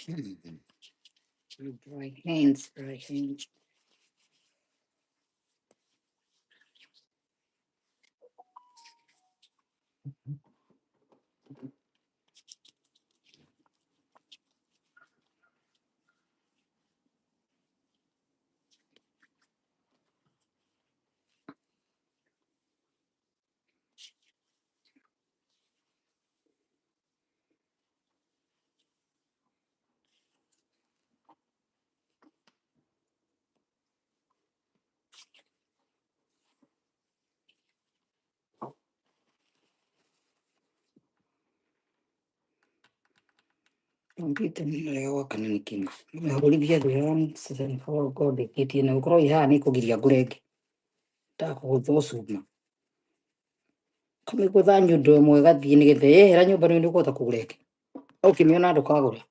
Dry hands, dry hands. Kompyuta nĩyo kana nĩ kĩndũ. Ũmĩhũrithie thĩ once and for all God ĩkĩtie na ũkorwo ĩ haha nĩ ĩkũgiria ngũre ĩngĩ. Ndakũgũtha ũcuma. Kamĩgũtha nyundo ĩmwe ĩgathiĩ nĩgetha yehera nyũmba nĩ ũkũhota kũgũra ĩngĩ. Ũkĩmĩona ndũkagũre.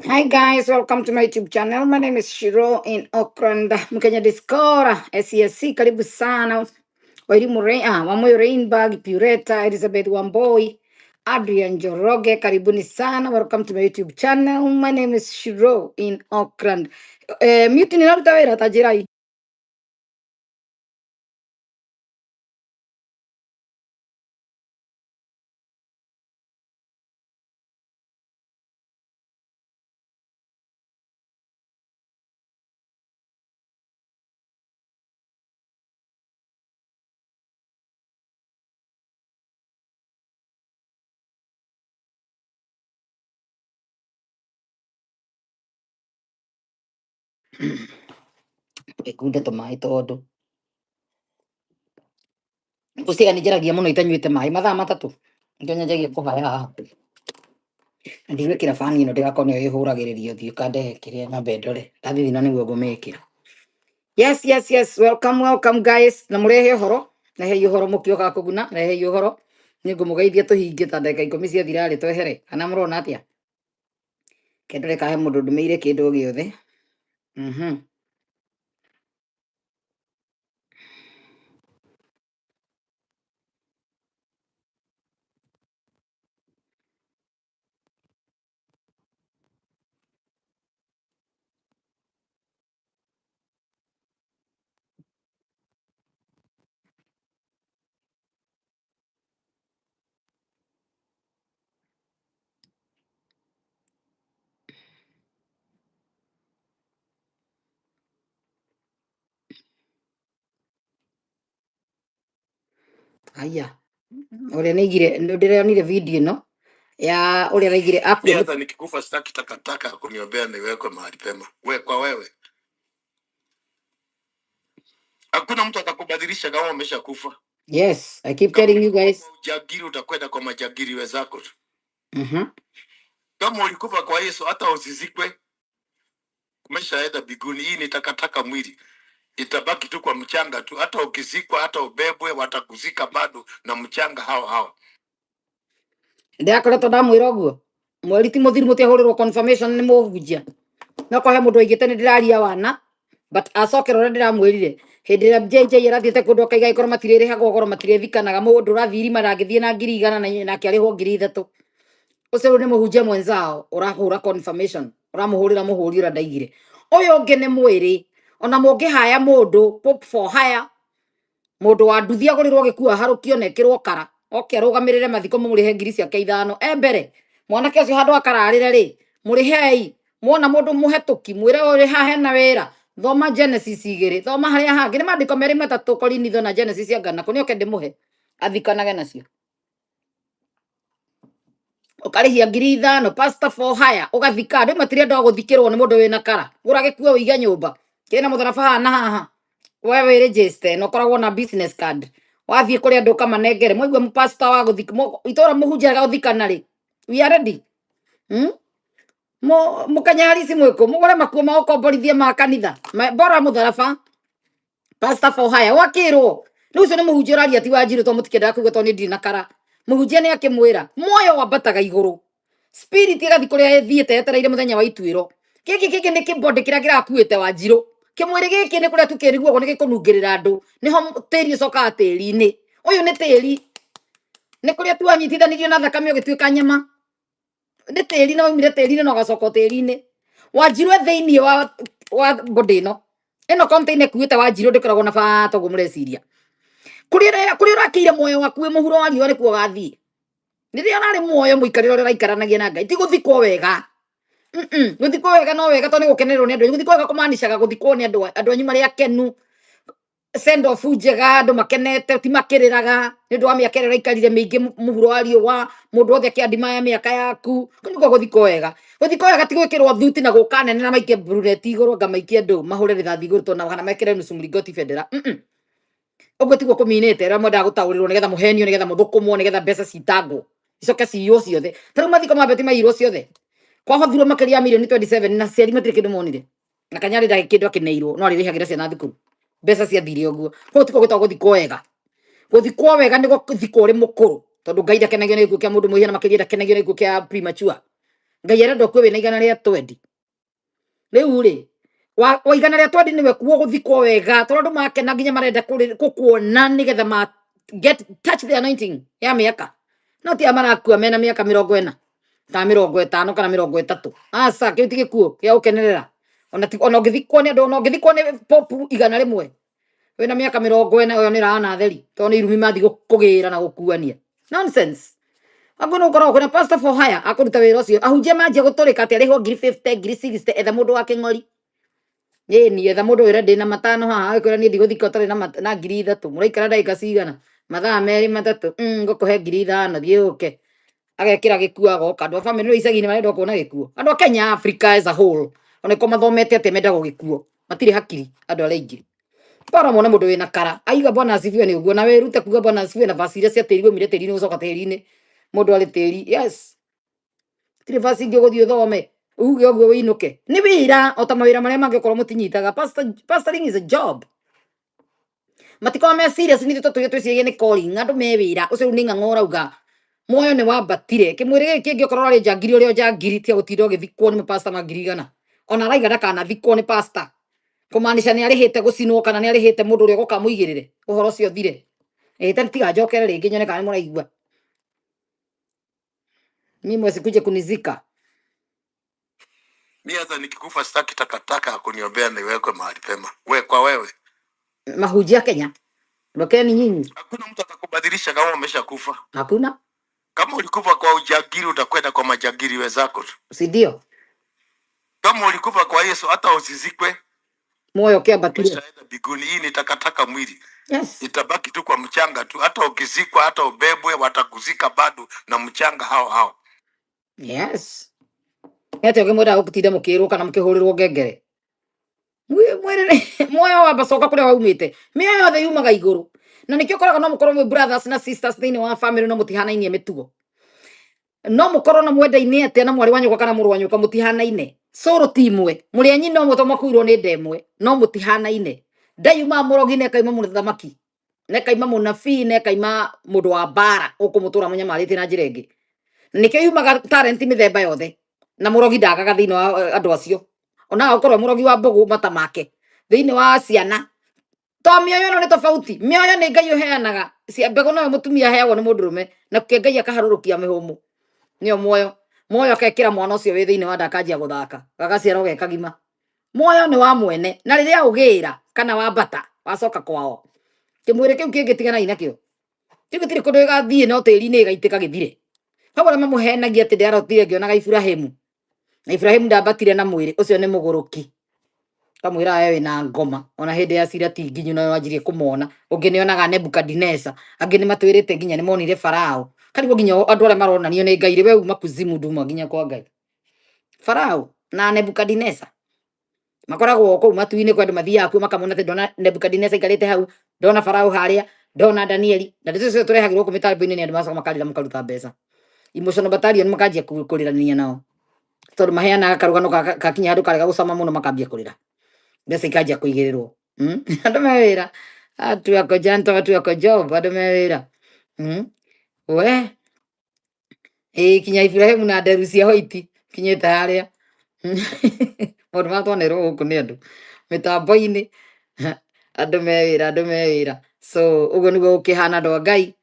Hi guys, welcome to my YouTube channel. My name is Shiro in Auckland, Mkenya Discora, SESC. Karibu sana. Wairimu Wamoyo Rainbag, Pureta, Elizabeth Wamboi, Adrian Joroge, karibuni sana. Welcome to my YouTube channel. My name is Shiro in Auckland. Mute ninaruta wĩra ta njĩrai. Ngĩkunde tũmaĩ tondũ gũciga nĩ njaragia mũno itanyuĩte maĩ mathaa 3 nĩkĩo nyanjagia kũhaya haha. Na ndigwĩkĩra bani ĩno ndĩgakorwo nĩyo ĩhũragĩrĩria ũthiũ kandehe kĩrĩa nyambe ndore ndathithina nĩguo ngũmĩkĩra. Yes, yes, yes, welcome, welcome guys. Na mũrehe ũhoro, rehei ũhoro mũkĩoka kũguna, rehei ũhoro. Nĩ ngũmũgeithia tũhingie ta ndagĩka 10 ciathira rĩ twehere. Kana mũrona atĩa? Kendore kahe mũndũ ndũmĩire kĩndũ o gĩothe. Aya, ũrĩa nĩaigire, ndĩronire video ĩno ya ũrĩa araigire Mimi hata nikikufa sitaki takataka kuniombea niwekwe mahali pema. We kwa wewe. Hakuna mtu atakubadilisha kama umeshakufa. Yes, I keep Kama telling you ulikufa guys. kwa ujagiri utakwenda kwa majagiri wenzako tu. Kama ulikufa kwa Yesu hata usizikwe, umeshaenda mbinguni. Hii ni takataka mwili. Itabaki tu kwa mchanga tu. Hata ukizikwa, hata ubebwe, watakuzika bado na mchanga hao hao. Ndĩrakoretwo ndamwĩra ũguo. Mweri ti mũthiru mũtiahũrĩrwo confirmation nĩ mũhunjia. No kwa he mũndũ waigĩte nĩ ndĩraria wana, but acokera ũrĩa ndĩramwĩrire. Hĩndĩ ĩrĩa JJ arathiĩte kũndũ akaiga angĩkorwo matirĩrĩhagwo goro matirĩthikanaga, mũndũ ũrathiĩ irima ndangĩthiĩ na 100,000 na nake arĩhwo 3,000. Ũcio rĩu nĩ mũhunjia mwenzao ũrahũra confirmation, ũramũhũrĩra mũhũri ũrĩa ndaigire. Ũyũ ũngĩ nĩ mwĩrĩ, ona mũngĩhaya mũndũ pop for hire, mũndũ wa nduthi agũrĩrwo gĩkuo aharũkio na ekĩrwo kara, oke arũgamĩrĩre mathiko mũmũrĩhe 5,000 e mbere. Mwanake ũcio handũ akararĩre rĩ, mũrĩhei. Mwona mũndũ mũhetũki, mwĩre ũrĩ haha hena wĩra. Thoma Genesis 2, thoma harĩa hangĩ, nĩ maandĩko merĩ matatũ Korinitho na Genesis cia Ngana, kũu nĩoke ndĩmũhe athikanage nacio. Ũkarĩhia 5,000 pastor for hire, ũgathika andũ matirenda gũthikĩrwo nĩ mũndũ wĩna kara. Gũra gĩkuo ũige nyũmba kĩna mũtharaba haha na haha, we wĩ register na ũkoragwo na business card, wathiĩ kũrĩ andũ ũkamanengere. Mwaigua pastor wa gũthika itũra mũhunjia gũthikana rĩ, we are ready. Mũkenya harisi mwĩkũ mũgũre makuo ma gũkomborithia ma kanitha, bora mũtharaba pastor for hire wakĩrwo. Rĩu ũcio nĩ mũhunjia ũraria ti Wanjiru, tondũ mũtikĩendaga kũigua tondũ niĩ ndirĩ na kara. Mũhunjia nĩ akĩmwĩra muoyo wambataga igũrũ, spirit ĩgathiĩ kũrĩa ĩthiĩte yetereire mũthenya wa ituĩro. Gĩkĩ kĩngĩ nĩ kĩbody kĩrĩa kĩrakuĩte Wanjiru, kĩmwĩrĩ gĩkĩ nĩ kũrĩa tukĩriguagwo nĩ gĩkũnungĩrĩra andũ, nĩho tĩri ũcokaga tĩri-inĩ. Ũyũ nĩ tĩri, nĩ kũrĩa tuanyitithanirio na thakame ũgĩtuĩka nyama, nĩ tĩri na waumire tĩri-inĩ na ũgacoka tĩri-inĩ. Wanjiru e thĩiniĩ wa body ĩno, ĩno container ĩkuĩte Wanjiru ndĩkoragwo na bata ũguo mũreciria. Kũrĩa ũrakĩire muoyo waku wĩ mũhuro wa riũa nĩkuo ũgathiĩ. Rĩrĩa ũrarĩ muoyo mũikarĩre ũrĩa ũraikaranagia na Ngai, ti gũthikwo wega. Gũthikwo wega no wega tondũ nĩ gũkenererwo nĩ andũ anyu. Gũthikwo wega kũmaanishaga gũthikwo nĩ andũ anyu marĩ akenu, send off njega, andũ makenete, ti makĩrĩraga nĩ ũndũ wa mĩaka ĩrĩa ũraikarire mĩingĩ mũhuro wa riũa, mũndũ wothe akĩandimaya mĩaka yaku. Kũu nĩkuo gũthikwo wega. Gũthikwo wega ti gwĩkĩrwo thuti na gũka nene na maikie bruneti igũrũ, anga maikie andũ mahũre rithathi igũrũ tondũ kana mekĩre nusu mlingoti bendera. Ũguo tiguo kũminĩte, rĩrĩa mwendaga gũtaũrĩrwo nĩgetha mũhenio, nĩgetha mũthũkũmwo, nĩgetha mbeca citangwo icoke ciywo ciothe. Ta rĩu mathiko ma Betty maiyirwo ciothe, kwahothirwo makĩria ya mirioni 27 na aciari matirĩ kĩndũ monire, na Kanyarĩ ndarĩ kĩndũ akĩneirwo, no arĩrĩhagĩra ciana thukuru, mbeca ciathire ũguo. Koguo tikuo gwĩtagwo gũthikwo wega. Gũthikwo wega nĩ gũthikwo ũrĩ mũkũrũ, tondũ Ngai ndakenagio nĩ gĩkuũ kĩa mũndũ mwĩhia, na makĩria ndakenagio nĩ gĩkuũ kĩa premature. Ngai arenda ũkue wĩna 120. Rĩu rĩ, wa 120 nĩwe kuo gũthikwo wega, tondũ andũ makena nginya marenda gũkuona nĩgetha ma get touch the anointing ya mĩaka. No ti aya marakua mena mĩaka 40 kana 50 kana 30. Aca, kĩu ti gĩkuũ gĩa gũkenerera. Ona ti, ona ũngĩthikwo nĩ andũ, ona ũngĩthikwo nĩ popu 100 wĩna mĩaka 40, ũyũ nĩ rana theri, tondũ nĩ irumi mathiĩ kũgĩra na gũkuania. Nonsense. Ago no koragwo kwĩna pastor for hire akũruta wĩra ũcio. Ahunjia manjia gũtũrĩka atĩ arĩhwo 50,000, 60,000, etha mũndũ wa kĩng'ori. Ĩni, etha mũndũ wĩra ndĩna 5 haha, agĩkwĩra niĩ ndigũthika ũtarĩ na 3,000. Mũraikara ndagĩka cigana? Mathaa 2 3. Ngũkũhe 5,000, thiĩ ũke. Agekĩra gĩkuo agoka. Andũ a bamĩrĩ icagi-inĩ marenda kuona gĩkuo. Andũ a Kenya, Africa as a whole, Ona ko mathomete atĩa, mendaga gĩkuo, matirĩ hakiri andũ arĩa aingĩ. Bora mone mũndũ wĩna kara aiga bwana asifiwe nĩ ũguo, na wĩrute kuga bwana asifiwe na vaci iria cia tĩri waumire tĩri-inĩ gũcoka tĩri-inĩ, mũndũ arĩ tĩri. Yes, tirĩ vaci ingĩ ũgũthiĩ ũthome uge ũguo wĩinũke. Nĩ wĩra o ta mawĩra marĩa mangĩ okorwo mũtinyitaga. Pastoring is a job. Matikoragwo me serious nĩ ithuĩ tũtũire twĩciragia nĩ calling. Andũ me wĩra ũcio rĩu nĩ ng'ang'o ũrauga muoyo nĩ wambatire kĩmwĩrĩ gĩkĩ kĩngĩ, okorwo ũrarĩ njangiri ũrĩa o njangiri, tiga gũtinda ũgĩthikwo nĩ mapasta ma 100,000. Ona araiga ndakanathikwo nĩ pasta, kũmaanisha nĩ arĩhĩte gũcinwo kana nĩ arĩhĩte mũndũ ũrĩa ũgoka amũigĩrĩre ũhoro ũcio ũthire. Ĩĩ, tiga njokere rĩngĩ nyone kana nĩ mũraigua. Mimi wasikuje kunizika. Mi hata nikikufa sitaki takataka ya kuniombea niwekwe mahali pema. We kwa wewe. Mahujia Kenya rokeni nyinyi. Hakuna mtu atakubadilisha kama umeshakufa. Hakuna. Kama ulikufa kwa ujangili utakwenda kwa majangili wenzako tu. Si ndio? Kama ulikufa kwa Yesu hata usizikwe. Moyo kiambatire. Umeshaenda mbinguni. Hii ni takataka mwili. Yes. Itabaki tu kwa mchanga tu. Hata ukizikwa, hata ubebwe, watakuzika bado na mchanga hao hao. Yes. Nĩ atĩa ũngĩmwenda gũtinda mũkĩrwo kana mũkĩhũrĩrwo ngengere? Mwĩrĩre muoyo wamba coka kũrĩa waumĩte. Mĩoyo yothe yumaga igũrũ. Na nĩkĩo ũkoraga no mũkorwo mwĩ brothers na sisters thĩinĩ wa family no mũtihanainie mĩtugo. No mũkorwo na mwendaine atĩa na mwarĩ wa nyũkwa kana mũrũ wa nyũkwa, mũtihanaine. Cũrũ ti imwe. Mũrĩ a nyina ũmwe to makuirwo nĩ nda ĩmwe, no mũtihanaine. Ndayumaga mũrogi na ĩkaima mũthamaki, na ĩkaima mũnabii, na ĩkaima mũndũ wa mbara ũkũmũtũra mũnyamarĩtie na njĩra ĩngĩ. Nĩkĩo yumaga talent mĩthemba yothe. Na mũrogi ndagaga thĩinĩ wa andũ acio. Ona okorwo mũrogi wa mbũgũ mata make thĩinĩ wa ciana. To mĩoyo ĩno nĩ tofauti. Mĩoyo nĩ Ngai ũheanaga. Cia mbegũ nayo mũtumia aheagwo nĩ mũndũrũme, na kĩo Ngai akaharũrũkia mĩhũmũ. Nĩyo muoyo. Muoyo akekĩra mwana ũcio wĩ thĩinĩ wa nda akanjia gũthaka. Gagaciarwo ge kagima. Muoyo nĩ wa mwene. Na rĩrĩa ũgĩra kana wambata wacoka kwao, kĩmwĩrĩ kĩu kĩngĩ tiganai nakĩo. Kĩu gĩtirĩ kũndũ gĩgathiĩ no tĩri-inĩ gĩgaitĩka gĩthire. Hau arĩa mamũhenagia atĩ ndĩarotire ngĩonaga Iburahĩmu. Na Iburahĩmu ndambatire na mwĩrĩ, ũcio nĩ mũgũrũki. Kamwĩra we wĩna ngoma. Ona hĩndĩ ya cira ti nginyu na wanjirie kũmona. Ũngĩ nĩ onaga Nebukadineza. Angĩ nĩ matwĩrĩte nginya nĩ monire Farao. Karigwo nginya andũ arĩa maronanio nĩ Ngai rĩ, we uma kuzimu nduma nginya kwa Ngai. Farao na Nebukadineza makoragwo kũu matu-inĩ, kwa andũ mathiaga kuo makamona atĩ ndona Nebukadineza aikarĩte hau, ndona Farao harĩa, ndona Danieli. Na ndeto icio tũrehagĩrwo gũkũ mĩtambo-inĩ nĩ andũ magacoka makarĩra mũkaruta mbeca. Emotional battalion makanjia kũrĩrania nao. Tondũ maheanaga karũgano gakinya handũ karega gũcama mũno makambia kũrĩra. Mbeca ikanjia kũigĩrĩrwo. Andũ me wĩra. Atu ako janto, atu ako job, andũ me wĩra. We. Ĩĩ kinya Iburahĩmu na nderu cia hoiti kinyĩte harĩa. Maũndũ marĩa twanerwo gũkũ nĩ andũ mĩtambo-inĩ. Andũ me wĩra, andũ me wĩra. So ũguo nĩguo gũkĩhana andũ a Ngai.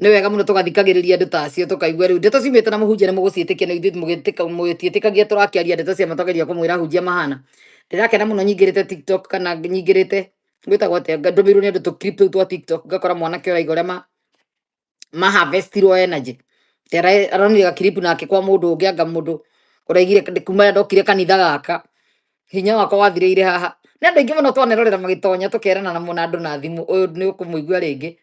Nĩ wega mũno tũgathikagĩrĩria andũ ta acio tũkaigua rĩu ndeto ciumĩte na mũhunjia nĩ mũgũciĩtĩkia, na ithuĩ mũtiĩtĩkagia tũrakĩaria ndeto cia matũgeria kũmwĩra ahunjia mahana. Ndĩrakena mũno nyingĩrĩte TikTok kana nyingĩrĩte gwĩtagwo atĩa, ndũmĩirwo nĩ andũ tũ clip tũu twa TikTok, ngakora mwanake ũraiga ũrĩa ma harvestirwo energy. Aronire ga clip nake kwa mũndũ ũngĩ, anga mũndũ ũraigire kuma rĩrĩa ndokire kanitha gaka hinya wakwa wathirĩire haha. Nĩ andũ aingĩ mũno twanerorera magĩtonya tũkerana namo na andũ na thimũ, ũyũ nĩ ũkũmũigua rĩngĩ,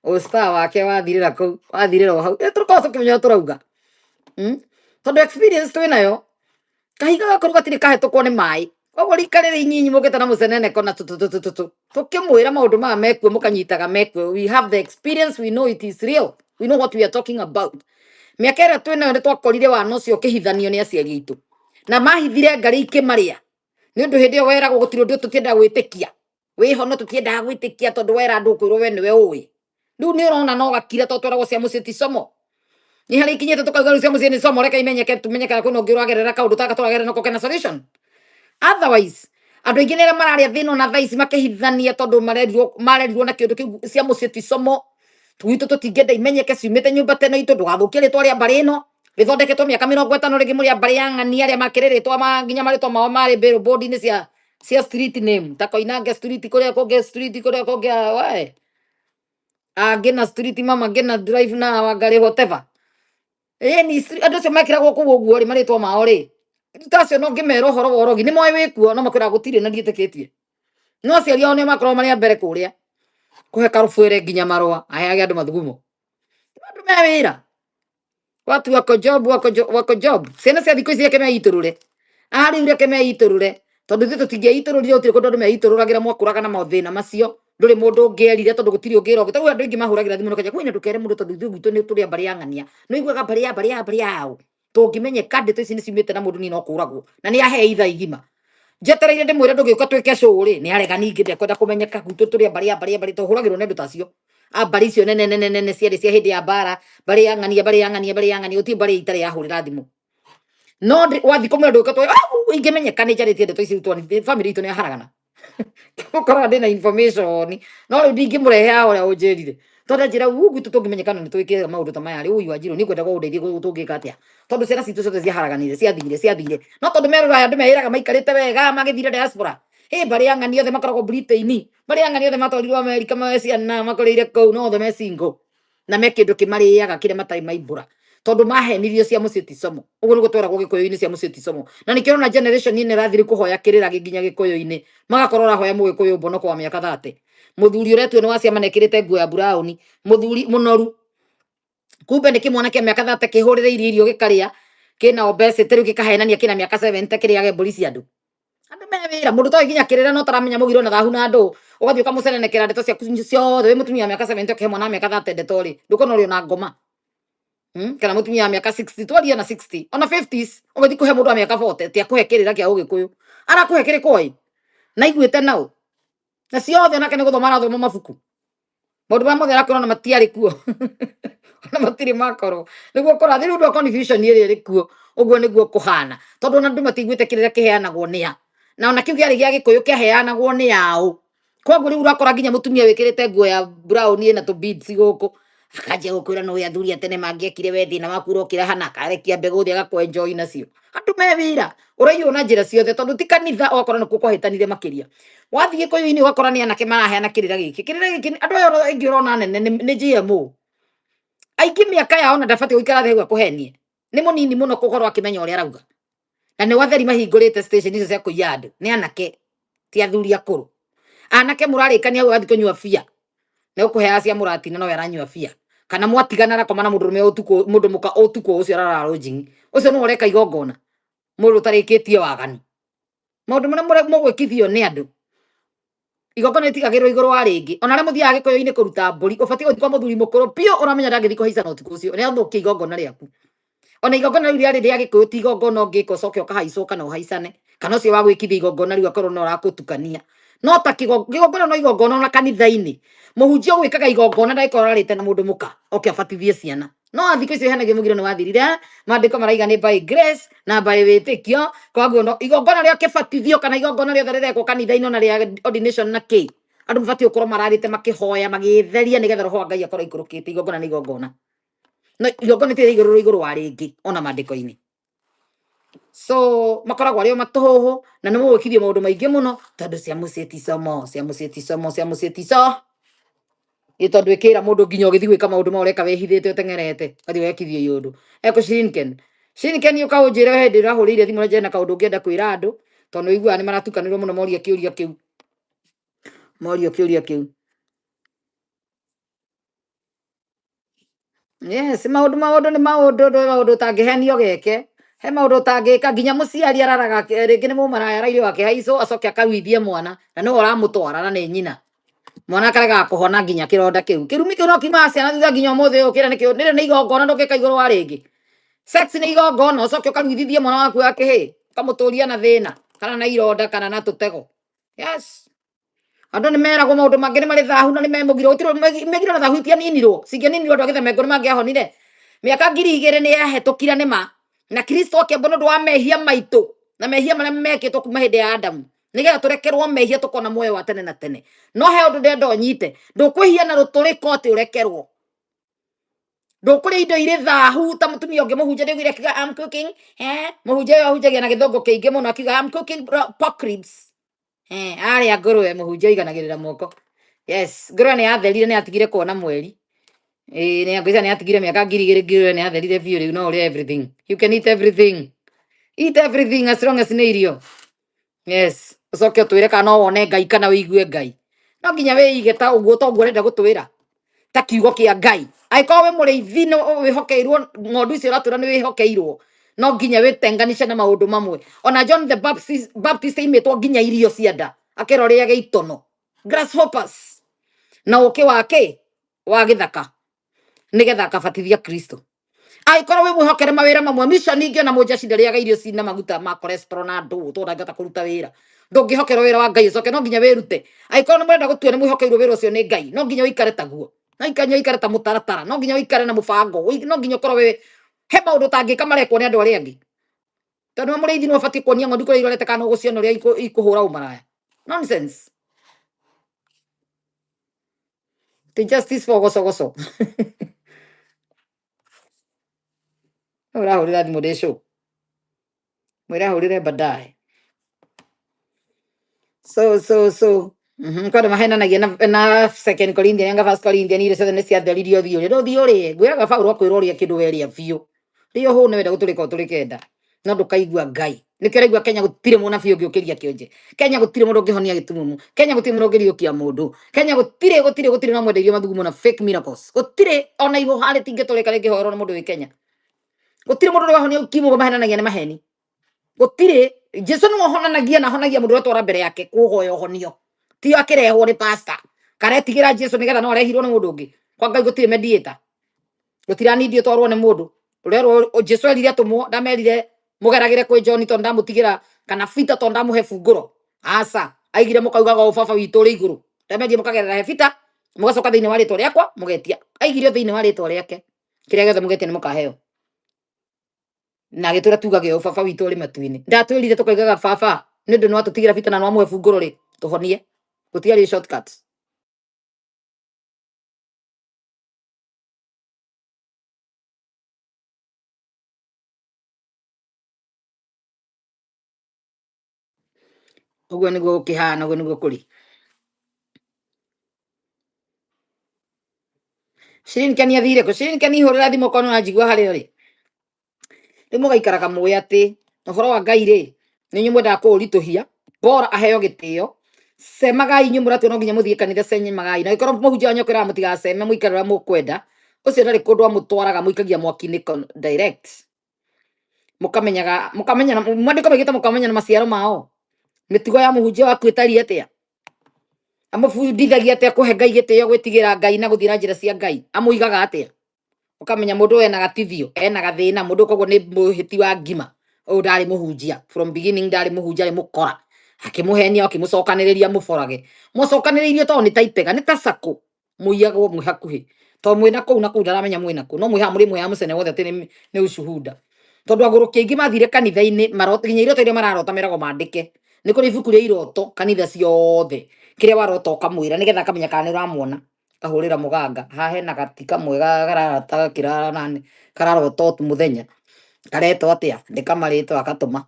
ũyũ star wake wathirĩra kũu, wathirĩra o hau. Tũkoragwo tũkĩmenya ũrĩa tũrauga. Tondũ experience twĩnayo, kahinga gakũrũ gatirĩ kahĩtũkwo nĩ maĩ. Koguo rika rĩrĩ inyinyi mũkĩte na mũceneneko na tũtũtũtũtũ. Tũkĩmwĩra maũndũ maya mekuo mũkanyitaga mekuo. We have the experience, we know it is real. We know what we are talking about. Mĩaka ĩrĩa twĩnayo nĩ twakorire wana ũcio ũkĩhithanio nĩ aciari aitũ. Na mahithire ngarĩ ikĩmarĩa. Nĩ ũndũ hĩndĩ ĩyo weragwo gũtirĩ ũndũ tũtiendaga gwĩtĩkia. Wĩho no tũtiendaga gwĩtĩkia tondũ wera andũ ũkwĩrwo we nĩwe ũĩ. Rĩu nĩ ũrona no gakira tondũ tweragwo cia mũciĩ ti como. Nĩ harĩa ikinyĩte tũkauga rĩu cia mũciĩ nĩ como, reke imenyeke tumenye kana kwĩna ũngĩ ũragerera kaũndũ ta gaka tũragerera nako kena solution. Otherwise, andũ aingĩ nĩ arĩa mararĩa thĩna ona thaa ici makĩhithania tondũ marerirwo na kĩũndũ kĩu cia mũciĩ ti como. Gwitũ tũtingĩenda imenyeke ciumĩte nyũmba teno itũ, ndũgathũkie rĩtwa rĩa mbarĩ ĩno rĩthondeketwo mĩaka 50 rĩngĩ mũrĩ a mbarĩ ya ng'ania arĩa makĩrĩ rĩtwa nginya marĩtwa mao marĩ billboard-inĩ cia street name ta Koinange street kũrĩa kũngĩ street kũrĩa kũngĩ, we angĩ na street mama angĩ na drive na Wangari whatever. Ĩni andũ acio mekĩragwo kũu ũguo rĩ marĩtwa mao rĩ ta acio no ngĩmera ũhoro wa ũrogi nĩ moĩ wĩkuo no makwĩraga gũtirĩ na ndiĩtĩkĩtie. No aciari ao nĩo makoragwo marĩ a mbere kũrĩa kũhe karũbuĩre nginya marũa aheage andũ mathugumo. Andũ me wĩra. Watu wako job, wako job, wako job. Ciana cia thikũ ici reke meitũrũre. Arĩu reke meitũrũre, tondũ ithuĩ tũtingĩitũrũrire, gũtirĩ kũndũ andũ meitũrũragĩra mwakũraga na mathĩna macio. Ndũrĩ mũndũ ũngĩerire, tondũ gũtirĩ ũngĩra ũngĩ. Tarĩu andũ aingĩ mahũragĩra thimũ na kwĩna ndũkere mũndũ, tondũ ithuĩ gwitũ nĩ tũrĩ a mbarĩ ya ng'ania. Nĩ ũiguaga mbarĩ ya mbarĩ ya mbarĩ yao, tũngĩmenyeka ndeto ici nĩ ciumĩte na mũndũ, niĩ no kũragwo na nĩ ahe itha igima njetereire ndĩmwĩre ndũgĩũka twĩke show rĩ, nĩ arega. Ningĩ ndekwenda kũmenyeka gwitũ tũrĩ a mbarĩ ya mbarĩ ya mbarĩ, tũhũragĩrwo nĩ andũ ta acio a mbarĩ icio nene nene nene ciarĩ cia hĩndĩ ya mbara, mbarĩ ya ng'ania, mbarĩ ya ng'ania, mbarĩ ya ng'ania, gũtirĩ mbarĩ itarĩ yahũrĩra thimũ. No wathiĩ kũmwĩra ndũgĩũka twe, ingĩmenyeka nĩ njarĩtie ndeto ici twani family itũ nĩ yaharagana. Ũkoraga ndĩna information, no rĩu ndingĩmũrehe haha ũrĩa ũnjĩrire, tondũ njĩra u gwitũ tũngĩmenyekana nĩ twĩkĩte maũndũ ta maya rĩ, ũyũ wanjirũ nĩ ngwenda gũgũndeithia tũngĩka atĩa, tondũ ciana citũ ciothe ciaharaganire, ciathire ciathire. No tondũ me rũraya, andũ meĩraga maikarĩte wega, magĩthire diaspora. Ĩ mbarĩ ya ng'ani othe makoragwo Britain, mbarĩ ya ng'ani othe matwarirwo Amerika, me ciana makoreire kũu, no othe me single na me kĩndũ kĩmarĩaga kĩrĩa matarĩ maimbũra, tondũ mahenirio cia mũciĩ ti somo. Ũguo nĩguo tweragwo gĩkũyũ-inĩ, cia mũciĩ ti somo. Na nĩkĩo ũrona generation ĩno ĩrathiĩ kũhoya kĩrĩra nginya gĩkũyũ-inĩ, magakorwo ũrahoya mũgĩkũyũ mbonoko wa mĩaka 30, mũthuri ũretuo nĩ wa ciama na ekĩrĩte nguo ya brown, mũthuri mũnoru, kumbe nĩ kĩmwana kĩa mĩaka 30 kĩhũrĩrĩirie irio gĩkarĩa, kĩna obesity, rĩu gĩkahenania kĩna mĩaka 70, kĩrĩage mbũri cia andũ. Andũ me wĩra, mũndũ toĩ nginya kĩrĩra no taramenya mũgiro na thahu na andũ, ũgathiĩ ũkamũcenenekera ndeto ciaku ciothe. Wĩ mũtumia wa mĩaka 70 ũkĩhe mwana wa mĩaka 30 ndeto rĩ, ndũkona ũrĩ ona ngoma? Kana mũtumia wa mĩaka 60, twaria na 60 ona 50s, ũgĩthiĩ kũhe mũndũ wa mĩaka 40 atĩ akũhe kĩrĩra kĩa ũgĩkũyũ, arakũhe kĩrĩkũ ĩ na iguĩte nao na ciothe, onake nĩ gũthoma arathoma mabuku, maũndũ marĩa mothe arakwĩra ona matiarĩ kuo, ona matirĩ makorwo. Nĩguo kũrathiĩ rĩu, ũndũ wa confusion ĩrĩa ĩrĩ kuo, ũguo nĩguo kũhana, tondũ ona andũ matiiguĩte kĩrĩra kĩheanagwo nĩa, na ona kĩu kĩarĩ gĩa gĩkũyũ kĩaheanagwo nĩ aũ. Koguo rĩu ũrakora nginya mũtumia wĩkĩrĩte nguo ya brown ĩna tũ beads gũkũ akanjia gũkwĩra no athuri a tene mangĩekire, we thĩna waku ũrokĩra hana, akarekia mbegũ thĩ agakwenjoi nacio. Andũ me wĩra ũraiywo na njĩra ciothe, tondũ ti kanitha, ũgakora nĩkuo kwahĩtanire makĩria. Wathiĩ gĩkũyũ-inĩ ũgakora nĩ anake maraheana kĩrĩra gĩkĩ, kĩrĩra gĩkĩ. Andũ aya aingĩ ũrona nene nĩ GMO aingĩ, mĩaka yao na ndabatiĩ gũikara thĩ hau akũhenie, nĩ mũnini mũno gũkorwo akĩmenya ũrĩa arauga. Na nĩ watheri mahingũrĩte station icio cia kũiya andũ nĩ anake, ti athuri akũrũ. Anake mũrarĩkania hau, agathiĩ kũnyua bia nĩ ũkũheaga cia mũratina, nowe aranyua bia, kana mwatigana arakoma na mũndũ ũrũme ũtukũ, mũndũ mũka ũtukũ ũcio ararara rũnjing'i, ũcio nĩwe ũreka igongona, mũndũ ũtarĩkĩtie waganu. Maũndũ marĩa mũgwĩkithio nĩ andũ, igongona rĩtigagĩrwo igũrũ wa rĩngĩ. Ona arĩa mũthiaga gĩkũyũ-inĩ kũruta mbũri, ũbatiĩ gũthiĩ kwa mũthuri mũkũrũ biũ ũramenya ndangĩthiĩ kũhaica na ũtukũ ũcio nĩ athũkia igongona rĩaku. Ona igongona rĩu rĩarĩ rĩa gĩkũyũ, ti igongona ũngĩka ũcoke ũkahaicwo kana ũhaicane, kana ũcio wa gwĩkithia igongona rĩu akorwo no ũrakũtukania. No ta kĩgongona no igongona, ona kanitha-inĩ mũhunjia ũgwĩkaga igongona ndagĩkorwo ararĩte na mũndũ mũka oke abatithie ciana. No thikũ icio ihanagio mũgiro nĩ wathirire, maandĩko maraiga nĩ by grace na by wĩtĩkio. Koguo no igongona rĩa kĩbatithio kana igongona rĩothe rĩrekwo kanitha-inĩ, ona rĩa ordination na kĩ, andũ mabatiĩ gũkorwo mararĩte makĩhoya magĩtheria, nĩgetha roho wa Ngai akorwo aikũrũkĩte. Igongona nĩ igongona, no igongona rĩtirĩ igũrũ igũrũ wa rĩngĩ ona maandĩko-inĩ. So makoragwo arĩ o matũhũhũ na nĩ mũgwĩkithio maũndũ maingĩ mũno, tondũ cia mũciĩ ti somo, cia mũciĩ ti somo, cia mũciĩ ti so ĩ, tondũ ĩkĩra mũndũ nginya ũgĩthiĩ gwĩka maũndũ ma ũreka wĩhithĩte ũteng'erete, ũgathiĩ ũgekithio iũndũ ekũ Shirinken Shirinken. Ũka ũnjĩre hĩndĩ ũrahũrĩire thimũ na njĩra na kaũndũ ũngĩenda kwĩra andũ, tondũ nĩ ũiguaga nĩ maratukanĩrwo mũno moria kĩũria kĩu, morio kĩũria kĩu. Yes, maũndũ maũndũ nĩ maũndũ, ndũ maũndũ ũtangĩhenio geke, he maũndũ ũtangĩka. Nginya mũciari araraga rĩngĩ nĩ mũmaraya araire akĩhaicwo, acoke akaruithie mwana na nĩwe ũramũtwara na nĩ nyina, mwana akaregaga kũhona nginya kĩronda kĩu, kĩrumi kĩu no kiumaga ciana thutha nginya ũmũthĩ ũyũ. Kĩrĩa nĩkĩo rĩrĩ nĩ igongona, ndũngĩka igũrũ wa rĩngĩ. Sex nĩ igongona, ũcoke ũkaruithithie mwana waku wa kĩhĩ, ũkamũtũria na thĩna kana na ironda kana na tũtego. Yes, andũ nĩ meragwo maũndũ mangĩ nĩ marĩ thahu na nĩ memũgiro, gũtirĩ mĩgiro na thahu itianinirwo. Cingĩaninirwo, andũ a gĩthemengũ nĩ mangĩahonire. Mĩaka 2000 nĩ yahetũkire nĩ ma na Kristo akĩambwo nĩ ũndũ wa mehia maitũ na mehia marĩa mekĩtwo kuma hĩndĩ ya Adamu, nĩgetha tũrekerwo mehia, tũkona muoyo wa tene na tene. No he ũndũ ndĩrenda ũnyite: ndũkwĩhia na rũtũrĩko atĩ ũrekerwo, ndũkũrĩa indo irĩ thahu. Ta mũtumia ũngĩ mũhunjia ndĩguire akiuga, "I'm cooking," mũhunjia ũyũ ahunjagia na gĩthũngũ kĩingĩ mũno, akiuga, "I'm cooking pork ribs." Arĩa ngũrwe, mũhunjia aiganagĩrĩra moko. Yes, ngũrwe nĩ yatherire, nĩ yatigire kuona mweri. Ĩĩ, nĩ ngwĩciria nĩ yatigire mĩaka 2000, ngũrwe nĩ yatherire biũ. Rĩu no ũrĩe everything, you can eat everything, eat everything as long as nĩ irio. Yes, ũcoke ũtwĩre kana no wone Ngai kana wĩigue Ngai. No nginya wĩige ta ũguo, ta ũguo ũrenda gũtwĩra ta kiugo kĩa Ngai. Angĩkorwo wĩ mũrĩithi nĩ wĩhokeirwo ng'ondu icio ũratwĩra nĩ wĩhokeirwo, No nginya wĩtenganishe na maũndũ mamwe. Ona John the Baptist aimĩtwo nginya irio cia nda, akerwo rĩage itono, grasshoppers na ũkĩ wake wa gĩthaka, nĩgetha akabatithia Kristo. Angĩkorwo wĩ mwĩhokere mawĩra mamwe, mission ingĩ, ona mũnjaci ndarĩaga irio cina maguta ma cholesterol na ndũũ, tondũ ndangĩhota kũruta wĩra. Ndũngĩhokerwo wĩra wa Ngai ũcoke, no nginya wĩrute. Angĩkorwo nĩ mũrenda gũtua nĩ mwĩhokeirwo wĩra ũcio nĩ Ngai, no nginya ũikare taguo, no nginya ũikare ta mũtaratara, no nginya ũikare na mũbango, no nginya ũkorwo wĩ he maũndũ ũtangĩka marekwo nĩ andũ arĩa angĩ, tondũ nĩ mũrĩithi nĩ ũbatiĩ kuonia ng'ondu kũrĩa irorete kana ũgũciona ũrĩa ikũhũra ũmaraya. Nonsense. The justice for gocogoco. Ũrahũrĩra thimũ ndĩ show, mwĩre ahũrĩre baadaye. So kwenda mahenanagia na Second Corinthian anga First Corinthian, iria ciothe nĩ ciatheririo. Thiĩ ũrĩe, ndũthiĩ ũrĩe. Ngwĩraga Paũlũ akwĩra ũrĩe kĩndũ, werĩa biũ, rĩo hũne, wenda gũtũrĩka ũtũrĩke nda, no ndũkaigua Ngai. Nĩkĩo ũraigua Kenya gũtirĩ mũnabii ũngĩũkĩria kĩonje, Kenya gũtirĩ mũndũ ũngĩhonia gĩtumumu, Kenya gũtirĩ mũndũ ũngĩriũkia mũndũ, Kenya gũtirĩ, gũtirĩ, gũtirĩ. No mwendeirio mathugumo na fake miracles. Gũtirĩ ona ihũha rĩtingĩtũrĩka rĩngĩhoerwo nĩ mũndũ wĩ Kenya. Gũtirĩ mũndũ ũrĩ wahonia ukimwi, ũguo mahenanagia nĩ maheni. Gũtirĩ. Jesu nĩwe ũhonanagia, na ahonagia mũndũ ũrĩa twara mbere yake kũhoya ũhonio, ti akĩrehwo nĩ pastor karetigĩra Jesu nĩgetha no arehirwo nĩ mũndũ ũngĩ. Kwa Ngai gũtirĩ mediator, gũtiranindi ũtwarwo nĩ mũndũ ũrerwo. Jesu erire atũmwo, ndamerire mũgeragĩre kwĩ John tondũ ndamũtigĩra, kana Peter tondũ ndamũhe bungũro. Aca, aigire mũkaugaga ũũ, "Baba witũ ũrĩ igũrũ." Ndamerire mũkagerera he Peter, mũgacoka thĩinĩ wa rĩtwa rĩakwa mũgetia. Aigire thĩinĩ wa rĩtwa rĩake, kĩrĩa gĩothe mũgetia nĩ mũkaheo. Na agĩtwĩra tugage ũũ, "Baba witũ ũrĩ matu-inĩ." Ndatwĩrire tũkaigaga baba nĩ ũndũ nĩ watũtigĩra Peter na nĩ wamũhe bungũro rĩ, tũhonie. Gũtiarĩ shortcut. Ũguo nĩguo gũkĩhana, ũguo nĩguo kũrĩ. Shirin Keni athire kũ? Shirin Keni, hũrĩra thimũ okorwo nĩ ũranjigua harĩa ũrĩ. Rĩu mũgaikaraga mũĩ atĩ ũhoro wa Ngai rĩ, nĩ inyuĩ mwendaga kũũritũhia. Bora aheo gĩtĩo. Cemagai inyuĩ mũratua no nginya mũthiĩ kanitha, cemagai. Na angĩkorwo mũhunjia wanyu akwĩraga mũtigaceme, mũikare ũrĩa mũkwenda, ũcio ndarĩ kũndũ amũtwaraga, mũikagia mwaki-inĩ direct. Mũkamenyaga, mũkamenya, mwandĩko maigĩte mũkamenya na maciaro mao. Mĩtugo ya mũhunjia waku ĩtariĩ atĩa? Amũbundithagia atĩa kũhe Ngai gĩtĩo, gwĩtigĩra Ngai na gũthiĩ na njĩra cia Ngai? Amũigaga atĩa? Ũkamenya mũndũ ũyũ ena gatithio, ena gathĩna, mũndũ koguo nĩ mũhĩti wa ngima. Ũyũ ndarĩ mũhunjia from beginning, ndarĩ mũhunjia, arĩ mũkora. Akĩmũhenia, akĩmũcokanĩrĩria mũborage. Mũcokanĩrĩirio tondũ nĩ ta itega, nĩ ta cakũ mũiyagwo mwĩ hakuhĩ, tondũ mwĩna kũu na kũu ndaramenya mwĩna kũ, no mwĩ haha mũrĩ mwĩ mũcene wothe atĩ nĩ ushuhuda. Tondũ agũrũki aingĩ mathire kanitha-inĩ marota, nginya iroto iria mararota meragwo mandĩke. Nĩ kũrĩ ibuku rĩa iroto kanitha ciothe, kĩrĩa warota ũkamwĩra nĩgetha akamenya kana nĩ ũramuona. Kahũrĩra mũganga haha hena gati kamwe kararota gakĩrara nani, kararota o mũthenya, karetwo atĩa, ndĩka marĩtwa, agatũma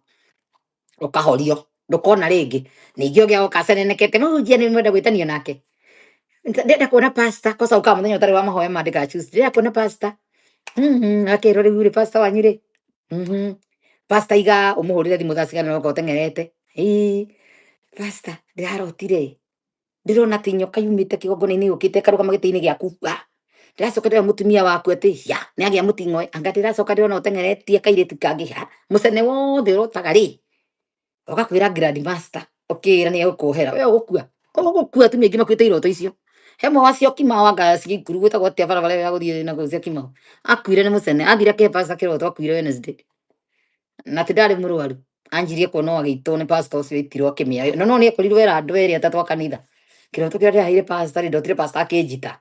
ũkahorio, ndũkona rĩngĩ. Ningĩ ũngĩ agoka acenenekete, mũhunjia nĩ mwenda gwĩtanio nake, ndĩrenda kuona pastor, kosa ũkaga mũthenya ũtarĩ wa mahoya mandĩkaga Tuesday, ndĩrenda kuona pastor. Akerwo rĩu rĩ, pastor wanyu rĩ, pastor iga ũmũhũrĩre thimũ thaa cigana ũroka ũteng'erete. Ĩĩ pastor, ndĩrarotire ndĩrona atĩ nyoka yumĩte kĩgongona-inĩ yũkĩte ĩkarũgama gĩtĩ-inĩ gĩaku. Wa ndĩracoka ndĩrona mũtumia waku atĩ ya nĩ agĩa mũting'oe. Anga ndĩracoka ndĩrona ũteng'eretie kairĩtu kangĩ. Ha mũcene wothe ũrotaga rĩ, ũgakwĩra grand master, ũkĩra nĩ egũkuohera we, ũgũkua, ũgũkua. Atumia aingĩ makuĩte iroto icio. He mwe wa Syokimau, anga Cigikuru, gwĩtagwo atĩa barabara ĩyo ya gũthiĩ na kũu Syokimau, akuire nĩ mũcene. Athire akĩhe pastor kĩroto, akuire Wednesday na ti ndarĩ mũrwaru. Anjirie kuona agĩitwo nĩ pastor ũcio, aitirwo akĩmĩayo. No nĩ ekorirwo era andũ erĩ atatũ a kanitha, kĩroto kĩrĩa ndĩraheire pastor rĩ, ndotire pastor akĩnjita,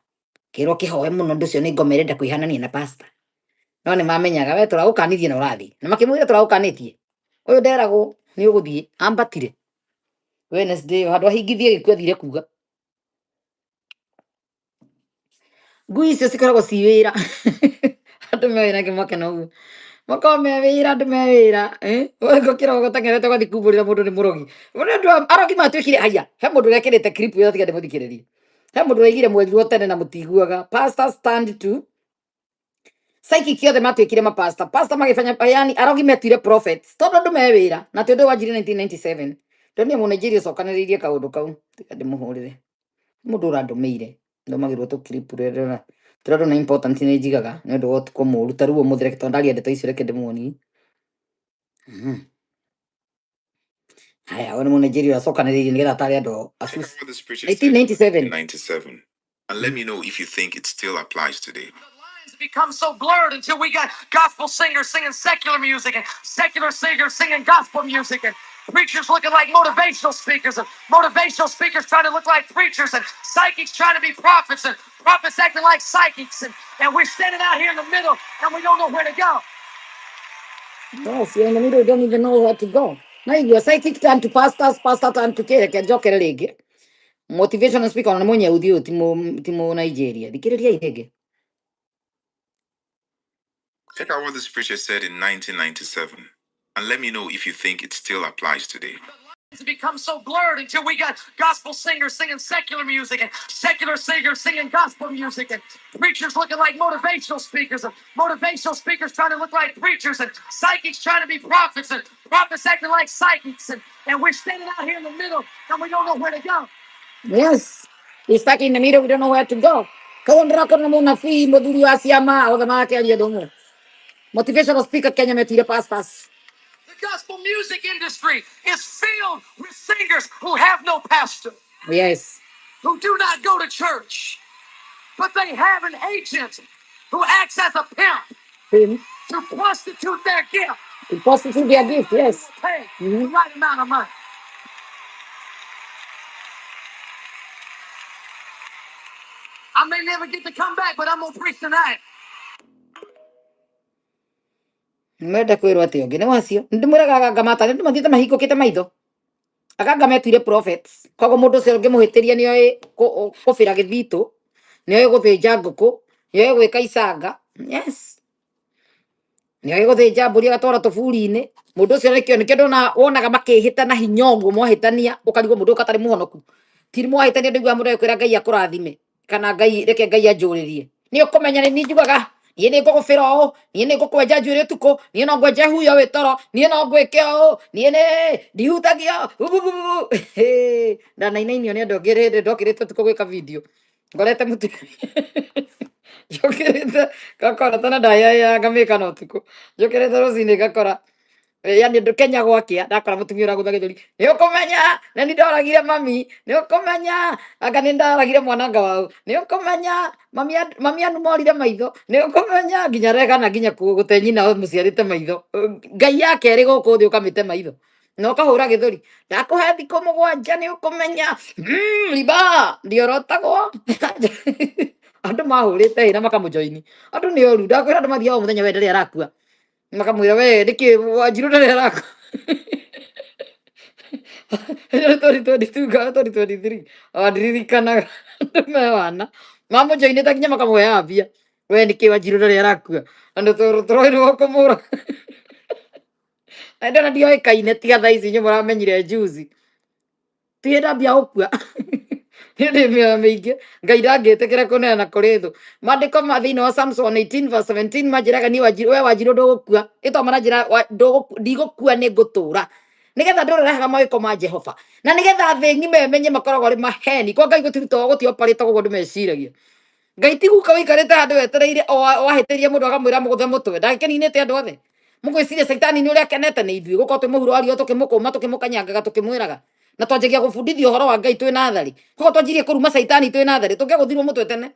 kĩrwo kĩhoe mũno ũndũ ũcio nĩ ngoma ĩrenda kwĩhanania na pastor. No nĩ mamenyaga we tũragũkanirie na ũrathiĩ na makĩmwĩra tũragũkanĩtie, ũyũ nderagwo nĩ ũgũthiĩ. Ambatire Wednesday ĩyo, handũ ahingithie gĩkuũ athire kuga ngui icio cikoragwo ci wĩra. Andũ me wĩra kĩmakena ũguo makoragwo me wĩra, andũ me wĩra ngũkĩra ũteng'erete ũgathiĩ kumbũrĩra mũndũ nĩ mũrogi. Nĩ ũndũ wa arogi matuĩkire haya. He mũndũ ũrekĩrĩte clip ĩyo, tiga ndĩmũthikĩrĩrie. He mũndũ ũraigire mwerirwo tene na mũtiguaga. Pastor stand to psychic othe matuĩkire mapasta, pastor magĩbanya, yani arogi metuire prophets tondũ andũ me wĩra. Na ti ũndũ wanjirie 1997, ndonire mũnaijeria ũcokanĩrĩirie kaũndũ kau. Tiga ndĩmũhũrĩre mũndũ ũrandũmĩire, ndũmagĩrwo tũ clip rĩrĩa ndĩrona tũrĩa ndona important nĩ njigaga nĩ ũndũ wa ũtukũ mũũru ta rĩu ũmũthĩ. Reke tondũ ndaria ndeto icio, reke ndĩmuonie. Haya, ũyũ nĩ Mũnigeria ũracokanĩrĩirie nĩgetha atare andũ acu. Check out what this preacher said in 1997. 97 and let me know if you think it still applies today. Lines become so blurred until we got gospel singers singing secular music and secular singers singing gospel music and preachers looking like motivational speakers and motivational speakers trying to look like preachers and psychics trying to be prophets and prophets acting like psychics and we're standing out here in the middle and we don't know where to go. Yes, you're in the middle, you don't even know where to go. Na igua psychic turn to pastors, pastor turn to kĩrĩa kĩa njokere rĩngĩ. Motivational speaker ona nĩ mũnyeuthi ũyũ ti mũ Nigeria. Thikĩrĩriai rĩngĩ. Check out what this preacher said in 1997 and let me know if you think it still applies today. Lines become so blurred until we got gospel singers singing secular music and secular singers singing gospel music and preachers looking like motivational speakers and motivational speakers trying to look like preachers and psychics trying to be prophets and prophets acting like psychics and we're standing out here in the middle and we don't know where to go. Yes. We stuck in the middle, we don't know where to go. Koguo ndĩrakorwo nĩ mũnabii mũthuri wa ciama othe marakĩaria ũndũ ũmwe. Motivational speaker Kenya metuire pastors. The gospel music industry is filled with singers who have no pastor, Yes. who do not go to church, but they have an agent who acts as a pimp Him. to prostitute their gift. To prostitute their gift, yes. Pay the right amount of money. I may never get to come back, but I'm gonna preach tonight. Mwenda kwĩrwo atĩ ũngĩ nĩ wacio ndĩmwĩraga aganga matane ndĩ mathiĩte mahingũkĩte maitho aganga metuire prophets koguo mũndũ ũcio ũngĩmũhĩtĩria nĩoĩ kũbĩra gĩthitũ nĩoĩ gũthĩnja ngũkũ nĩoĩ gwĩka icanga yes nĩoĩ gũthĩnja mbũri agatwara tũburi-inĩ mũndũ ũcio nĩkĩo nĩkĩo ndona wonaga makĩhĩta na hinya ũguo mwahĩtania ũkarigwo mũndũ ũyũ katarĩ mũhonoku ti mwahĩtania ndĩguaga mũndũ agĩkwĩra Ngai akũrathime kana Ngai reke Ngai anjũrĩrie nĩ ũkũmenya nĩ niĩ njugaga niĩ nĩ ngũgũbĩra ũũ niĩ nĩ ngũkwenja njuĩrĩ ũtukũ niĩ no ngwenje huyo wĩ toro niĩ no ngwĩke ũũ niĩ nĩ ndihutagio bubububu ndanainainio nĩ andũ angĩ rĩrĩ ndokĩrĩte ũtukũ gwĩka video ngorete mũtu njũkĩrĩte ngakora tena ndayaya ngamĩka na ũtukũ njũkĩrĩte rũcinĩ ngakora yani andũ Kenya gwakĩa ndakora mũtumia ũragũtha gĩthũri nĩ ũkũmenya na nĩ ndoragire mami nĩ ũkũmenya anga nĩ ndoragire mwananga wau nĩ ũkũmenya mami mami anu morire maitho nĩ ũkũmenya nginya regana nginya gũte nyina mũciarĩte maitho ngai ya kerĩ gũkũ thĩ ũkamĩte maitho na ũkahũra gĩthũri ndakũhe thikũ mũgwanja nĩ ũkũmenya riba ndiorotagwo andũ mahũrĩte hĩ na makamũjoini andũ nĩ oru ndakwĩra andũ mathiaga o mũthenya we ndarĩ arakua makamwĩra we nĩkĩ wanjirũ ndarĩ arakua 2022 kana 2023 wandiririkanaga andũ me wana mamũjoinĩte nginya makamũheaga mbia we nĩkĩ wanjirũ ndarĩ arakua andũ tũroirwo kũmũra na ndona ndioĩkaine tiga thaa ici inyuĩ mũramenyire juzi ti hĩndĩ ambia gũkua niĩ ndĩ mĩoyo mĩingĩ ngai ndangĩtĩkĩra kũneana kũrĩ thũ maandĩko ma thĩinĩ wa Samson 18 verse 17 manjĩraga niĩ we wanjirũ ndũgũkua ĩto maranjĩra ndigũkua nĩ ngũtũra nĩgetha ndũrerehaga mawĩko ma Jehova na nĩgetha thĩ ng'ima ĩmenye makoragwo arĩ maheni kwa ngai gũtirutagwo gũtioparĩtagwo ũguo andũ meciragia ngai ti guka wĩikarĩte handũ wetereire o wahĩtĩria mũndũ akamwĩra mũgũthe mũtwe ndangĩkeninĩte andũ othe mũgwĩciria caitani nĩ ũrĩa akenete nĩ ithuĩ gũkorwo twĩ mũhuro wa riũa tũkĩmũkũma tũkĩmũkanyangaga tũkĩmwĩraga na twanjagia gũbundithio ũhoro wa ngai twĩ natharĩ koguo twanjirie kũruma caitani twĩ natharĩ tũngĩagũthirwo mũtwe tene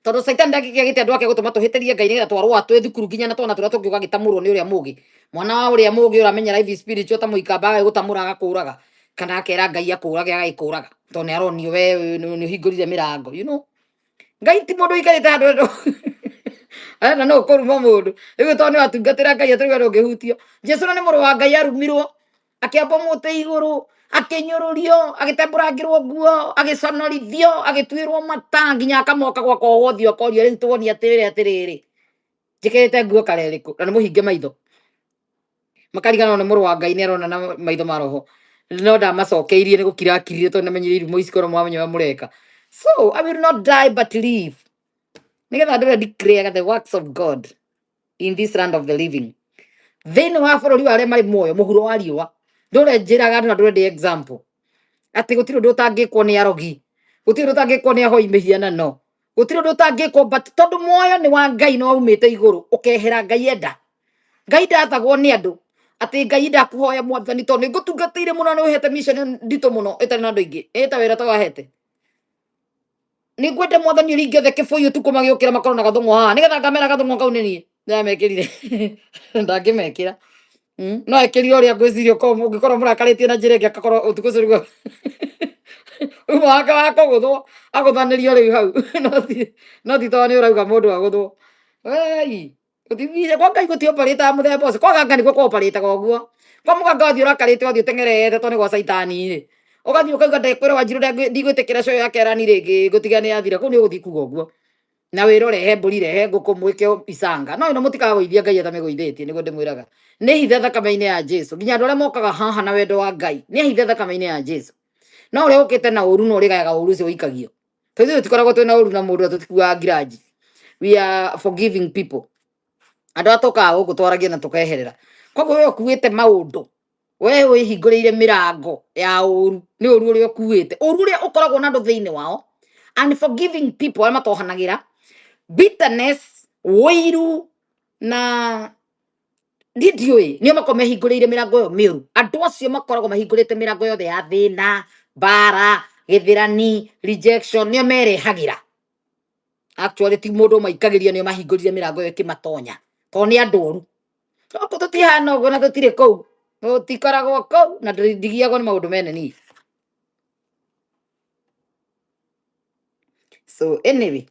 tondũ caitani ndangĩkĩagĩte andũ ake gũtũma tũhĩtĩrie ngai nĩgetha twarũa twĩ thukuru nginya na twana tũrĩa tũngĩ ũgagĩtamũrwo nĩ ũrĩa mũgĩ mwana wa ũrĩa mũgĩ ũramenya life spiritual ta mũikamba agagĩgũtamũra agakũraga kana akera ngai akũrage agagĩkũraga tondũ nĩ aronio we nĩ ũhingũrire mĩrango you know ngai ti mũndũ ũikarĩte handũ andũ arenda no kũruma mũndũ rĩu tondũ nĩ watungatĩra ngai atĩ rĩu ndũngĩhutio Jesũ na nĩ mũrũ wa ngai arumirwo akĩambwo mũtĩ igũrũ akĩnyũrũrio agĩtembũrangĩrwo nguo agĩconorithio agĩtuĩrwo mata nginya akamoka gwakwa wothe akorio rĩu tuonie atĩrĩrĩ atĩrĩrĩ njĩkĩrĩte nguo kara ĩrĩkũ na nĩ mũhinge maitho makariganwo nĩ mũrũ wa ngai nĩ arona na maitho ma roho no ndamacokeirie nĩ gũkira akirire tondũ nĩamenyire irumo ici korwo mwamenya ũrĩa mũreka so I will not die but live nĩgetha ndũre declare the works of God in this land of the living thĩinĩ wa bũrũri wa arĩa marĩ muoyo mũhuro wa riũa ndũre njĩraga andũ na ndũre ndĩ example atĩ gũtirĩ ũndũ ũtangĩkwo nĩ arogi gũtirĩ ũndũ ũtangĩkwo nĩ ahoi mĩhianano gũtirĩ ũndũ ũtangĩkwo but tondũ muoyo nĩ wa ngai na waumĩte igũrũ ũkehera ngai enda ngai ndathagwo nĩ andũ Atĩ Ngai ndakũhoya mwathani tondũ nĩ ngũtungatĩire mũno, nĩ ũhete mission nditũ mũno ĩtarĩ na andũ aingĩ, ĩta wĩra ta wahete. Nĩ ngwenda mwathani ũringe othe kĩbũi ũtukũ magĩũkĩra makorwo na gathũng'wa haha nĩgetha ngamera gathũng'wa kau nĩ niĩ ndĩramekĩrire. Ndangĩmekĩra. No ekĩrire ũrĩa ngwĩciria ũkorwo ũngĩkorwo mũrakarĩtie na njĩra ĩngĩ, akakorwo ũtukũ ũcio nĩguo uma wake wa kũgũthwo agũthanĩrio rĩu hau. No ti tondũ nĩ ũrauga mũndũ agũthwo. Wei gũtithiire kwa Ngai, gũtioparĩtaga mũthemba ũcio. Kwa ganga nĩguo kuoparĩtaga ũguo. Kwa mũganga wathiĩ ũrakarĩte, wathiĩ ũteng'erete tondũ nĩ gwa caitani rĩ, ũgathiĩ ũkauga ndekwĩra Wanjirũ ndigwĩtĩkĩra show ya kerani rĩngĩ, ngũtiga nĩ yathira. Kũu nĩ ũgũthiĩ kuga ũguo na wĩra ũrehe mbũri, rehe ngũkũ, mwĩke icanga, no ĩno mũtikagũithia Ngai atamĩgũithĩtie. Nĩguo ndĩmwĩraga, nĩ hithe thakame-inĩ ya Jesu. Nginya andũ arĩa mokaga haha na wendo wa Ngai nĩ ahithe thakame-inĩ ya Jesu, no ũrĩa ũkĩte na ũru no ũrĩgayaga ũru ũcio ũikagio. Tondũ ithuĩ tũtikoragwo twĩna ũru na mũndũ na tũtikuaga grudge. We are forgiving people. Andũ arĩa tũkaga gũkũ twaragia na tũkeherera. Koguo we ũkuĩte maũndũ, we wĩhingũrĩire mĩrango ya ũru nĩ ũru ũrĩa ũkuĩte, ũru ũrĩa ũkoragwo na andũ thĩinĩ wao, unforgiving people arĩa matohanagĩra, bitterness, ũiru na ndiũĩ, nĩo makoragwo mehingũrĩire mĩrango ĩyo mĩũru. Andũ acio makoragwo mahingũrĩte mĩrango yothe ya thĩna, mbara, gĩthĩrani, rejection, nĩo merehagĩra. Actually ti mũndũ maikagĩria, nĩo mahingũrire mĩrango ĩyo ĩkĩmatonya tondũ nĩ andũ oru. Gũkũ tũtihana ũguo na tũtirĩ kũu, tũtikoragwo kũu na ndigiagwo nĩ maũndũ mene niĩ. So anyway,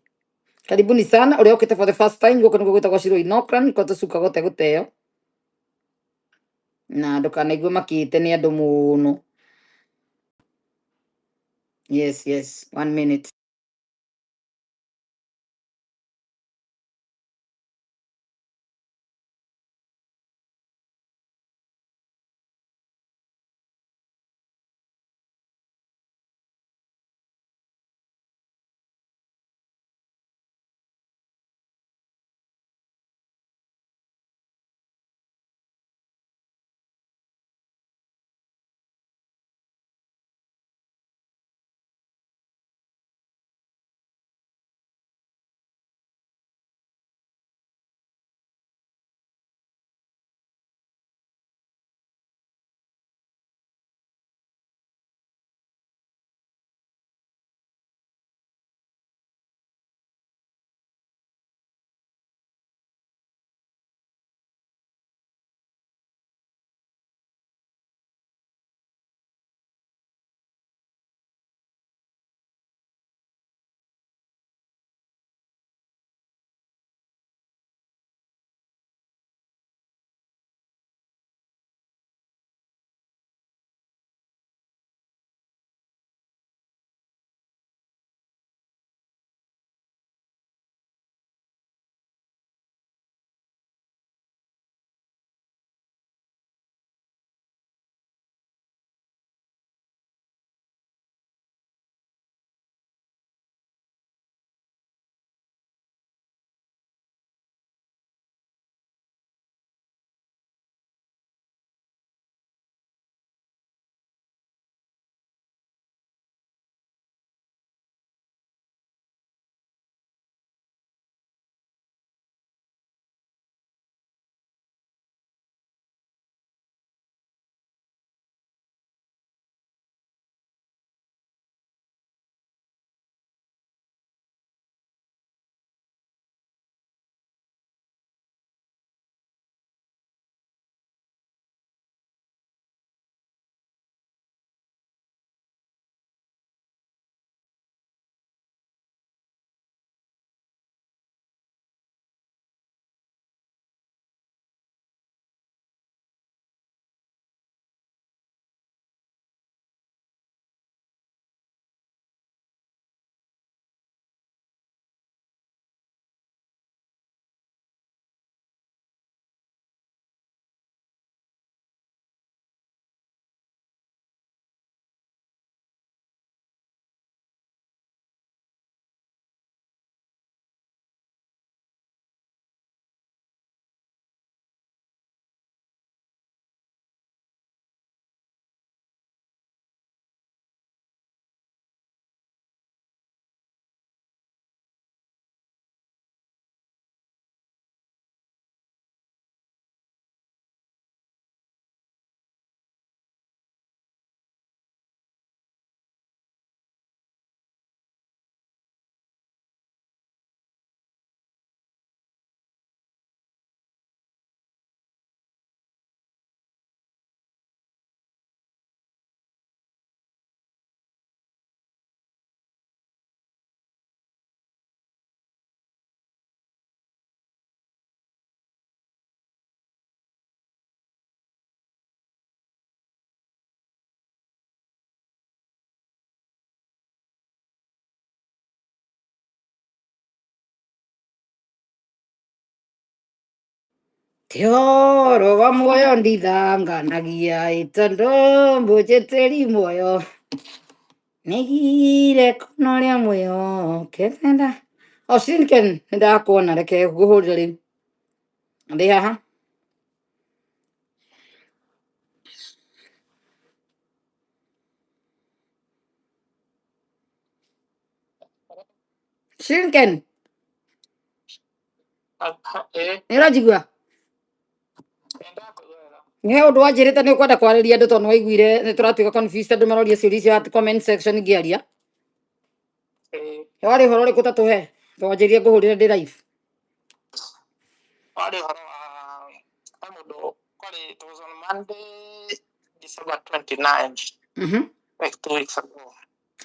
karibuni sana ũrĩa ũkĩte for the first time. Gũkũ nĩguo gwĩtagwo Shiro in Auckland, kwa tũcukaga ũtegũteo na ndũkanaigue makĩte nĩ andũ mũno. Yes, yes, one minute. Ti ũhoro wa muoyo ndithanganagia ĩ tondũ mbũjĩtĩri muoyo nĩgire kona ũrĩa mwĩhokete nda. O Shrinken nĩndakuona, reke ngũhũrĩre rĩu ndĩ haha. Shrinken, nĩ ũranjigua? Nĩ he ũndũ wanjĩrĩte nĩ ũkwenda kwarĩria andũ tondũ nĩwaiguire nĩ tũratuĩka confused, andũ maroria ciũria icio at comment section ngĩaria. Warĩ ũhoro ũrĩkũ ta tũhe? Twanjĩrire ngũhũrĩre ndĩ live. Warĩ ũhoro wa he mũndũ kwarĩ, it was on Monday, December 29, like 2 weeks ago.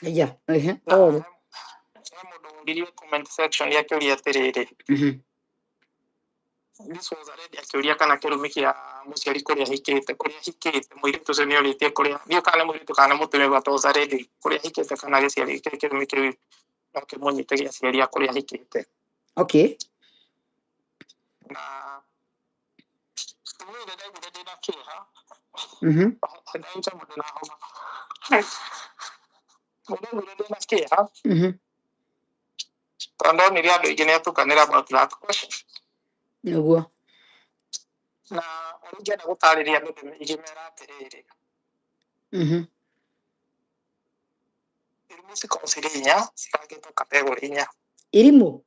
Yeah, ehe. Na Pole. he mũndũ woririe comment section akĩũria atĩrĩrĩ, this was a lady, akĩũria kana kĩrumi kĩa mũciari kũrĩa hikĩte mũirĩtu ũcio nĩ orĩtie kũrĩa ndiũ kana nĩ mũirĩtu kana nĩ mũtumia, but was a lady, kũrĩa hikĩte kana gĩciari kĩrumi kĩu no kĩmũnyite gĩa aciari a kũrĩa hikĩte. Na niĩ ndaiguire ndĩna kĩeha. Ndaita mũndũ na homa. Ndaiguire ndĩna kĩeha tondũ ndonire andũ aingĩ nĩ atukanĩra about that question. Na ũrĩa ingĩenda gũtarĩria andũ ingĩmera atĩrĩrĩ, irumi cikoragwo cirĩ inya, cibangĩtwo category inya. Irimũ.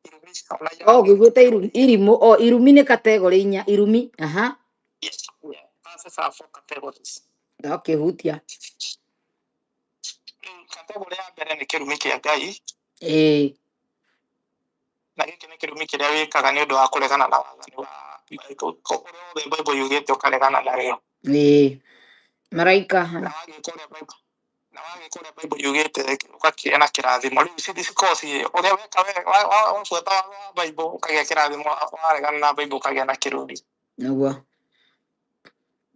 Irumi ona Oh, irathimo. ngũiguĩte irimũ. Oh, irumi nĩ category inya. Irumi. Aha. Yes, yeah. Curses are four categories. Okay, hutia. Rĩu category ya mbere nĩ kĩrumi kĩa Ngai. Na gĩkĩ nĩ kĩrumi kĩrĩa wĩkaga nĩ ũndũ wa kũregana na wathani wa ũrĩa wothe Bible yugĩte, ũkaregana narĩo. Maraika. Na wagĩka ũrĩa Bible yugĩte, ũgakĩgĩa na kĩrathimo. Rĩu ici cikoragwo ciĩ ũrĩa weka wabuata watho wa Bible ũkagĩa kĩrathimo, waregana na Bible ũkagĩa na kĩrumi.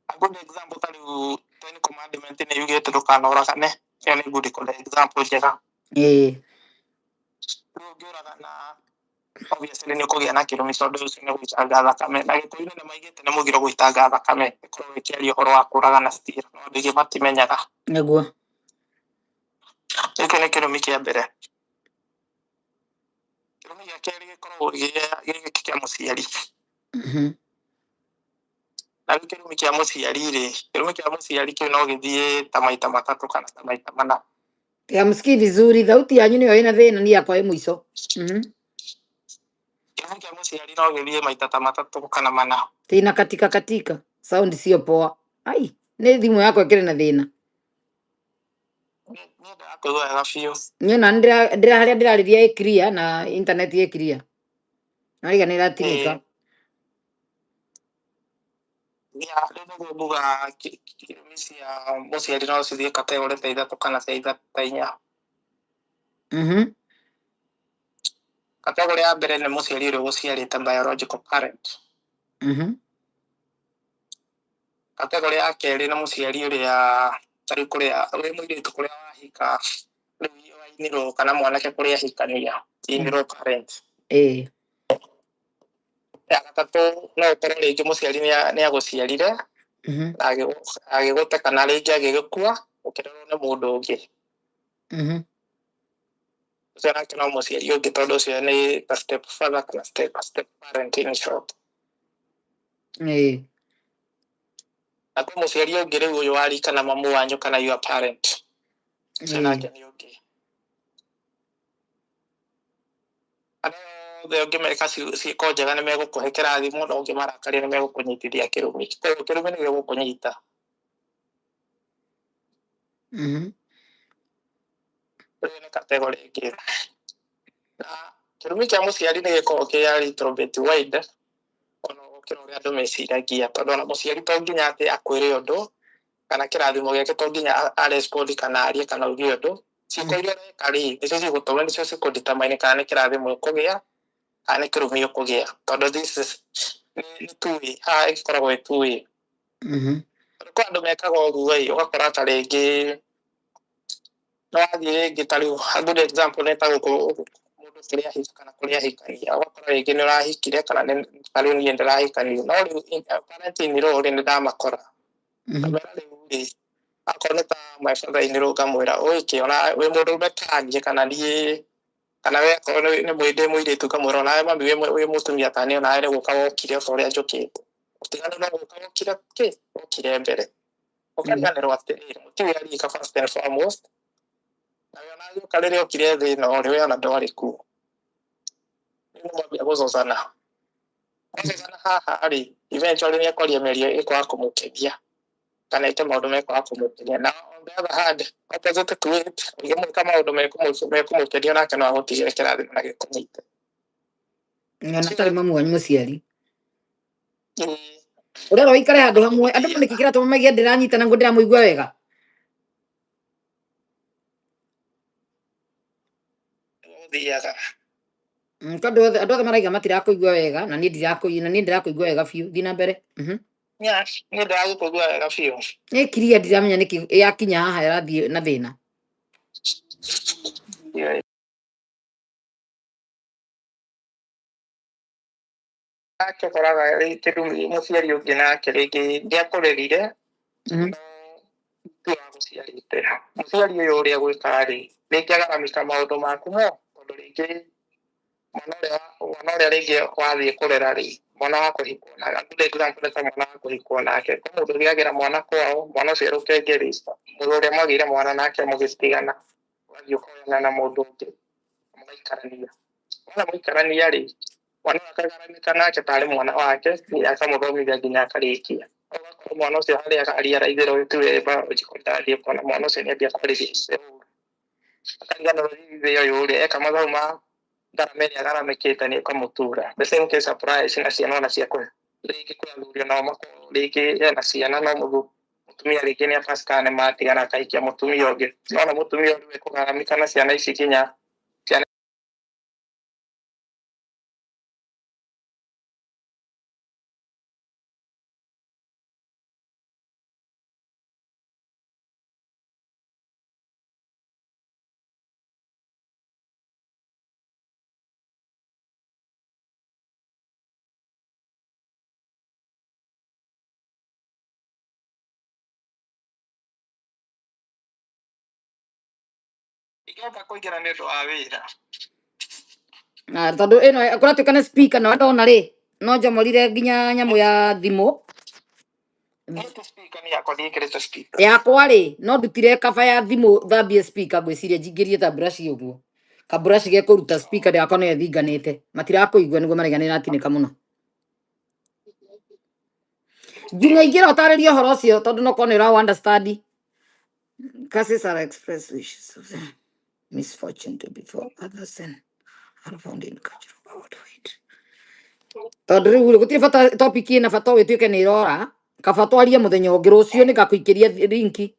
A good example, ta rĩu Ten Commandment nĩ yugĩte ndũkanoragane. Ĩyo nĩ good example njega. Rĩu ũngĩũragana, obviously nĩ ũkũgĩa na kĩrumi tondũ ũcio nĩ gũitanga thakame, na Gĩkũyũ-inĩ nĩ maigĩte nĩ mũgiro gũitanga thakame, ĩkoragwo ĩkĩaria ũhoro wa kũragana still, no andũ aingĩ matimenyaga. Gĩkĩ nĩ kĩrumi kĩa mbere. Kĩrumi gĩa kerĩ gĩkoragwo gĩ kĩa mũciari. Na rĩu kĩrumi kĩa mũciari rĩ, kĩrumi kĩa mũciari kĩu no gĩthiĩ ta maita matatũ kana ta maita mana. Hamsikii vizuri, thauti yanyu nĩyo ĩna thĩna, ni yakwa ĩ mũico. Kĩrumi kĩa mũciari no gĩthiĩ maita ta matatũ kana mana. Ina katika katika, sound sio poa. Ai, nĩ thimũ yakwa ĩkĩrĩ na thĩna. Niĩ ndĩrakũigua wega biũ. Niĩ na ndĩra harĩa ndĩrarĩria ĩ clear na internet ĩ clear. Nariga nĩ ĩratinĩka. Ya, rĩu nĩguo nguga kĩrumi cia mũciari no cithiĩ category ta ithatũ kana ta ithatũ ta inya. Category ya mbere nĩ mũciari ũrĩa ũgũciarĩte, biological parent. Category ya kerĩ nĩ mũciari ũrĩa tarĩu kũrĩa wĩ mũirĩtu kũrĩa wahika, rĩu wainĩrwo, kana mwanake kũrĩa ahikania, in-law parent. Ya gatatũ no ũkorwo rĩngĩ mũciari nĩ agũciarire na agĩgũte kana rĩngĩ agĩgĩkua, ũkĩrerwo nĩ mũndũ ũngĩ. Ũcio nake no mũciari ũngĩ tondũ ũcio nĩ ta step father kana step parent in short. Na kwĩ mũciari ũngĩ rĩu ũyũ wa rika na mamu wanyu kana your parent, ũcio nake nĩ ũngĩ. Arĩa othe ũngĩmeka ciĩko njega nĩ megũkũhe kĩrathimo, na ũngĩmarakaria nĩ megũkũnyitithia kĩrumi. Koguo kĩrumi nĩ gĩgũkũnyita. Rĩu nĩ category ĩngĩ. Na kĩrumi kĩa mũciari nĩ gĩkoragwo kĩ a little bit wide ona gũkĩra ũrĩa andũ meciragia, tondũ ona mũciari to nginya atĩ akwĩre ũndũ kana kĩrathimo gĩake to nginya a respond kana arie kana auge ũndũ. Ciĩko iria ũreka rĩ, nĩcio cigũtũma, nĩcio cikũ-determine kana nĩ kĩrathimo ũkũgĩa kana nĩ kĩrumi ũkũgĩa, tondũ this is nĩ two way. Haha ĩkoragwo ĩ two way. Tondũ kwĩ andũ mekaga ũguo ĩ, ũgakora ta rĩngĩ no wathiĩ rĩngĩ, ta rĩu a good example nĩ ta gũkũ mũndũ Mũndũ kũrĩa ahika kana kũrĩa ahikania, ũgakora rĩngĩ nĩ ũrahikire kana nĩ ta rĩu niĩ ndĩrahikanirie, no rĩu parent in law rĩ, nĩ ndamakora. Ngamera rĩu rĩ, akorwo nĩ ta my father in law, ngamwĩra ũĩke ona wĩ mũndũrũme taniĩ kana niĩ kana we akorwo nĩ ndĩ mũirĩtu, ngamwĩra onawe mami wĩ mũtumia taniĩ, onawe nĩ gũka wokire ota ũrĩa njũkĩte, ũtiganu no gũka wokire kĩ wokire mbere. Ũkariganĩrwo atĩrĩrĩ, mũtiũĩ arika first and foremost, nawe ona agĩũka rĩrĩa okire thĩ ĩno rĩ, we ona ndwarĩ kuo. Rĩu nĩ mwambia gũcocana, mwacocana haha rĩ, eventually nĩ ekwaria mĩario ĩkwaga kũmũkenia kana ĩke maũndũ mekwaga kũmũkenia. Na on the other hand, opposite to it, ũngĩmwĩka maũndũ mekũmũkenia, nake no agũtigĩre kĩrathimo na gĩkũnyite. Na atarĩ mamu wanyu mũciari. Ũrerwo ũikare handũ hamwe andũ nĩkĩ kĩratũma maigue ndĩranyitana nguo ndĩramũigua wega. Ũthiaga. Tondũ andũ othe maraiga matirakũigua wega na niĩ ndirakũigua, na niĩ ndĩrakũigua wega biũ. Thiĩ na mbere. Yeah, niĩ ndĩragũkũigua wega biũ. Nĩ kiria ndiramenya nĩkĩ yakinya haha ĩrathiĩ na thĩna. Yeah. Nake ũkoraga rĩngĩ rĩu mũciari ũngĩ nake rĩngĩ ndĩakũrerire, no ti wagũciarĩte. Mũciari ũyũ ũrĩa gwĩka rĩ, rĩngĩ agaramika maũndũ maku mo, tondũ rĩngĩ mwana ũrĩa rĩngĩ wathiĩ kũrera rĩ, mwana wa kũhikwo nake, good example nĩ ta mwana wa kũhikwo nake, kwĩ mũndũ ũgĩagĩra mwana kwao, mwana ũcio rũkenge rĩ, mũndũ ũrĩa mwagĩire mwana nake mũgĩtigana, ũgathiĩ ũkoyana na mũndũ ũngĩ mũgaikarania. Wona mũikarania rĩ, mwana ũyũ akagaramika nake tarĩ mwana wake, nginya akamũthomithia nginya akarĩkia. Ũgakorwo mwana ũcio harĩa ariaraithĩrwo tiwe biological dad, ũkona mwana ũcio nĩ ambia kwarĩria ithe ũru, akariganĩrwo ithe ũyũ rĩ eka mathabu ma ngarama ĩrĩa agaramĩkĩte nĩ ũkamũtura. The same case applies na ciana ona ciakwa. Rĩngĩ kwĩ athuri onao makorwo rĩngĩ ena ciana, no mũtumia rĩngĩ nĩ apatikana nĩ matigana, akahikia mũtumia ũngĩ, nona mũtumia ũyũ ekũgaramika na ciana ici nginya ciana. Ingĩhota kũingĩra nĩ ũndũ wa wĩra. Na tondũ ĩno kũratuĩka nĩ speaker na ndona rĩ, no njomorire nginya nyamũ ya thimũ. Niĩ ti speaker, nĩ yakwa ndiĩkĩrĩte speaker. Yakwa rĩ, no ndutire kaba ya thimũ thambie speaker, ngwĩciria njingĩrie ta brush ũguo, kaburaci gekũruta speaker yakwa nĩyo ĩthinganĩte. Matirakũigua nĩguo maraiga nĩ ĩratinĩka mũno. Nginya ingĩra ũtarĩrie ũhoro ũcio tondũ no korwo nĩ ũra understand. Curses are expressed wishes of the misfortune to befall others and are found in cultural worldwide. Tondũ rĩu rĩ, gũtirĩ bata topic ĩna bata ũyũ ĩtuĩke nĩ ĩrora, kaba twarie mũthenya ũngĩ rũciũ, nĩngakũikĩria linki,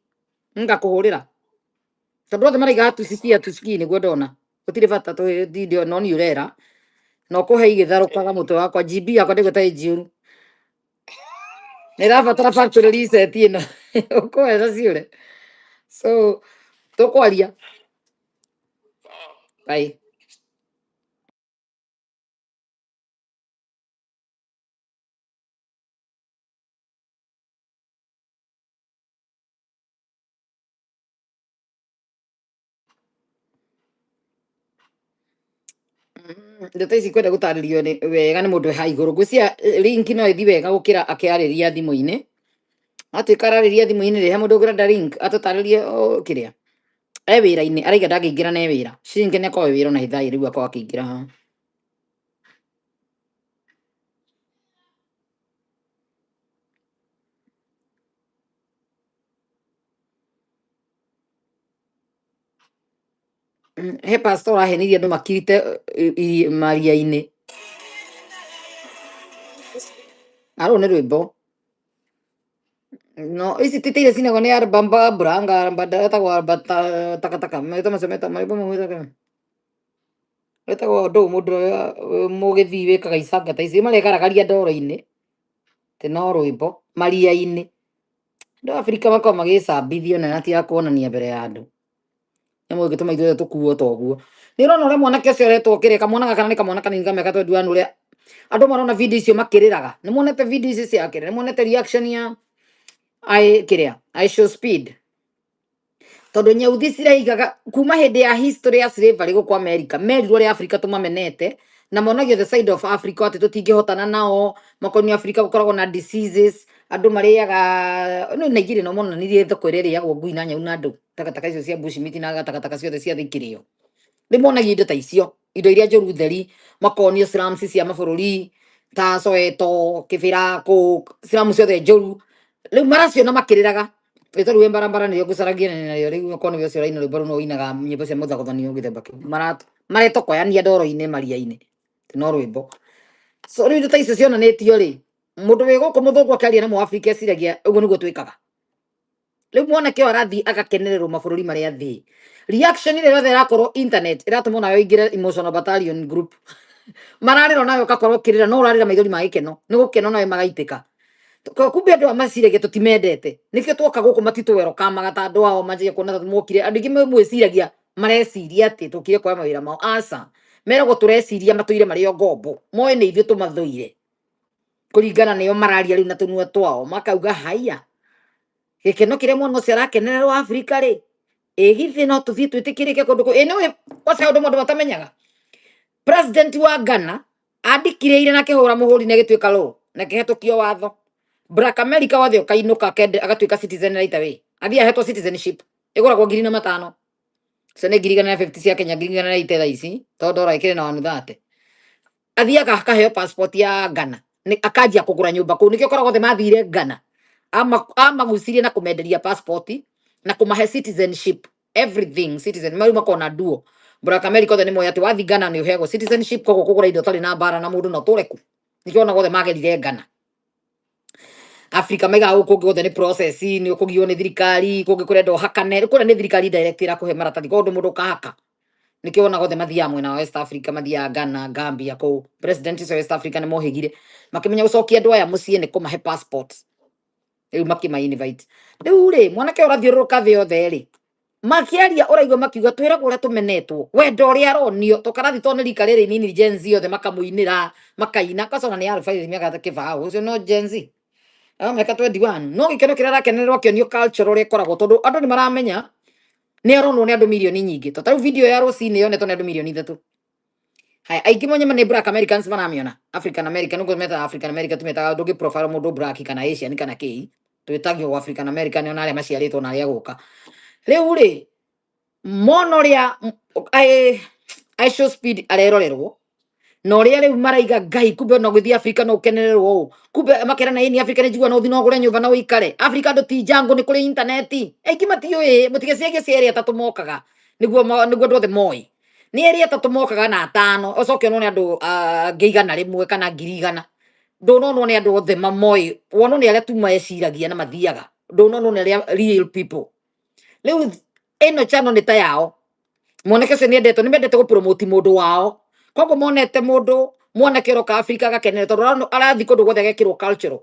ngakũhũrĩra, tondũ othe maraiga hatusikii hatusikii, nĩguo ndona gũtirĩ bata tũtinde. No niĩ ũrera na ũkũhe igĩtharũkaga mũtwe wakwa, GB yakwa ndĩgwo ta ĩnjiũru, nĩ ĩrabatara factory reset ĩno ũkũhe na ciũre, so tũkwaria. Bye. Ndeto ici kwenda gũtarĩrio nĩ wega nĩ mũndũ wĩ haha igũrũ. Ngwĩciria link no ĩthi wega gũkĩra akĩarĩria thimũ-inĩ. Atuĩka ararĩria thimũ-inĩ rĩ, he mũndũ ũngĩrenda link atũtarĩrie kĩrĩa e wĩra-inĩ araiga ndangĩingĩra na e wĩra. Ciringi nĩ akorwo e wĩra ona ithaa rĩu akorwo akĩingĩra haha. He pastor ũrahenirie andũ makirite maria-inĩ. Arũ nĩ rwĩmbo no ici ti iria cinagwo nĩ Arbamba Buranga etagwo Arba takataka metwo macio metagwo marĩtwa mau metagwo wĩtagwo ndũ mũndũ ũrĩa mũgĩthii wĩkaga icanga ta ici maregaragaria ndoro-inĩ atĩ no rwĩmbo maria-inĩ. Andũ a Afrika makoragwo magĩcambithio na matigaga kuonania mbere ya andũ. Nyamũ ĩngĩtũma ithuothe tũkuo ta ũguo. Nĩ ũrona ũrĩa mwanake ũcio aretwo kĩrĩa, kamwana gaka na nĩ kamwana kanini ka mĩaka 21 ũrĩa andũ marona video icio makĩrĩraga. Nĩ monete video icio cia kĩrĩa? Nĩ monete reaction ya I kĩrĩa? I show speed. Tondũ nyeuthi ciraigaga kuma hĩndĩ ya history ya slavery gũkũ America, merirwo ũrĩa Africa tũmamenete na monagio the side of Africa atĩ tũtingĩhotana nao, makonio Africa gũkoragwo na diseases, andũ marĩaga no Nigeria no monanirie thoko ĩrĩa ĩrĩagwo ngui na nyau na andũ, takataka icio cia bushmeat na takataka ciothe cia thĩ ikĩrĩo. Nĩ monagia indo ta icio, indo iria njũru theri, makonio slums cia mabũrũri ta Soweto, Kibera, kũ slums ciothe njũru. Rĩu maraciona makĩrĩraga. Rĩtwa rĩu barabara nĩrĩo ngũcaragia narĩo rĩu okorwo nĩwe ũcio ũraina rwĩmbo rũu no ũinaga nyĩmbo cia mũthagũthanio gĩthemba kĩu. Maretokoyania ndoro-inĩ maria-inĩ. No rwĩmbo. So rĩu indo ta icio cionanĩtio rĩ, mũndũ wĩ gũkũ mũthũngũ akĩaria na mũafrika eciragia ũguo nĩguo twĩkaga. Rĩu mwanake ũyũ arathiĩ agakenererwo mabũrũri marĩa athiĩ. Reaction ĩrĩa yothe ĩrakorwo internet ĩratũma onawe ũingĩre emotional battalion group. Mararĩra onawe ũgakorwo ũkĩrĩra no ũrarĩra maithori ma gĩkeno. Nĩ gũkena onawe magaitĩka. Kumbe andũ aya maciragia tũtimendete. Nĩkĩo twoka gũkũ matitũwerokamaga ta andũ ao manjagia kuona ta mokire. Andũ aingĩ mwĩciragia mareciria atĩ tũkire kuoya mawĩra mao. Aca. Meragwo tũreciria matũire marĩ o ngombo. Moĩ nĩ ithuĩ tũmathũire. Kũringana nĩo mararia rĩu na tũnua twao. Makauga haiya. Gĩkeno kĩrĩa mwana ũcio arakenererwo Afrika rĩ, ĩ githĩ no tũthiĩ twĩtĩkĩrĩke kũndũ kũ ĩ nĩũĩ kwaca ũndũ mũndũ matamenyaga. President wa Ghana andĩkire na akĩhũra mũhũri na ĩgĩtuĩka law na ĩkĩhetũkio watho. Black America wothe ũkainũka agatuĩka citizen right away. Athiĩ ahetwo citizenship ĩgũragwo ngiri na matano. Icio nĩ ngiri igana na 50 cia Kenya, ngiri igana na 80 thaa ici tondũ ndora ĩkĩrĩ na 130. Athiaga akaheo passport ya Ghana. Nĩ akanjia kũgũra nyũmba kũu. Nĩkĩo ũkoraga othe mathire Ghana. Amagucirie na kũmenderia passport na kũmahe citizenship everything citizen marĩu makona duo. Black America othe nĩ moĩ atĩ wathiĩ Ghana nĩ ũheagwo citizenship koguo kũgũra indo ũtarĩ na mbara na mũndũ no ũtũre kũ. Nĩkĩo wonaga othe magerire Ghana. Africa maigaga gũkũ kũngĩ guothe nĩ process, nĩ ũkũgio nĩ thirikari, kũngĩ kũrenda ũhakane, kũrĩa nĩ thirikari direct ĩrakũhe maratathi, koguo ndũ mũndũ ũkahaka. Nĩkĩo wonaga othe mathiaga mwena wa West Africa, mathiaga Ghana, Gambia kũu. President ũcio wa West Africa nĩ mohĩgire makĩmenya gũcokia andũ aya mũciĩ nĩ kũmahe passport. Rĩu makĩma invite. Rĩu rĩ, mwanake ũyũ ũrathiũrũrũka thĩ yothe rĩ, makĩaria ũraigua makiuga twĩragwo ũrĩa tũmenetwo, wendo ũrĩa aronio, tũkarathi tondũ nĩ rika rĩrĩ inini Gen Z othe makamũinĩra, makaina, kwanza ona nĩ arobaini mĩaka kĩbaũ, ũcio no Gen Z. Ayo mĩaka 21. No gĩkeno kĩrĩa arakenererwo akĩonio culture ũrĩa ĩkoragwo tondũ andũ nĩ maramenya nĩ aronwo nĩ andũ mirioni nyingĩ. To tarĩu video ya rũcinĩ yonetwo nĩ andũ mirioni ithatũ. Haya, aingĩ monye nĩ Black Americans maramĩona. African American, ũguo metaga African American, tũmetaga ndũngĩ profile mũndũ black kana Asian kana kĩĩ. Twĩtagio African American ona arĩa maciarĩtwo na arĩa gũka. Rĩu rĩ, mona ũrĩa I show speed arerorerwo na ũrĩa rĩu maraiga ngai kumbe ona gũthiĩ Afrika no ũkenererwo ũũ, kumbe makerana ĩni Afrika nĩ njigua no ũthiĩ no ũgũre nyũmba na ũikare Afrika andũ ti jango nĩ kũrĩ intaneti aingĩ matiũĩ mũtigecirie cia erĩ atatũ mokaga nĩguo nĩguo andũ othe moĩ nĩ erĩ atatũ mokaga na atano ũcoke ũnone andũ angĩ igana rĩmwe kana ngiri igana ndũnonwo nĩ andũ othe mamoĩ wonwo nĩ arĩa tu meciragia na mathiaga ndũnonwo nĩ arĩa real people. Rĩu ĩno channel nĩ ta yao, mwanake ũcio nĩendetwo, nĩ mendete gũpromote mũndũ wao, koguo monete mũndũ mwanake ũroka Afrika agakenera tondũ arathiĩ kũndũ guothe agekĩrwo cultural,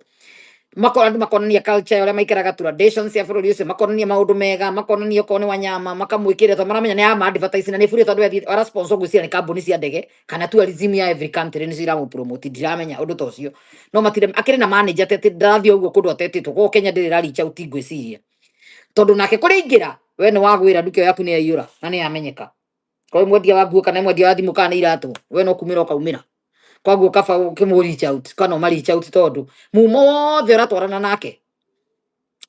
makora andũ makonania culture ũrĩa maikaraga, traditions cia bũrũri ũcio, makonania maũndũ mega, makonania okorwo nĩ wanyama makamwĩkĩra tondũ maramenya nĩ ama advertise na nĩ bure tondũ athiĩ ara sponsor ngwĩciria nĩ kambuni cia ndege kana tourism ya every country nĩcio iramũpromote, ndiramenya ũndũ ta ũcio, no matirĩ akĩrĩ na manager atĩ ndarathiĩ ũguo kũndũ atetĩtwo, koguo Kenya ndĩrĩ ĩra reach out ngwĩciria tondũ nake kũrĩa aingĩra we nĩ wagwĩra nduka ĩyo yaku nĩ yaiyũra na nĩ yamenyeka, korwo mwendia wa nguo kana mwendia wa thimũ kana nĩ iratũ we no kumĩra ũkaumĩra, koguo kaba ũkĩmũ reach out kana ũma reach out tondũ mumo wothe ũratwarana nake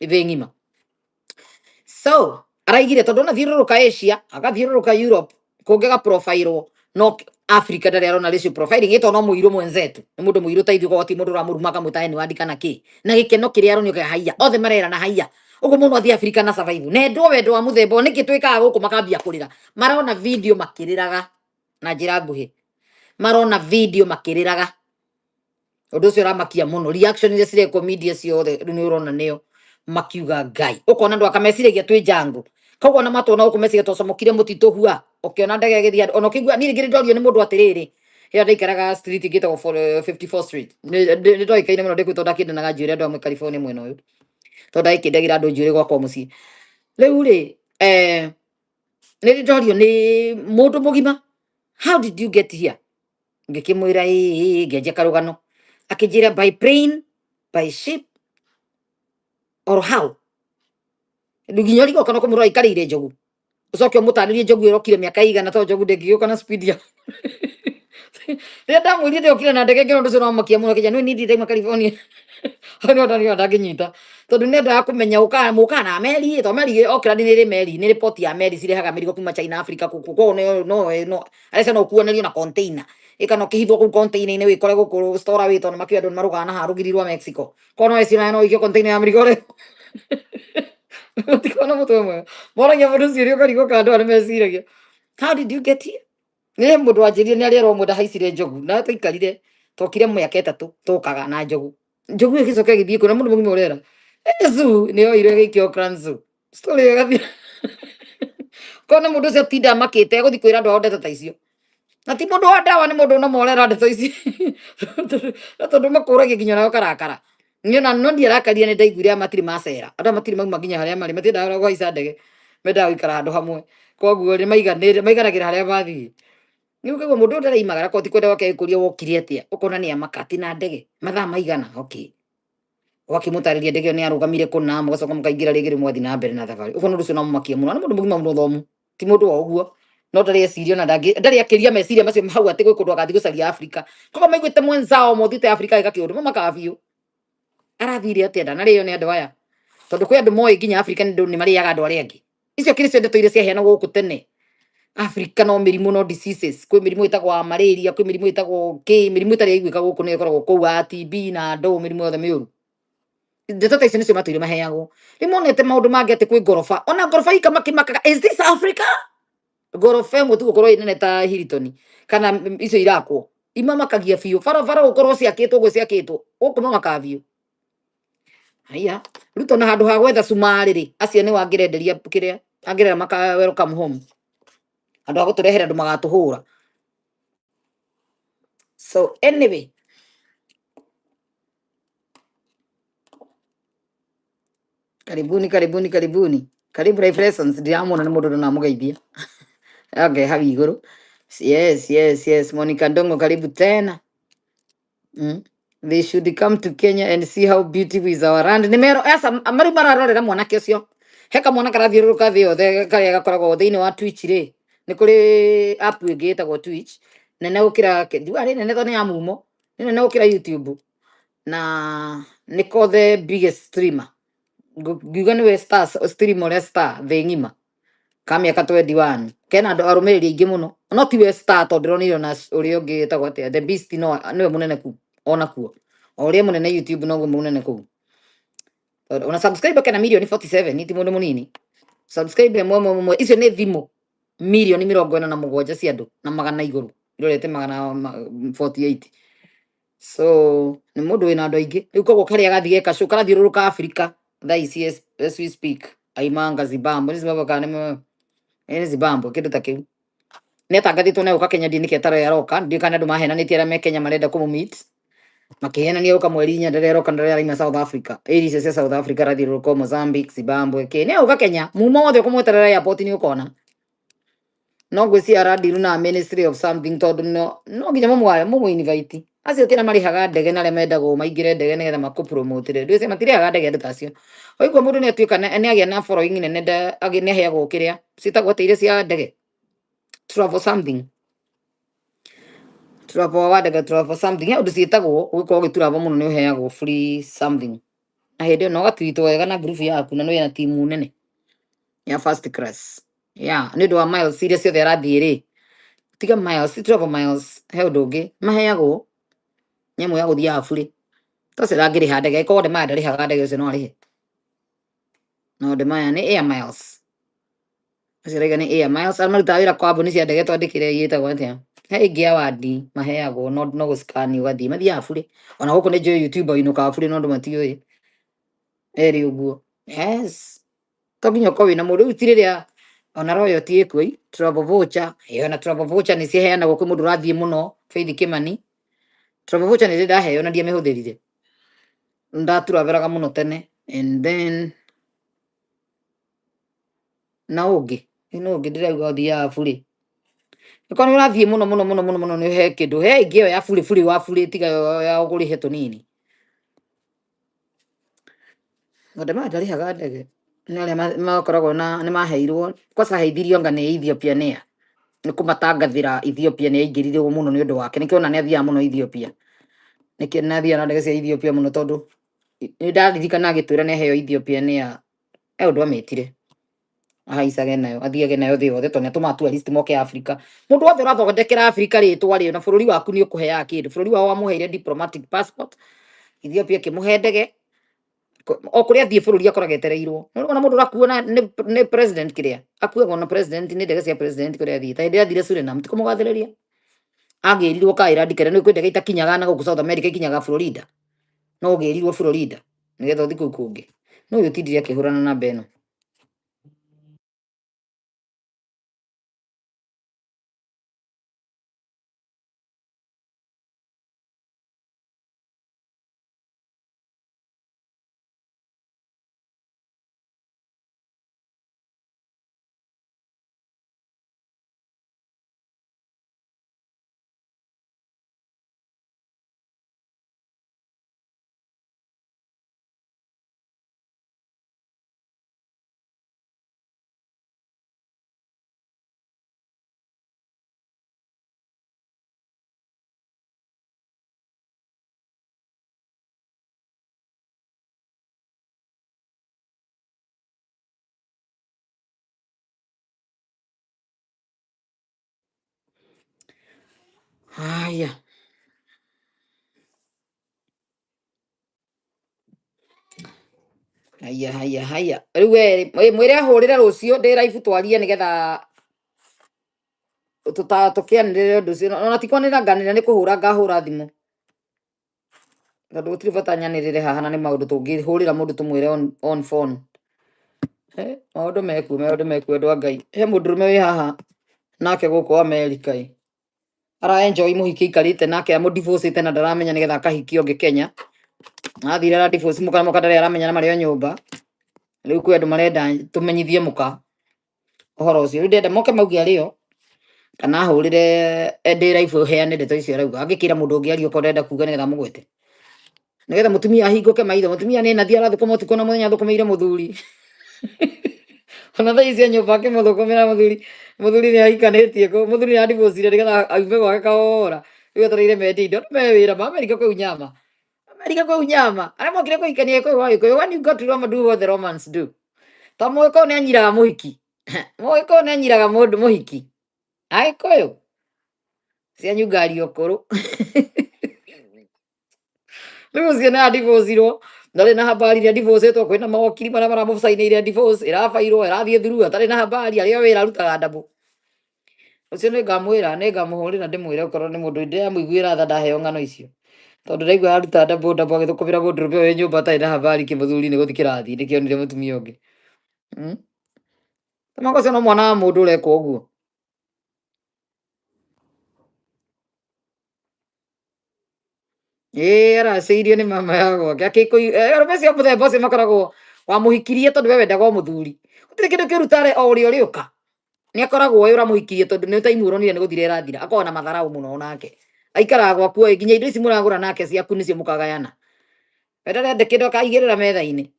thĩ ng'ima. So araigire tondũ ona thiũrũrũka Asia agathiũrũrũka Europe kũngĩ agaprofilwo no Africa ndarĩ arona racial profiling ĩtoo no mũirũ mwenzetu nĩ mũndũ mũirũ ta ithuĩ koguo ti mũndũ ũramũruma akamwĩta N-word kana kĩ na gĩkeno kĩrĩa aronio kĩa haiya othe marerana haiya ũguo mũndũ athiĩ Africa na survive nendwo wendo wa mũthemba ũyũ nĩkĩ twĩkaga gũkũ makambia kũrĩra marona video makĩrĩraga na njĩra nguhĩ marona video makĩrĩraga ũndũ ũcio ũramakia mũno reaction iria cirekwo media ciothe rĩu nĩ ũrona nĩo makiuga ngai ũkona andũ akameciragia twĩ jango koguo ona matwona gũkũ meciria twacomokire mũtitũ hua ũkĩona ndege ĩgĩthiĩ andũ ona ũkĩigua niĩ rĩngĩ nĩndorio nĩ mũndũ atĩrĩrĩ hĩrĩa ndaikaraga street ĩngĩ ĩtagwo 54 street nĩ ndoĩkaine mũno ndĩkũ tondũ ndakĩndanaga njuĩrĩ andũ amwe California mwena ũyũ tondũ ndagĩkĩndagĩra andũ njuĩrĩ gwakwa mũciĩ rĩu rĩ Nĩ rĩ ndorio nĩ mũndũ mũgima, how did you get here? Ngĩkĩmwĩra ĩĩ, ngĩanjia karũgano. Akĩnjĩra by plane, by ship or how? Nginya ũrigoka no kũmũrora aikarĩire njogu. Ũcoke ũmũtarĩrie njogu ĩrokire mĩaka ĩigana tondũ njogu ndĩngĩgĩũka na speed ya rĩrĩa ndamwĩrire ndĩokire na ndege ngĩona ũndũ ũcio nĩwamakia mũno akĩnjĩra nĩ niĩ ndauma California. Hau nĩho ndonire ndangĩnyita tondũ nĩendaga kũmenya ũkaga mũkaga na meri tondũ meri Auckland nĩ ĩrĩ meri nĩ ĩrĩ port ya meri cirehaga mĩrigo kuma China Africa gũkũ koguo no no no areca no ũkuanĩrio na container ĩka no kĩhithwo kũu container-inĩ wĩkore gũkũ store wĩ tondũ nĩmakĩũĩ andũ nĩmarũgaga na haha rũgiri rwa Mexico koguo no weciria no ũikio container ya mĩrigo rĩ mũtikorwo na mũtwe mwega moragia mũndũ ciũria ũkarigwo kana andũ aya nĩmeciragia how did you get here? Nĩ mũndũ wanjĩrire nĩ arĩ erwo ndahaicire njogu na twaikarire twokire mĩaka ĩtatũ tũkaga na njogu. Njogu ĩgĩcoka ĩgĩthiĩ kũ na mũndũ mũgima ũrera zoo nĩ yoirwo ĩgĩikio Auckland Zoo. Story ĩyo ĩgathira. Kona mũndũ ũcio atinda amakĩte egũthiĩ kwĩra andũ ao ndeto ta icio. Na ti mũndũ wa ndawa nĩ mũndũ no morera ndeto ici. No tondũ makũragia nginya nawe ũkarakara. Niĩ ona no ndiarakarire nĩ ndaiguire aya matirĩ macera. Andũ aya matirĩ mauma nginya harĩa marĩ matiendaga kũhaica ndege. Mendaga gũikara handũ hamwe. Koguo nĩ maiganĩre maiganagĩra harĩa mathiĩ. Rĩu ũkaigua mũndũ ũyũ ndaraimagara korwo ti kwenda gwake agĩkũria wokire atĩa ũkona nĩ amaka atĩ na ndege mathaa maigana okay. Ũgakĩmũtarĩria ndege ĩyo nĩ yarũgamire kũna mũgacoka mũkaingĩra rĩngĩ rĩu mũgathiĩ na mbere na thabarĩ. Ũkona ũndũ ũcio no ũmũmakia mũno. Na nĩ mũndũ mũgima mũthomu ti mũndũ wa ũguo no ndarĩ eciria ona ndarĩ akĩria meciria macio hau atĩ gwĩ kũndũ agathiĩ gũcaria Afrika. Koguo maiguĩte mwenzao mothiĩte Afrika gĩka kĩũndũ mamakaga biũ. Arathire atĩa ndanarĩo nĩ andũ aya tondũ kwĩ andũ moĩ nginya Afrika nĩ andũ nĩ marĩaga andũ arĩa angĩ. Icio kĩrĩ cio ndeto iria ciaheanagwo gũkũ tene. Afrika no mĩrimũ no diseases kwĩ mĩrimũ ĩtagwo ya malaria kwĩ mĩrimũ ĩtagwo kĩ mĩrimũ ĩtarĩ yaiguĩka gũkũ nĩyo ĩkoragwo kũu ya TB na ndũ mĩrimũ yothe mĩũru. Ndeto ta icio nĩcio matũire maheagwo. Rĩu monete maũndũ mangĩ atĩ kwĩ ngoroba ona ngoroba ika makĩmakaga is this Africa? Ngoroba ĩmwe tu gũkorwo ĩ nene ta Hilton kana icio irakwo imamakagia biũ barabara gũkorwo ciakĩtwo ũguo ciakĩtwo gũkũ mamakaga biũ. Haiya Ruto na handũ ha gwetha cumarĩ rĩ acio nĩo angĩrenderia kĩrĩa angĩrera maka welcome home handũ ha gũtũrehera andũ magatũhũra. So anyway karibuni karibuni karibuni karibu Life Lessons ndiramwona nĩ mũndũ ndonamũgeithia. Okay hau igũrũ. Yes yes yes Monica Ndongo karibu tena. They should come to Kenya and see how beautiful is our land. Nĩ mero aca marĩu mararorera mwanake ũcio. He kamwana karathiũrũrũka thĩ yothe karĩa gakoragwo thĩinĩ wa Twitch rĩ. Nĩ kũrĩ app ĩngĩ ĩtagwo Twitch nene gũkĩra ndiugaga nĩ nene tondũ nĩ ya mumo. Nĩ nene gũkĩra YouTube na nĩko the biggest streamer. Ngiuga nĩwe star streamer ũrĩa star thĩ ng'ima ka mĩaka 21 kena andũ arũmĩrĩri aingĩ mũno no tiwe star tondũ ndĩronire ona ũrĩa ũngĩ ĩtagwo atĩa the beast no nĩwe mũnene ku ona kuo o ũrĩa mũnene YouTube noguo mũnene kũu. Tondũ ona subscriber kena mirioni 47 ti mũndũ mũnini. Subscriber ĩmwe ĩmwe ĩmwe icio nĩ thimũ mirioni mĩrongo ĩna na mũgwanja cia andũ na magana igũrũ irorete magana 48. So nĩ mũndũ wĩna andũ aingĩ rĩu koguo karĩa gathiĩ geka show karathiũrũrũka Africa thaa ici as we speak aimanga Zimbabwe nĩ Zimbabwe kana nĩ Zimbabwe kĩndũ ta kĩu. Nĩ atangathĩtwo nĩ agũka Kenya ndiĩ nĩkĩ atarĩ aroka ndiũĩ kana andũ mahenanĩtie arĩa me Kenya marenda kũmũ meet makĩhenania gũka mweri inya ndarĩ aroka ndarĩ araima South Africa ĩri icio cia South Africa arathiũrũrũka Mozambique Zimbabwe kĩ nĩ agũka Kenya mumo wothe ũkũmweterera airport nĩ ũkona. No ngwĩciria arandiru na ministry of something tondũ no no nginya mũmũ mũmũ invite acio ti arĩa marĩhaga ndege na arĩa mendagwo maingĩre ndege nĩgetha makũpromotĩre ndwĩciria matirĩhaga ndege andũ ta acio. Waigua mũndũ nĩ atuĩka nĩ agĩa na following nene nĩ aheagwo kĩrĩa ciĩtagwo atĩa iria cia ndege travel something travel wa ndege travel something he ũndũ ciĩtagwo ũgĩkorwo ũgĩtravel mũno nĩ ũheagwo free something na hĩndĩ ĩyo na ũgatwitwo wega na group yaku na nĩ wĩna timu nene ya first class yeah nĩ ũndũ wa miles iria ciothe arathiĩ rĩ tiga miles ti travel miles he ũndũ ũngĩ maheagwo nyamũ ya gũthiĩ ya burĩ ta ũcio ndangĩrĩha ndege angĩkorwo Wode Maya ndarĩhaga ndege ũcio no arĩhe no Wode Maya nĩ air miles acio arauga nĩ air miles arĩa marutaga wĩra kambuni cia ndege twandĩkĩre ĩtagwo atĩa he ĩngĩ award maheagwo no no gũscan ũgathiĩ mathiaga burĩ ona gũkũ nĩ njũĩ youtuber ũinũkaga burĩ no andũ matiũĩ erĩ ũguo yes to nginya ũkorwo wĩna mũndũ rĩu ti rĩrĩa ona royalty ĩkuo ĩ travel voucher ĩyo na travel voucher nĩ ciheanagwo kwĩ mũndũ ũrathiĩ mũno Faith Kimani travel voucher nĩ ndĩ ndaheo na ndiamĩhũthĩrire ndatravelaga mũno tene and then na ũngĩ Ĩno ũngĩ ndĩrauga ũthiaga burĩ. Okorwo nĩ ũrathiĩ mũno mũno mũno mũno mũno nĩ ũhe kĩndũ. He ĩngĩ ĩyo ya burĩ burĩ wa burĩ tiga ĩyo ya ũrĩhe tũnini. Waldemar ndarĩhaga ndege. Nĩ arĩa makoragwo na nĩ maheirwo kwanza aheithirio anga nĩ Ethiopia Air. Nĩ kũmatangathĩra Ethiopia nĩ aingĩrirwo mũno nĩ ũndũ wake. Nĩkĩo ona nĩ athiaga mũno Ethiopia. Nĩkĩo nĩ athiaga na ndege cia Ethiopia mũno tondũ nĩ ndaririkana agĩtwĩra nĩ aheo Ethiopia Air. He ũndũ amĩtire ahaicage nayo athiage nayo thĩ yothe tondũ nĩ atũmaga tourist moke Africa. Mũndũ wothe ũrathondekera Africa rĩtwa rĩ na bũrũri waku nĩ ũkũheaga kĩndũ. Bũrũri wao wamũheire diplomatic passport, Ethiopia ĩkĩmũhe ndege o kũrĩa athiĩ bũrũri akoraga etereirwo. Nĩ ũrona mũndũ ũrakuo na nĩ president kĩrĩa akuagwo na president nĩ ndege cia president kũrĩa athiĩ. Ta hĩndĩ ĩrĩa athire Suriname ti kũmũgathĩrĩria agĩrirwo ka Island kĩrĩa nĩ kwĩ ndege itakinyaga na gũkũ South America ikinyaga Florida no ũgĩrirwo Florida nĩgetha ũthiĩ kũu kũngĩ. No ũyũ ũtindire akĩhũrana na namba ĩno. Haya. Haya haya haya. Rĩu we mwĩre ahũrĩre rũciũ ndĩ live twarie nĩgetha tũkĩanĩrĩre ũndũ ũcio. Ona ti kwanĩrĩra nganĩrĩra nĩ kũhũra ngahũra thimũ. Tondũ gũtirĩ bata nyanĩrĩre haha na nĩ maũndũ tũngĩhũrĩra mũndũ tũmwĩre on phone. He, maũndũ mekuo maũndũ mekuo andũ a Ngai. He mũndũrũme wĩ haha nake gũkũ Amerika ĩ. Ara enjoy mũhiki aikarĩte nake amũdivorcĩte na ndaramenya nĩgetha akahikie ũngĩ Kenya. Athire ara divorce mũka na mũka ndarĩ aramenya na marĩ o nyũmba. Rĩu kwĩ andũ marenda tũmenyithie mũka ũhoro ũcio. Rĩu ndĩrenda moke mauge arĩ o kana ahũrĩre ndĩ live heane ndeto icio arauga. Angĩkĩra mũndũ ũngĩ arie okorwo ndĩrenda kuga nĩgetha amũgwete. Nĩgetha mũtumia ahingũke maitho. Mũtumia nĩ nathi arathũkũma ũtukũ na mũthenya athũkũmĩire mũthuri. Ona thaa ici e nyũmba akĩmũthũkũmĩra mũthuri. Mũthuri nĩ ahikanĩtie kũu. Mũthuri nĩ adivorcire nĩgetha aume gwake kahora. Rĩu etereire mendie indo. Andũ me wĩra ma Amerika kwĩ unyama. Amerika kwĩ unyama. Arĩa mokire kũhikania Gĩkũyũ wa Gĩkũyũ. When you go to Roma do what the Romans do. Ta Mũgĩkũyũ nĩ anyiraga mũhiki. Mũgĩkũyũ nĩ anyiraga mũndũ mũhiki. Agĩkũyũ cianyu ngari ũkũrũ. Rĩu ũcio nĩ adivorcirwo ndarĩ na habari nĩ adivorcĩtwo kwĩna mawakiri marĩa maramũcainĩire divorce ĩrabairwo ĩrathiĩ through atarĩ na habari arĩ o wĩra arutaga ndabũ. Ũcio nĩ ngamwĩra nĩ ngamũhũrĩra ndĩmwĩre okorwo nĩ mũndũ ndĩramũiguĩra tha ndaheo ng'ano icio. Tondũ ndaigua araruta ndabũ ndabũ agĩthũkũmĩra mũndũrũme ũyũ nyũmba atarĩ na habari kĩmũthuri nĩ gũthiĩ kĩrathiĩ nĩkĩonire mũtumia ũngĩ. Mwaka ũcio no mwana wa mũndũ ũrekwo ũguo. Ĩĩ aracĩirio nĩ mama ya gwake akĩkũi arũme acio a mũthemba ũcio makoragwo wamũhikirie tondũ we wendaga o mũthuri. Gũtirĩ kĩndũ kĩũru tarĩ o ũrĩa ũrĩũka. Nĩ akoragwo ũyũ ũramũhikirie tondũ nĩ time ũronire nĩ gũthira ĩrathira. Akoragwo na matharaũ mũno onake. Aikaraga gwaku oĩ nginya indo ici mũragũra nake ciaku nĩcio mũkagayana. We ndarenda kĩndũ akaigĩrĩra metha-inĩ.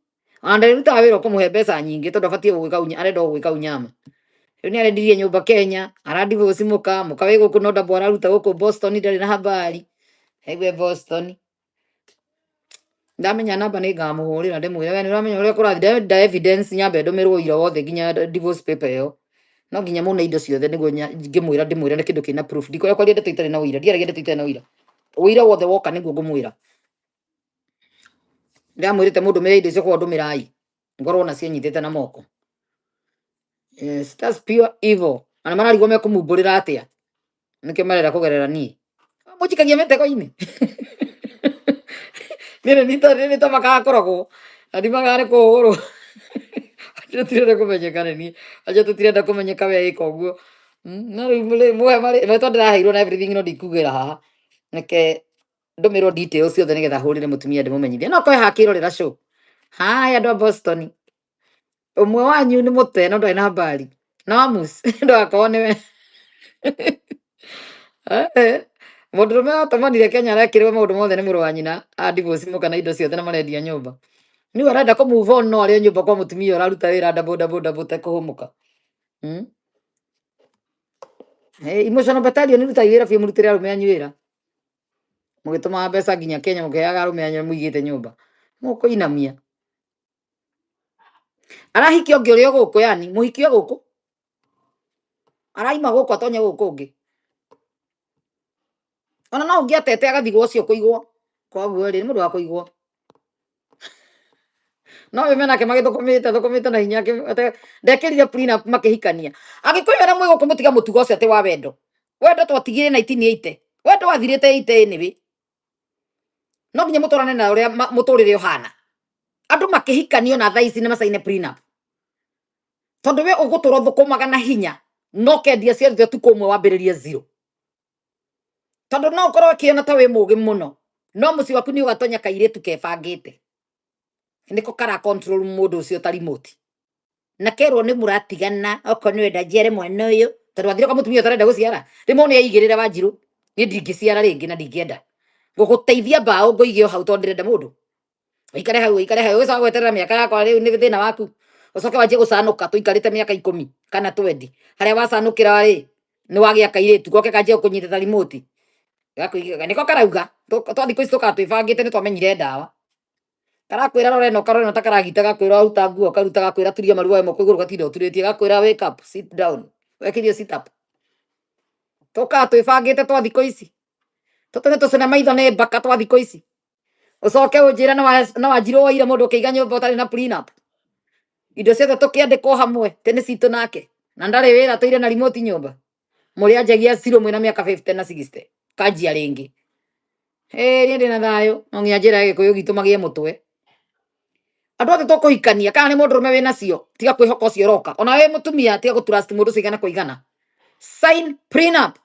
Ona ndarĩrutaga wĩra ũkũmũhe mbeca nyingĩ tondũ abatiĩ gũgwĩka arenda o gũgwĩka unyama. Rĩu nĩ arendirie nyũmba Kenya, aradivorce mũka, mũka wĩ gũkũ no ndabũ araruta gũkũ Boston ndarĩ na habari. Aigue Boston. Ndamenya namba nĩ ngamũhũrĩra ndĩmwĩre we nĩ ũramenya ũrĩa kũrathiĩ ndĩrenda evidence nyambe ndũmĩrwo ũira wothe nginya divorce paper ĩyo. No nginya muone indo ciothe nĩguo ngĩmwĩra ndĩmwĩre nĩ kĩndũ kĩna proof. Ndikũrĩa kwaria ndeto itarĩ na ũira. Ndiaragia ndeto itarĩ na ũira. Ũira wothe woka nĩguo ngũmwĩra. Ndamwĩrĩte mũndũmĩre indo icio koguo ndũmĩrai. Ngorwo nacio nyitĩte na moko. Yes, that's pure evil. Na mararigwo mekũmumbũrĩra atĩa. Nĩkĩo marenda kũgerera niĩ. Mũnjikagia mĩtego-inĩ. Niĩ nĩ ta makaga kũrogwo. Na ndimagaga nĩ kũhũrwo. Acio tũtirenda kũmenyeka nĩ niĩ. Acio tũtirenda kũmenyeka we ĩka ũguo. No rĩu mũhe marĩ marĩtwa ndĩraheirwo na everything no ndikugĩra haha. Reke ndũmĩrwo details ciothe nĩgetha hũrĩre mũtumia ndĩmũmenyithie. No akorwo hakĩrorera show. Haya andũ a Boston. Ũmwe wanyu nĩ mũte no ndarĩ na habari. Na wamus ndũgakorwo nĩwe. Mũndũrũme watũmanire Kenya arekĩrwo maũndũ mothe nĩ mũrũ wa nyina, a divorce mũka na indo ciothe na marendia nyũmba. Rĩu arenda kũ move on no arĩ o nyũmba kwa mũtumia ũraruta wĩra double double double tekũhũmũka. Emotional battalion rutai wĩra biũ, mũrutĩre arũme anyu wĩra. Mũgĩtũmaga mbeca nginya Kenya, mũkĩheaga arũme anyu mũigĩte nyũmba. Mũkũinamia. Arahikia ũngĩ ũrĩa gũkũ, yani mũhiki o gũkũ. Araima gũkũ atonye gũkũ ũngĩ. Ona no ũngĩ atete agathigwo ũcio kũigwo. Koguo rĩ, nĩ mũndũ wa kũigwo. No we menake magĩthũkũmĩte thũkũmĩte na hinya, ndekĩrire prenup makĩhikania. Agĩkũyũ arĩa mwĩ gũkũ, mũtiga mũtugo ũcio atĩ wa wendo. Wendo twatigire 1980. Wendo wathirĩte 80 anyway. No nginya mũtwarane na ũrĩa mũtũrĩre ũhana. Andũ makĩhikanio na thaa ici nĩ macaine prenup. Tondũ we ũgũtũra ũthũkũmaga na hinya no kendia ciothe ũtukũ ũmwe wambĩrĩrie zero. Tondũ no ũkorwo ũkĩona ta wĩ mũgĩ mũno, no mũciĩ waku nĩ ũgatonya kairĩtu kebangĩte. Nĩko kara control mũndũ ũcio ta remote. Na kerwo nĩ mũratigana okorwo nĩ wenda njiare mwana ũyũ, tondũ wathire kwa mũtumia ũtarenda gũciara. Rĩmwe nĩ aigĩrĩre Wanjirũ, niĩ ndingĩciara rĩngĩ na ndingĩenda. Ngũgũteithia mbaũ ngũige o hau tondũ ndĩrenda mũndũ. Ũikare hau, ũikare hau, ũgĩcoka gweterera mĩaka yakwa rĩu nĩ thĩna waku. Ũcoke wanjie gũcanũka tũikarĩte mĩaka 10 kana 20. Harĩa wacanũkĩra rĩ, nĩ wagĩa kairĩtu goke kanjie gũkũnyita ta remote. Gakũiga nĩko karauga twa thikũ ici tũkaga twĩbangĩte, nĩ twamenyire ndawa. Karakwĩra rora ĩno, karora ĩno ta karagita, gakwĩra ruta nguo karuta, gakwĩra turia maru woe moko igũrũ gatinda ũturĩtie, gakwĩra wake up, sit down, wekithie sit up. Tũkaga twĩbangĩte twa thikũ ici. Tũtũ nĩ tũcũne maitho nĩ mbaka twa thikũ ici. Ũcoke ũnjĩre nĩ Wanjirũ woire mũndũ ũkĩiga nyũmba ũtarĩ na prenup. Indo ciothe tũkĩandĩkwo hamwe tĩ nĩ citũ nake. Na ndarĩ wĩra tũire na remote nyũmba. Mũrĩ anjagia zero mwĩna mĩaka 50 na 60. Kanjia rĩngĩ. Ĩĩ niĩ ndĩna thayũ, no nginya njĩra Gĩkũyũ gitũ magĩe mũtwe. Andũ othe tũkũhikania, kana nĩ mũndũrũme wĩ nacio, tiga kwĩhoka ũcio ũroka. Ona wĩ mũtumia, tiga gũtrust mũndũ ũcio igana kwa igana. Sign prenup.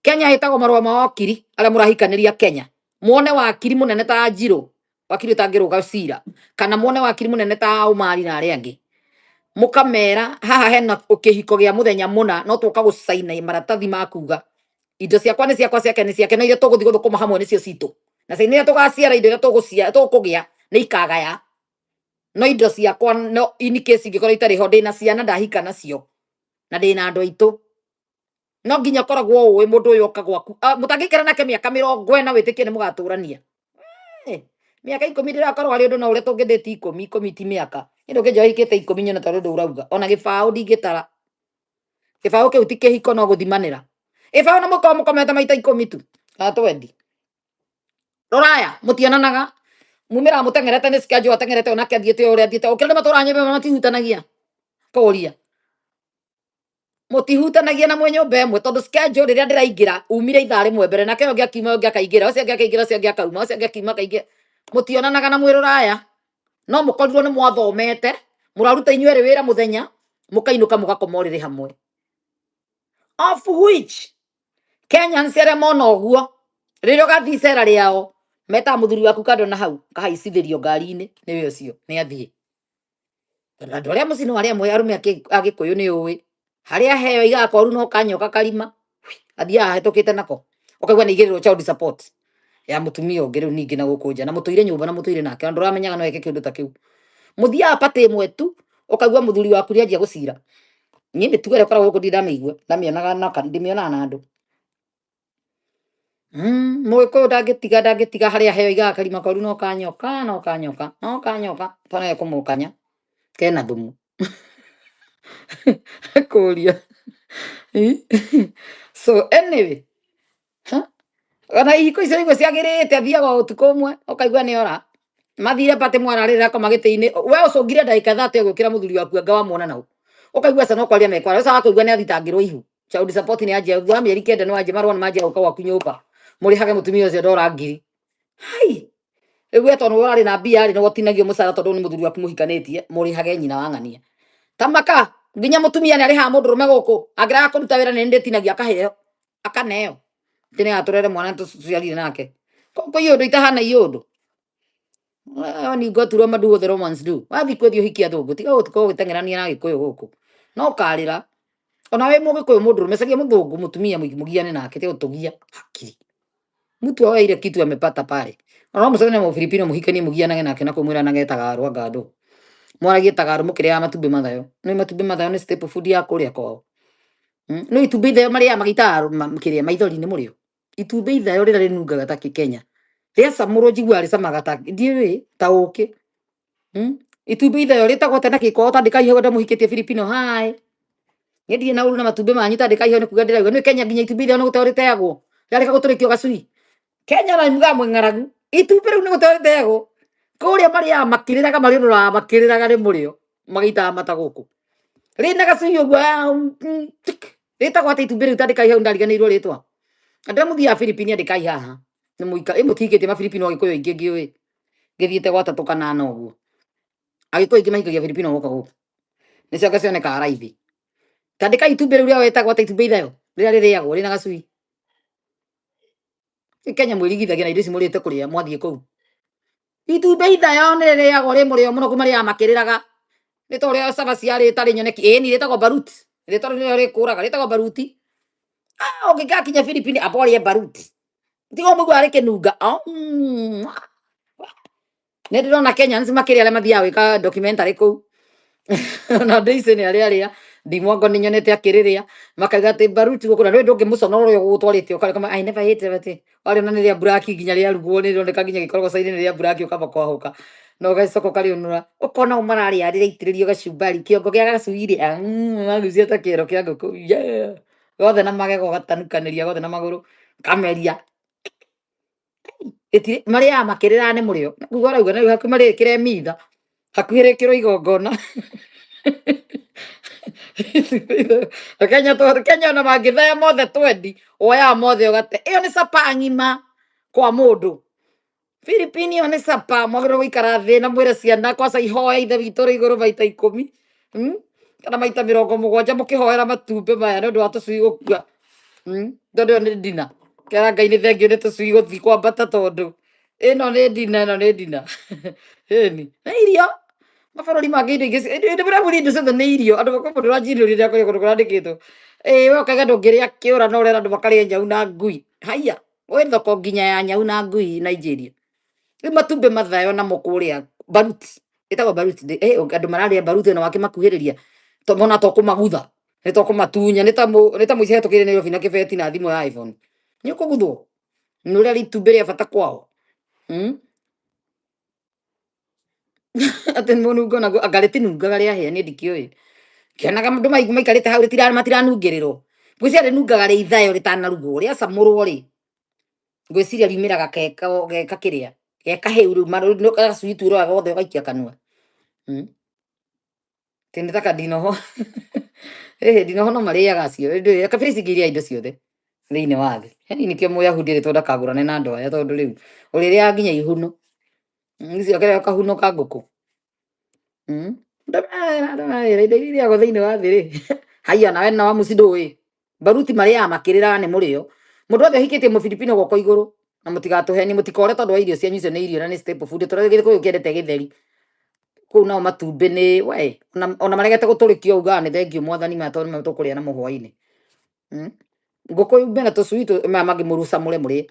Kenya ĩtagwo marũa ma wakiri arĩa mũrahikanĩria Kenya. Muone wakiri mũnene ta Njirũ, wakiri ũtangĩrũga cira, kana muone wakiri mũnene ta Ũmari na arĩa angĩ. Mũkamera haha hena kĩhiko gĩa mũthenya mũna, no tũka gũcaina maratathi ma kuga indo ciakwa nĩ ciakwa, ciake nĩ ciake, no iria tũgũthiĩ gũthũkũma hamwe nĩcio citũ. Na ciana iria tũgaciara, indo iria tũkũgĩa nĩ ikagaya. No indo ciakwa, no in case ingĩkorwo itarĩ ho, ndĩna ciana ndahika nacio na ndĩna andũ aitũ. No nginya ũkoragwo ũĩ mũndũ ũyũ oka gwaku. Mũtangĩikara nake mĩaka 40 wĩtĩkie nĩ mũgatũrania. Mĩaka 10 ndĩrakorwo arĩ ũndũ, no ũrĩa tũngĩndĩti 10, 10 ti mĩaka. Niĩ ndũkĩnjoya hikĩte 10 nyone tarĩ ũndũ ũrauga. Ona gĩbaũ ndingĩtara. Gĩbaũ kĩu ti kĩhiko no gũthimanĩra. Gĩbaũ na mũkorwo mũkomete maita 10 tu. Kana 20. Rũraya mũtionanaga. Mumĩraga mũteng'erete nĩ schedule ateng'erete onake athiĩte o ũrĩa athiĩte. Ũkĩra nĩ matũraga nyũmba ĩmwe matihutanagia. Kũria. Mũtihutanagia na mwĩ nyũmba ĩmwe tondũ schedule rĩrĩa ndĩraingĩra umire ithaa rĩmwe mbere, nake ũyũ ũngĩ akiuma, ũyũ ũngĩ akaingĩra, ũcio ũngĩ akaingĩra, ũcio ũngĩ akauma, ũcio ũngĩ akiuma akaingĩra. Mũtionanaga na mwĩ rũraya. No mũkorirwo nĩ mwathomete, mũraruta inyuĩ erĩ wĩra mũthenya, mũkainũka mũgakoma ũrĩrĩ hamwe. Of which Kenyans arĩa mona ũguo, rĩrĩa ũgathiĩ icera rĩao, metaga mũthuri waku kando na hau, kahaicithĩrio ngari-inĩ, nĩwe ũcio, nĩ athiĩ. Tondũ andũ arĩa mũciĩ no arĩa amwe arũme a Gĩkũyũ nĩ ũĩ. Harĩa heo aigaga koru no kanyoka karima, athiaga ahĩtũkĩte nako. Ũkaigua nĩ aigĩrĩrwo child support ya mũtumia ũngĩ rĩu ningĩ na gũkũ nja, na mũtũire nyũmba na mũtũire nake, na ndũramenyaga no eke kĩũndũ ta kĩu. Mũthiaga party ĩmwe tu, ũkaigua mũthuri waku nĩ anjia gũcira. Niĩ mĩtugo ĩrĩa ĩkoragwo gũkũ ndirĩ ndamĩigua, ndamĩonaga na ndĩmĩonaga na andũ. Mũgĩkũyũ ndangĩtiga harĩa heo aigaga karima koru no kanyoka, no kanyoka, no kanyoka, twana kũmũkanya kena thumu. Kũria. So anyway, huh? Ona ihiko icio igwe ciagĩrĩte athiaga o ũtukũ ũmwe ũkaigua nĩ ora. Mathire party mwararĩrĩra koma gĩtĩ-inĩ, we ũcũngire ndagĩka 30 ũgĩũkĩra mũthuri waku anga wamuona nau. Ũkaigua aca no kwaria mekwaria, ũcoka kũigua nĩ athitangĩrwo ihu. Child support nĩ anjia thutha wa mĩeri 9 nĩ wanjia marũa nĩ manjia gũka gwaku nyũmba. Mũrĩhage mũtumia ũcio ndora ngiri. Hai! Rĩu we tondũ ũrarĩ na mbia rĩ, nĩ wotinagio mũcara tondũ nĩ mũthuri waku mũhikanĩtie, mũrĩhage nyina wa ng'ania. Tamaka, nginya mũtumia nĩ arĩhaga mũndũrũme gũkũ, angĩrega kũruta wĩra nĩ ndĩtinagia akaheo, akaneo. Atĩ nĩ atũrere mwana tũciarire nake. Kũu kwĩ ũndũ itahana iũndũ. When you go to Roma, do what the Romans do. Wathiĩ kwĩthiĩ ũhikie athũngũ, tiga gũkorwo ũgĩteng'erania na Agĩkũyũ gũkũ. No ũkarĩra. Ona wĩ mũgĩkũyũ mũndũrũme caria mũthũngũ mũtumia mũgiane nake tiga gũtũgia hakiri. Mtu awe ile kitu amepata pale. Ona no mũcemanie na mũfilipino mũhikanie mũgianage nake na kũmwĩranaga etaga anga ndũ. Mwaragie tagarũ mũkĩrĩaga matumbĩ mathayo. Nĩ matumbĩ mathayo nĩ staple food ya kũrĩa kwao. No itumbĩ ithayo marĩaga magĩitaga kĩrĩa maithori nĩ mũrĩo. Itumbĩ ithayo rĩrĩa rĩnungaga ta kĩkenya. Rĩacamũrwo njiguaga rĩcamaga ta ndiũĩ ta ũkĩ. Itumbĩ ithayo rĩtagwo atĩa na gĩkwao tandĩkai hau andũ mũhikĩtie Filipino hi. Niĩ ndirĩ na ũru na matumbĩ manyu tandĩkai hau nĩ kuga ndĩrauga. Nĩ Kenya nginya itumbĩ ithayo nĩ gũteo rĩteagwo. Rĩarĩka gũtũrĩkio gacui. Kenya na mugaga mwĩ ng'aragu. Itumbĩ rĩu nĩ gũteo rĩteagwo. Kũrĩa marĩaga makĩrĩraga marĩũnũraga makĩrĩraga nĩ mũrĩo magĩitaga mata gũkũ. Rĩna gacui ũguo tik. Rĩtagwo atĩa itumbĩ rĩu tandĩkai hau ndariganĩirwo rĩtwa. Andũ arĩa mũthiaga Philippines andĩkai haha. Nĩ mũika ĩ mũtihikĩtie mafilipino agĩkũyũ aingĩ ngĩũĩ. Ngĩthiĩte gwa tatũ kana ana ũguo. Agĩkũyũ aingĩ mahikagia Filipino gũka gũkũ. Nĩcio anga cionekaga raithi. Tandĩkai itumbĩ rĩu rĩao rĩtagwo atĩa itumbĩ ithayo rĩrĩa rĩrĩagwo rĩna gacui. Ĩ Kenya mwĩrigithagia na indo ici mũrĩte kũrĩa mwathiĩ kũu. Itumbĩ ithayo nĩ rĩrĩagwo rĩ mũrĩo mũno kuma rĩaga makĩrĩraga. Nĩ ta ũrĩa cabaci yarĩ ĩtarĩ nyoneki. Ĩni rĩtagwo balut. Rĩtwa rĩu nĩrĩo rĩkũraga rĩtagwo baruti. Ah, ũngĩgakinya Philippines amba ũrĩe baruti. Tiga ũmũiguaga rĩkĩnunga. Nĩ ndĩrona Kenyans makĩrĩa arĩa mathiaga gwĩka documentary kũu. Na Daisy nĩ arĩa arĩa ndimwango nĩ nyonete akĩrĩrĩa makauga atĩ baruti gũkũ na ndũĩ ndũngĩmũconora ũrĩa ũgũgũtwarĩte ũkarĩa ũkama I never ate but warĩona nĩ rĩa buraki nginya rĩarugwo nĩ rĩroneka nginya gĩkorogoca-inĩ nĩ rĩa buraki ũkamba kwahũka na ũgacoka ũkarĩũnũra ũkona o mararĩa rĩraitĩrĩrio gacumbari kĩongo gĩa gacui rĩ magucia ta kĩero kĩa ngũkũ yeah. Gothe na magego ũgatanukanĩria gothe na magũrũ kameria ĩtirĩ marĩaga makĩrĩraga nĩ mũrĩo kuga ũrauga na rĩu hakuhĩ marĩkĩre mitha hakuhĩ rĩkĩrwo igongona Kenya Kenya ona mangĩthaya mothe twendi woyaga mothe ũgate ĩyo nĩ sapa ng'ima kwa mũndũ Philippines ĩyo nĩ sapa mwagĩrĩirwo gũikara thĩ na mwĩre ciana kwaca ihoe ithe witũ ũrĩ igũrũ maita ikũmi Kana maita mĩrongo mũgwanja mũkĩhoera matumbĩ maya nĩ ũndũ wa tũcui gũkua. Tondũ ĩyo nĩ ndina kera Ngai nĩ thengiũ nĩ tũcui gũthiĩ kwambata tondũ ĩno nĩ ndina ĩno nĩ ndina ĩni nĩ irio mabũrũri mangĩ indo ingĩ indo indo indo ciothe nĩ irio andũ makwa mũndũ ũranjirĩria rĩrĩa kũrĩa kũndũ kũrandĩkĩtwo ĩĩ we ũkaiga ndũngĩrĩa kĩũra no ũrera andũ makarĩa nyau na ngui haiya gwĩ thoko nginya ya nyau na ngui Nigeria rĩu matumbĩ mathayo namo kũrĩa baruti ĩtagwo baruti andũ mararĩa baruti ona wakĩmakuhĩrĩria to mona to kũmagutha nĩ to kũmatunya nĩ ta nĩ ta mũici hetũkĩire Nairobi na kĩbeti na thimũ ya iPhone nĩ ũkũguthwo nĩ ũrĩa itumbĩ rĩa bata kwao. Atĩ mũnungo naguo anga rĩtinungaga rĩahĩa niĩ ndikĩũĩ kĩonaga andũ maikarĩte hau rĩtira matiranungĩrĩrwo ngwĩciria rĩnungaga rĩ ithayo rĩtanarugwo rĩacamũrwo rĩ ngwĩciria riumĩraga geka geka kĩrĩa geka hĩu rĩu gacui tu ũroyaga gothe ũgaikia kanua. Atĩ nĩ ta kandinoho ĩhĩ ndinoho no marĩaga acio kabira ici ingĩ irĩaga indo ciothe thĩinĩ wa thĩ yani nĩkĩo mũyahudi erĩtwo ndakagũrane na andũ aya tondũ rĩu ũrĩrĩaga nginya ihuno. Icio kĩrĩa kahuno ka ngũkũ. Ndũmera indo iria irĩagwo thĩinĩ wa thĩ rĩ haiya nawe na wamuci ndũĩ baruti marĩaga makĩrĩraga nĩ mũrĩo mũndũ wothe ũhikĩtie mũfilipino guoko igũrũ na mũtigatũhenie mũtikore tondũ wa irio cianyu icio nĩ irio na nĩ staple food tondũ gĩkũyũ kĩendete gĩtheri kũu nao matumbĩ nĩ we ona maregete gũtũrĩkio ugaga nĩ thengiũ mwathani maya tondũ nĩmo tũkũrĩa namo hwainĩ. Ngũkũ yume na tũcui maya mangĩ mũrucamũre mũrĩe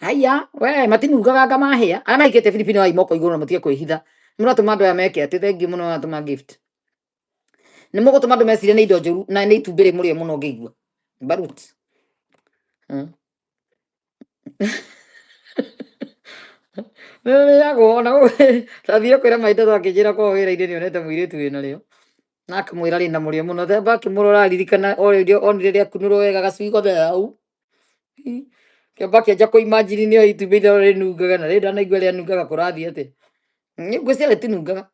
haiya we matinungaga anga mahĩa arĩa mahikĩtie Filipino ai moko igũrũ na mũtige kwĩhitha mũratũma andũ aya meke atĩ thengiũ mũno watũma gift nĩ mũgũtũma andũ mecirie nĩ indo njũru na nĩ itumbĩ rĩ mũrĩo mũno ngĩigua barut. Nĩ rĩrĩagwo ona tathiĩ kwĩra maitũ akĩnjĩra kwao wĩra-inĩ nĩonete mũirĩtu wĩna rĩo na akamwĩra rĩna mũrĩo mũno themba akĩmũrora aririkana o rĩrĩa onire rĩakunũrwo wega gacui gothe hau kĩamba akĩanjia kũ imagine nĩyo itumbĩ itherũ rĩnungaga na rĩu ndanaigua rĩanungaga kũrathiĩ atĩa niĩ ngwĩciria rĩtinungaga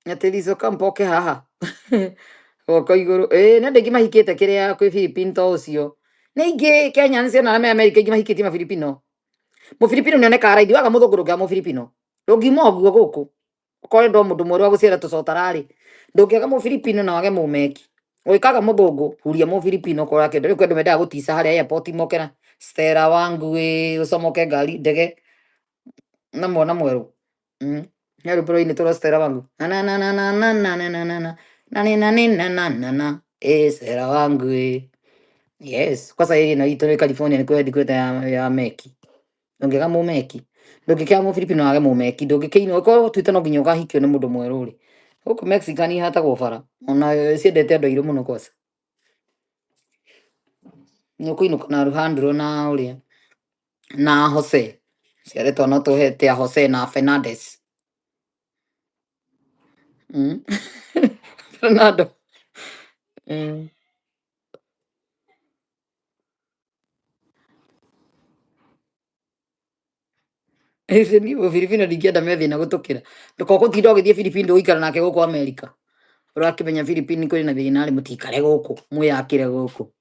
atĩ Lizo kampoke haha guoko igũrũ ĩĩ nĩ andũ aingĩ mahikĩte kĩrĩa kwĩ Philippines to ũcio nĩ aingĩ Kenya nĩ ciona arĩa me America aingĩ mahikĩtie mafilipino mũfilipino nĩonekaga raithi waga mũthũngũ ndũngĩaga mũfilipino ndũngiuma ũguo gũkũ okorwo ndo mũndũ mwerũ wa gũciara tũcotararĩ ndũngĩaga mũfilipino na wage mũmeki ũgĩkaga mũthũngũ huria mũfilipino okorwo akĩenda rĩu kwĩ andũ mendaga gũtica harĩa airport moke na Stella wangu ĩ ũcomoke ngari ndege. Na mwana mwerũ. He rwĩmbo rwainĩtwo rwa Stella wangu. Na na na na na na na na na na na na na na na na na na eh Stella wangu eh. Yes, kwanza ĩno itũ nĩ California nĩ kwĩ headquarter ya Meki. Ndũngĩaga mũmeki. Ndũngĩkĩaga mũfilipino wage mũmeki. Ndũngĩkĩinwo korwo ũtuĩte no nginya ũkahikio nĩ mũndũ mwerũ rĩ. Gũkũ Mexican ihatagwo bara. Ona ciendete andũ airũ mũno kwanza. Nĩ ũkũinũka na Alejandro na ũrĩa na Jose. Ciarĩtwo no tũhete a Jose na Fernandez. Fernando. Ĩĩ niĩ Mũfilipino ndingĩenda me thĩna gũtũkĩra. Ndũkoe gũtinda ũgĩthiĩ Philippines ndũgũikara nake gũkũ America. Ũrakĩmenya Philippines kwĩna thĩna rĩ mũtikare gũkũ, mwĩyakĩre gũkũ.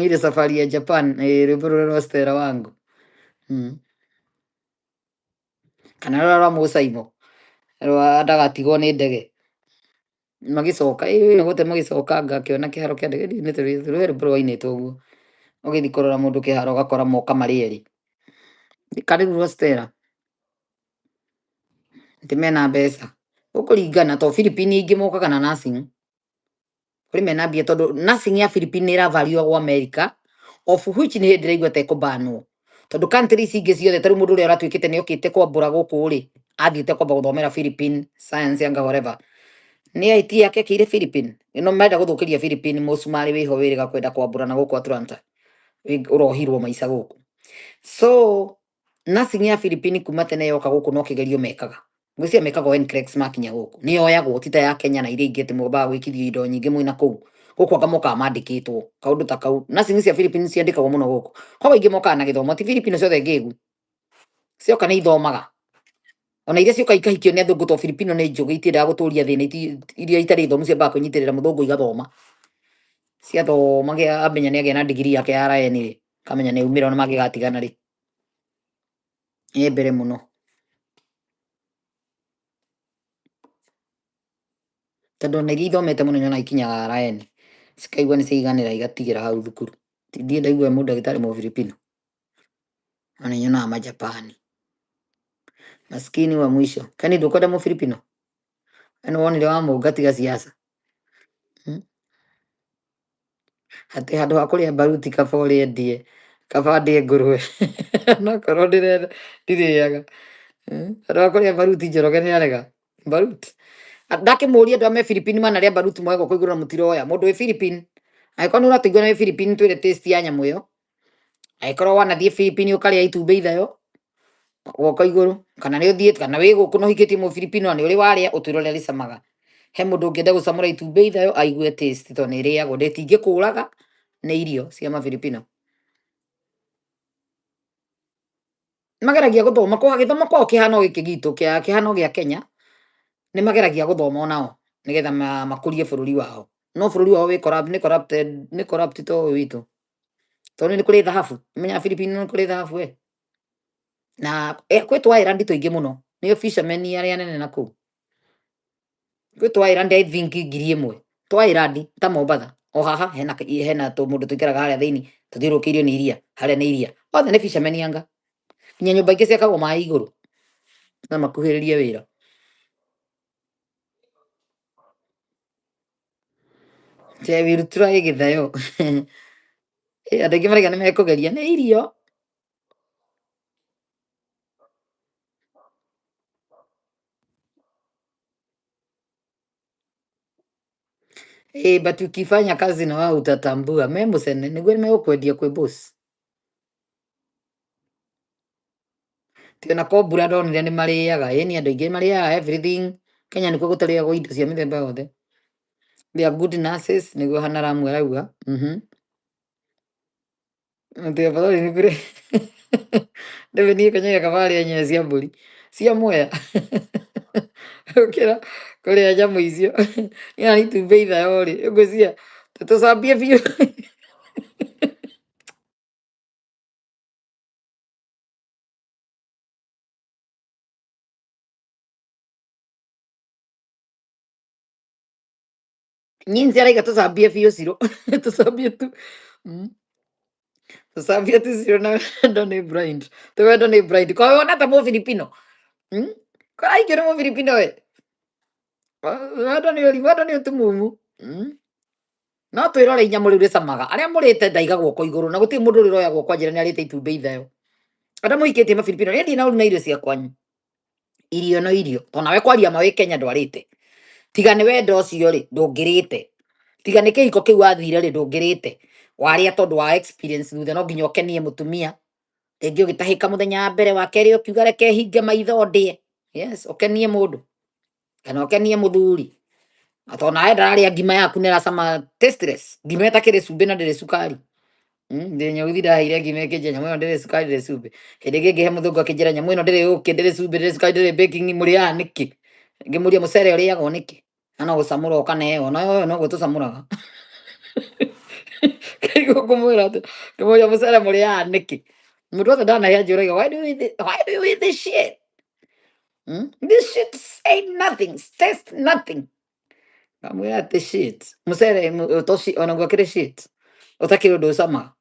Ile safari ya Japan, eh, rwĩmbo rũrĩa rwa Stella wangu. Kana rũrĩa rwa Mũcaimo rwa ndagatigwo nĩ ndege. Magĩcoka, ĩ gũte magĩcoka anga akĩona kĩharo kĩa ndege nĩ rũhe rwĩmbo rwainĩtwo ũguo. Ũgĩthiĩ kũrora mũndũ kĩharo ũgakora moka marĩ erĩ. Karibu rwa Stella. Atĩ mena mbeca. Gũkũringana to Philippines aingĩ mokaga na nursing. Kũrĩ mena mbia tondũ nursing ya Philippines nĩ ĩravaliwagwo America of which nĩ hĩndĩ ndĩraigua ta ĩkũbanwo. Tondũ country ici ingĩ ciothe ta rĩu mũndũ ũrĩa ũratuĩkĩte nĩ okĩte kwambũra gũkũ rĩ, athiĩte kwamba gũthomera Philippine science anga whatever. Nĩ IT yake ekĩire Philippine. Ĩno marenda gũthũkĩria Philippine mũcumarĩ wĩho wĩrĩga kwenda kwambũra na gũkũ Atlanta. Ũrohirwo maica gũkũ. So nursing ya Philippine kuma tene yoka gũkũ no kĩgerio mekaga. Ngwĩciria mekaga o NCLEX makinya gũkũ. Nĩ yoyagwo ti ta ya Kenya na iria ingĩ atĩ mwambaga gwĩkithio indo nyingĩ mwĩna kũu. Gũkũ anga mokaga mandĩkĩtwo kaũndũ ta kau. Nursing cia Philippines ciandĩkagwo mũno gũkũ. Koguo aingĩ mokaga na gĩthomo ti Filipino ciothe ngĩgu. Cioka nĩ ithomaga. Ona iria ciũka ikahikio nĩ athũngũ to Filipino nĩ njũgĩ itiendaga gũtũria thĩna iria itarĩ thomu ciambaga kwĩnyitĩrĩra mũthũngũ igathoma. Ciathoma amenya nĩ agĩa na degree yake ya RN rĩ, kamenya nĩ aumĩra ona mangĩgatigana rĩ. Ĩ mbere mũno. Tondũ ona iria ithomete mũno nyonaga ikinyaga RN. Cikaigua nĩ ciaiganĩra igatigĩra hau thukuru. Ndirĩ ndaigua mũndagĩtarĩ mũfilipino. No nĩ nyonaga majapani. Maskini wa mwisho. Kani ndũkwenda mũfilipino? We nĩ wonire wamũnga tiga siasa. Atĩ handũ ha kũrĩa baruti kaba ũrĩe ndĩe, kaba ndĩe ngũrwe. Onokorwo ndĩrenda ndirĩaga. Handũ ha kũrĩa baruti Njoroge nĩ arega. Baruti. Ndakĩmũria andũ a me Philippines manarĩa baruti moe guoko igũrũ na mũtiroya. Mũndũ wĩ Philippines, angĩkorwo nĩ ũratũigua na wĩ Philippines twĩre taste ya nyamũ ĩyo. Angĩkorwo wanathiĩ Philippines ũkarĩa itumbĩ ithayo, guoko igũrũ. Kana nĩ ũthiĩte, kana wĩ gũkũ na ũhikĩtie mũfilipino na nĩ ũrĩ warĩa, ũtwĩre ũrĩa rĩcamaga. He mũndũ ũngĩenda gũcamũra itumbĩ ithayo aigue taste tondũ nĩ ĩrĩagwo, ndĩtingĩkũraga nĩ irio cia mafilipino. Mageragia gũthoma, kwa gĩthomo kwao kĩhana o gĩkĩ gitũ, kĩhana o gĩa Kenya, nĩ mageragia gũthoma onao nĩgetha makũrie bũrũri wao. No bũrũri wao wĩ corrupt, nĩ corrupted, nĩ corrupt to ũyũ witũ. Tondũ nĩ kũrĩ thahabu. Ũmenyaga Philippines nĩ kũrĩ thahabu we. Na kwĩ twa island tũingĩ mũno. Nĩo fishermen arĩa anene na kũu. Kwĩ twa island I think 1000. Twa island ta Mombatha. O haha hena tũmũndũ tũikaraga harĩa thĩinĩ tũthiũrũrũkĩirio nĩ iria. Harĩa nĩ iria. Othe nĩ fishermen anga. Nginya nyũmba ingĩ ciakagwo maĩ igũrũ. Na makuhĩrĩrie wĩra. I will try gĩthayo. Andũ aingĩ marauga nĩ mekũgeria nĩ irio. But ukifanya kazi na wao utatambua. Me mũcene nĩguo megũkwendia kwĩ boss. Ti ona kombura ndonire nĩ marĩaga. Ĩni andũ aingĩ marĩaga everything. Kenya nĩkuo gũtarĩagwo indo cia mĩthemba yothe. They are good nurses nĩguo Hannah arauga. Atĩ afadhali nikule ndebe niĩ kanyaga kaba arĩa nyanya cia mbũri cia mwea gũkĩra kũrĩa nyamũ icio. Ĩna itumbĩ ithayo rĩ, ngwĩciria tũcambie biũ. Nyinzi araiga tũcambie biũ Ciro. Tũcambie tu. Tũcambia tũcio na wendo nĩ blind. Tĩ wendo nĩ blind. Kwa wona ta Mũfilipino. Kwa aingĩ nĩ Mũfilipino we. Wendo nĩ ũri, wendo nĩ ũtumumu. No twĩrore inyamũ rĩu rĩcamaga. Arĩa mũrĩte ndaiga guoko igũrũ na gũtirĩ mũndũ ũrĩ ũroya guoko anjĩra nĩ arĩte itumbĩ itheo. Arĩa mũhikĩtie Mafilipino, niĩ ndirĩ na ũru na irio cia kwanyu. Irio no irio. Tondũ nawe kwaria ma wĩ Kenya ndwarĩte. Tiga nĩ wendo ũcio rĩ, ndũngĩrĩte. Tiga nĩ kĩhiko kĩu wathire rĩ, ndũngĩrĩte. Warĩa tondũ wa experience thutha no nginya ũkenie mũtumia. Rĩngĩ ũgĩtahĩka mũthenya wa mbere wa kerĩ ũkiuga reke hinge maitho ndĩe. Yes, ũkenie mũndũ. Kana ũkenie mũthuri. Na tondũ nawe ndararĩa ngima yaku nĩ ĩracama tasteless. Ngima ĩtakĩrĩ cumbĩ na ndĩrĩ cukari. Ndĩ nyauthi ndaheire ngima ĩkĩnjĩra nyamũ ĩno ndĩrĩ cukari ndĩrĩ cumbĩ. Hĩndĩ ĩngĩ ngĩhe mũthũngũ akĩnjĩra nyamũ ĩno ndĩrĩ ũkĩ ndĩrĩ cumbĩ ndĩrĩ cukari ndĩrĩ baking mũrĩaga nĩkĩ? Ngĩmũria mũcere ũrĩagwo nĩkĩ? Na no gũcamũra ũkaneo na ũyũ noguo tũcamũraga. Kĩguo ngũmwĩra atĩ ngĩmũria mũcere mũrĩaga nĩkĩ? Mũndũ wothe ndanahe anjũragia why do you eat this, why do you eat this shit? This shit say nothing, taste nothing. Ngamwĩra atĩ shit. Mũcere ũtoci onaguo akĩrĩ shit. Ũtakĩrĩ ũndũ ũcamaga.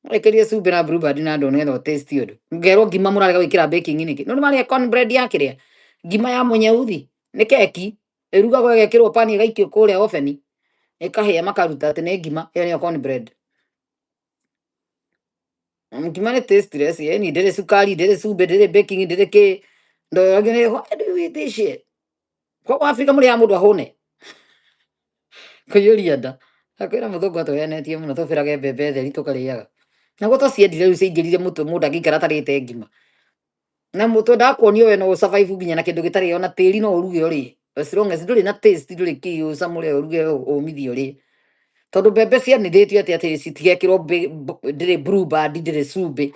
Ĩkĩrie cumbĩ na blueband na ndũ nĩgetha ũtaste ũndũ. Ngerwo ngima mũrarega gwĩkĩra baking nĩkĩ? No nĩmarĩa cornbread ya kĩrĩa? Ngima ya mũnyeuthi nĩ keki ĩrugagwo ĩgekĩrwo pani ĩgaikio kũrĩa oven ĩkahĩa makaruta atĩ nĩ ngima ĩyo nĩyo cornbread. Ngima nĩ tasteless, yani ndĩrĩ cukari, ndĩrĩ cumbĩ, ndĩrĩ baking, ndĩrĩ kĩ. Ndo why do you eat this shit? Koguo Afrika mũrĩaga mũndũ ahũne. Kũiyũria nda. Akwĩra mũthũngũ atũhenetie mũno tũbĩrage mbembe theri tũkarĩaga. Naguo twaciendire rĩu ciaingĩrire mũtwe mũndũ angĩikara atarĩte ngima. Na twendaga kuonio we no ũsurvive nginya na kĩndũ gĩtarĩ ona tĩri no ũruge ũrĩe. As long as ndũrĩ na taste ndũrĩ kĩ ũcamũre ũruge ũmithie ũrĩe. Tondũ mbembe cianithĩtio atĩ atĩ citigekĩrwo ndĩrĩ blueband ndĩrĩ cumbĩ.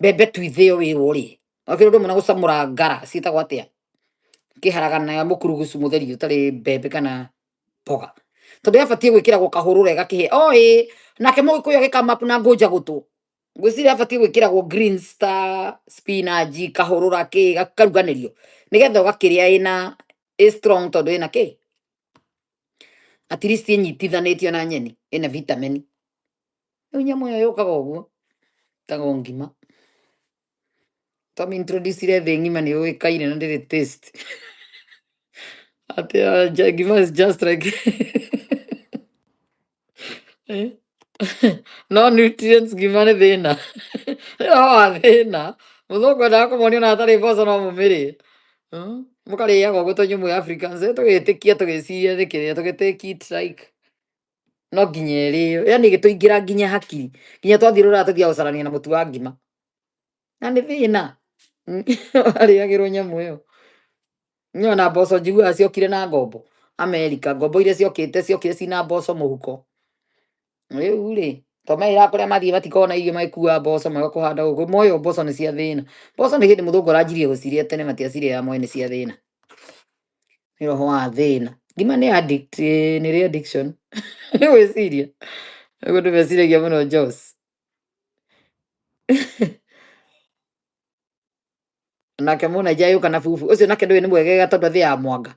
Mbembe tu ithĩo wĩrwo ũrĩe. Wakĩrĩ ũndũ ũmwe na gũcamũra ngara ciĩtagwo atĩa? Kĩharagana ya mũkurugucu mũtheri ũtarĩ mbembe kana mboga. Tondũ yabatiĩ gwĩkĩragwo kahũrũra ĩgakĩhĩa. O ĩ nake mũgĩkũyũ agĩkama na ngũnja gũtũ. Ngwĩciria yabatiĩ gwĩkĩragwo greens ta spinach, kahũrũra kĩ gakaruganĩrio. Nĩgetha ũgakĩrĩa ĩna ĩ strong tondũ ĩna kĩ? At least ĩnyitithanĩtio na nyeni, ĩna vitamin. Rĩu nyamũ ĩyo yũkaga ũguo, ĩtagwo ngima. Twamĩ introduce thĩ ng'ima nĩ yũĩkaine na ndĩrĩ taste. Atĩ ngima is just like no nutrients ngima nĩ thĩna. No wa thĩna. Mũthũngũ endaga kũmonia ona hatarĩ mboco no mũmĩrĩe. Mũkarĩaga ũguo tondũ inyuĩ mwĩ Africans tũgĩtĩkia tũgĩciria nĩ kĩrĩa tũgĩ take it like no nginya ĩrĩo. Yani ĩgĩtũingĩra nginya hakiri. Nginya twathiĩ rũraya tũthiaga gũcarania na mũtu wa ngima. Na nĩ thĩna. Arĩagĩrwo nyamũ ĩyo. Niĩ ona mboco njiguaga ciokire na ngombo. Amerika, ngombo iria ciokĩte ciokire cina mboco mũhuko. Rĩu rĩ, to merĩraga kũrĩa mathiĩ matikoragwo na irio magĩkua mboco maga kũhanda gũkũ. Moyo mboco nĩ cia thĩna. Mboco nĩ hĩndĩ mũthũngũ aranjirie gũcirĩa tene matiacirĩaga moĩ nĩ cia thĩna. Nĩ roho wa thĩna. Ngima nĩ addict, nĩ ĩrĩ addiction. Nĩ gwĩciria. Ũguo andũ meciragia mũno Jos. Nake mũnaija yũka na bubu. Ũcio nake ndũĩ nĩ mwegega tondũ athĩaga mwanga.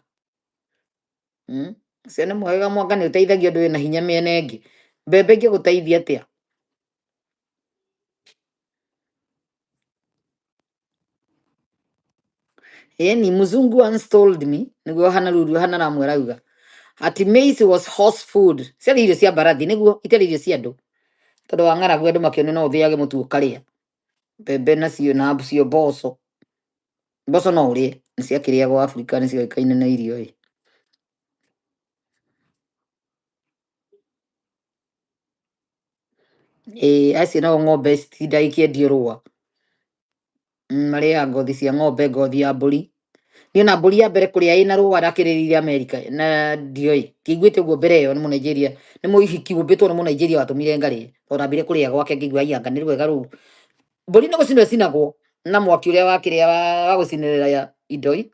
Ũcio nĩ mwega mwanga nĩ ũteithagia ũndũ wĩna hinya mĩena ĩngĩ. Mbembe ingĩgũteithia atĩa? Ĩni mzungu once told me, nĩguo hana ruru hana ramwe arauga. Ati maize was horse food. Ciarĩ irio cia mbarathi nĩguo itarĩ irio cia andũ. Tondũ wa ng'aragu andũ makĩona no ũthĩage mũtu ũkarĩa. Mbembe nacio na cio mboco. Mboco no ũrĩe, nĩ ciakĩrĩagwo Afrika nĩ cioĩkaine na irio ĩ. Ĩĩ acio nao ng'ombe citindaga ikĩendio rũa. Marĩaga ngothi cia ng'ombe, ngothi ya mbũri. Niĩ ona mbũri ya mbere kũrĩa ĩna rũa ndakĩrĩrire Amerika na ndioĩ. Ndiaiguĩte ũguo mbere ĩyo nĩ Mũnigeria, nĩ mũhiki ũmbĩtwo nĩ Mũnigeria watũmire ngarĩe. Tondũ ndambire kũrĩa gwake ngĩigua ai anga nĩ rwega rũu. Mbũri nĩ gũcinwo ĩcinagwo na mwaki ũrĩa wa kĩrĩa wa gũcinĩrĩra indo i.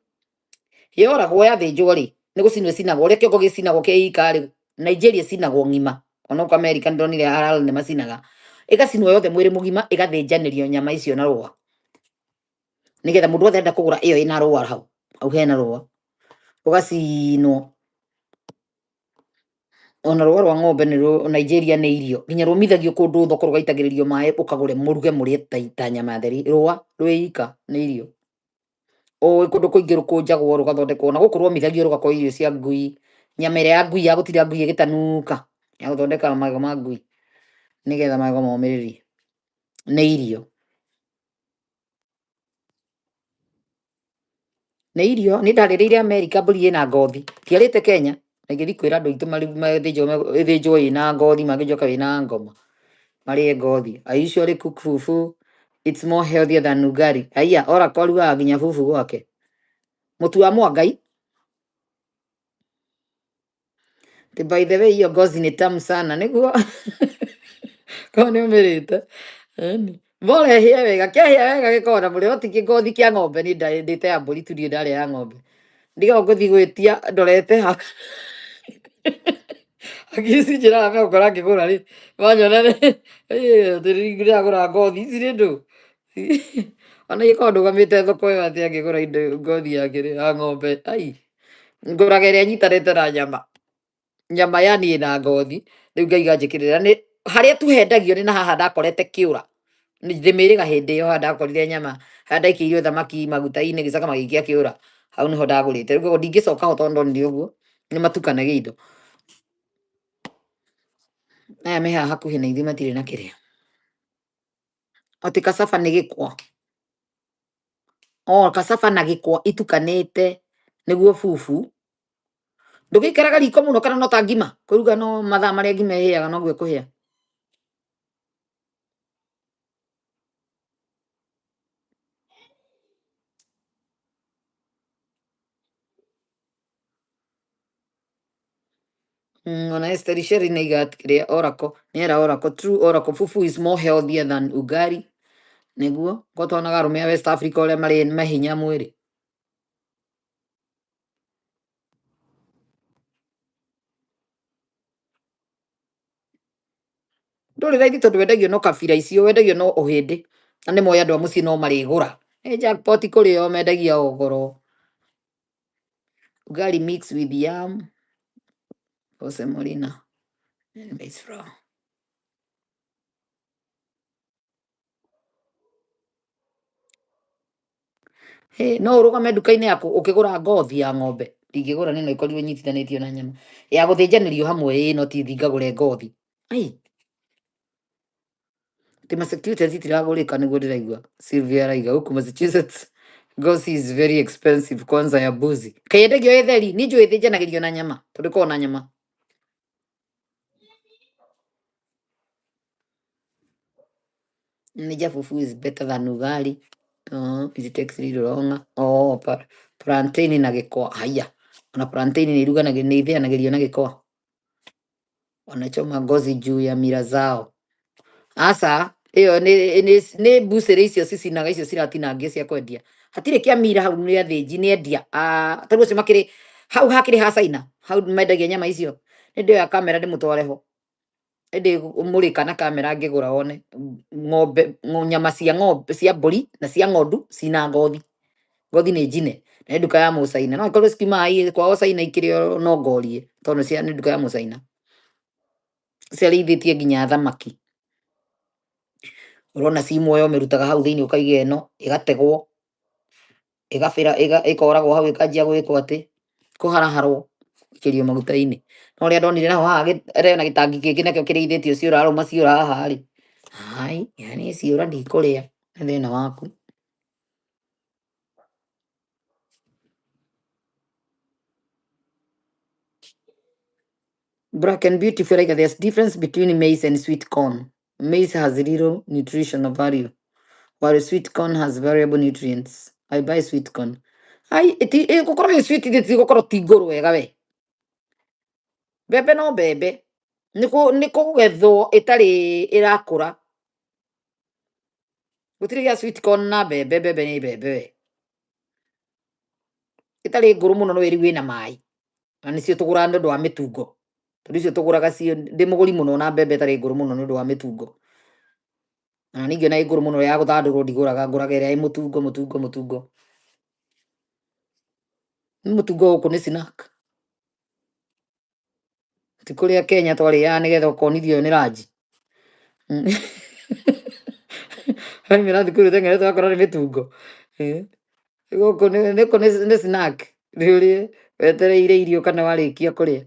Yoragwo yathĩnjwo rĩ, nĩ gũcinwo ĩcinagwo. Ũrĩa kĩongo gĩcinagwo kĩ ika rĩ, Nigeria ĩcinagwo ng'ima. Ona gũkũ Amerika nĩndonire halal nĩ macinaga. Ĩgacinwo yothe mwĩrĩ mũgima ĩgathĩnjanĩrio nyama icio na rũa. Nĩgetha mũndũ wothe enda kũgũra ĩyo ĩna rũa hau. Hau hena rũa. Rũgacinwo. Ona rũa rwa ng'ombe nĩ Nigeria nĩ irio nginya rũmithagio kũndũ thoko rũgaitagĩrĩrio maĩ ũkagũre mũruge mũrĩe ta nyama theri. Rũa rwĩ ika nĩ irio. Ũĩ kũndũ kũingĩ rũkũnjagwo rũgathondekwo na gũkũ rwomithagio rũgakorwo irio cia ngui. Nyama ĩrĩa ya ngui ya gũtinda ngui ĩgĩtanuka ya gũthondeka magego ma ngui nĩgetha magego momĩrĩrie nĩ irio. Nĩ irio nĩ ndarĩrĩire Amerika mbũri ĩna ngothi tiarĩte Kenya na ingĩthiĩ kwĩra andũ aitũ mathĩnjwo ĩthĩnjwo ĩna ngothi mangĩnjoka wĩna ngoma marĩe ngothi. I usually cook fufu, it's more healthier than ugali. Aya Oracle arugaga nginya fufu gwake mũtu wa mwangai. Ati by the way hiyo ngozi ni tamu sana nĩguo korwo nĩ ũmĩrĩte. Ĩni. Bora ĩhĩe wega, kĩahĩa wega gĩkoragwo na mũrĩo ti kĩgothi kĩa ng'ombe. Niĩ ndĩte ya mbũri tu, ndirĩ ndarĩa ya ng'ombe. Ndigagwo ngũthiĩ gwĩtia ndorete ha akici njĩraga megũkora ngĩgũra rĩ manyona ndĩragũra ngothi ici nĩ ndũ ona ingĩkorwo ndũgamĩte thoko ĩyo atĩ angĩgũra indo ngothi ya kĩrĩa ya ng'ombe ai ngũraga ĩrĩa ĩnyitanĩte na nyama nyama yani ĩna ngothi rĩu ngaiga njĩkĩrĩra nĩ harĩa tu hendagio nĩ na haha ndakorete kĩũra ndĩmĩrĩga hĩndĩ ĩyo haha ndakorire nyama haha ndaikĩirio thamaki maguta-inĩ gĩcoka magĩikia kĩũra hau nĩho ndagũrĩte rĩu koguo ndingĩcoka ho tondũ ndonire ũguo nĩ matukanagia indo. Aya me haha hakuhĩ na ithuĩ matirĩ na kĩrĩa atĩ cassava nĩ gĩkwa o cassava na gĩkwa itukanĩte nĩguo fufu. Ndũgĩikaraga riko mũno kana no ta ngima kũruga no mathaa marĩa ngima ĩhĩaga noguo ĩkũhĩa. Ona Esther Sherry nĩ aiga kĩrĩa Oracle nĩera Oracle true Oracle fufu is more healthier than ugali nĩguo ko tonaga arũme a West Africa ũrĩa marĩ mahinya mwĩrĩ. Ndũrĩ raithi tondũ wendagio no kabira icio wendagio no ũhĩndĩ na nĩ moĩ andũ a mũciĩ no marĩgũra. Nĩ jackpot kũrĩ o mendagia o goro. Ugali mix with yam or semolina and maize flour. Hey, no ũrũgame nduka-inĩ yaku ũkĩgũra ngothi ya ng'ombe ndingĩgũra nĩ no ĩkorirwo ĩnyitithanĩtio na nyama ya gũthĩnjanĩrio hamwe ĩĩ no ti thiĩ ngagũre ngothi. Ai Ati Massachusetts itiragũrĩka nĩguo ndĩraigua Sylvia araiga huku Massachusetts ngozi is very expensive kwanza ya mbuzi. Kaĩ yendagio ĩ theri niĩ njũĩ ĩthĩnjanagĩrio na nyama tondũ ĩkoragwo na nyama. Nija fufu is better than ugali. Oh, it takes little longer. Oh, plantain na gĩkwa. Haya. Ona plantain nĩ iruganagio nĩ ithĩanagĩrio na gĩkwa. Wanachoma ngozi juu ya mira zao. Aca ĩyo nĩ mbucĩrĩ icio cicinaga icio ciratinangia cia kwendia. Hatirĩ kĩa mira hau nĩ athĩnji nĩ endia. Ah, tarĩu acio makĩrĩ hau hakĩrĩ ha Caina hau mendagia nyama icio. Nĩ ndĩoya kamera ndĩmũtware ho. Ĩndĩ mũrĩka na kamera ngĩgũra wone ng'ombe nyama cia ng'ombe cia mbũri na cia ng'ondu cina ngothi. Ngothi nĩ njine na nĩ nduka ya mũcaina no ĩkorwo cikiumaga kwao Caina ikĩrĩ o no ngorie tondũ cia nĩ nduka ya mũcaina ciarĩithĩtie nginya thamaki ũrona ci muoyo ũmĩrutaga hau thĩinĩ ũkaiga ĩno ĩgategwo ĩgabĩra ĩkoragwo hau ĩkanjia gwĩkwo atĩ kũharaharwo gũikĩrio maguta-inĩ no ũrĩa ndonire naho haha rena gĩtangi kĩngĩ nakĩo kĩrĩithĩtio ciũra arũma ciũra haha rĩ hai yani ciũra ndikũrĩa nĩ thĩna waku. Black and beautiful, like there's difference between maize and sweet corn. Maize has little nutritional value, while sweet corn has variable nutrients. I buy sweet corn. Ai, iti ĩgũkorwo ĩ sweet ithĩ tigũkorwo ti ngũrũ wega we. Mbembe no mbembe. Nĩ kũgethwo ĩtarĩ ĩrakũra. Gũtirĩ gĩa sweet corn na mbembe, mbembe nĩ mbembe we. Ĩtarĩ ngũrũ mũno no ĩrĩu ĩna maĩ. Na nĩcio tũgũraga nĩ ũndũ wa mĩtungo. Tondũ icio tũgũraga cio ndĩ mũgũri mũno na mbembe ĩtarĩ ngũrũ mũno nĩ ũndũ wa mĩtungo. Na ningĩ ona ĩ ngũrũ mũno ya gũthandũrwo ndigũraga, ngũraga ĩrĩa ĩ mũtungo mũtungo mũtungo. Nĩ mũtungo gũkũ nĩ snack. Ti kũrĩa Kenya twarĩaga nĩgetha ũkonithio nĩ ranji. Waimĩra thukuru teng'erete ũgakora nĩ mĩtungo. Eh. Gũkũ nĩ snack nĩ ũrĩe wetereire irio kana warĩkia kũrĩa.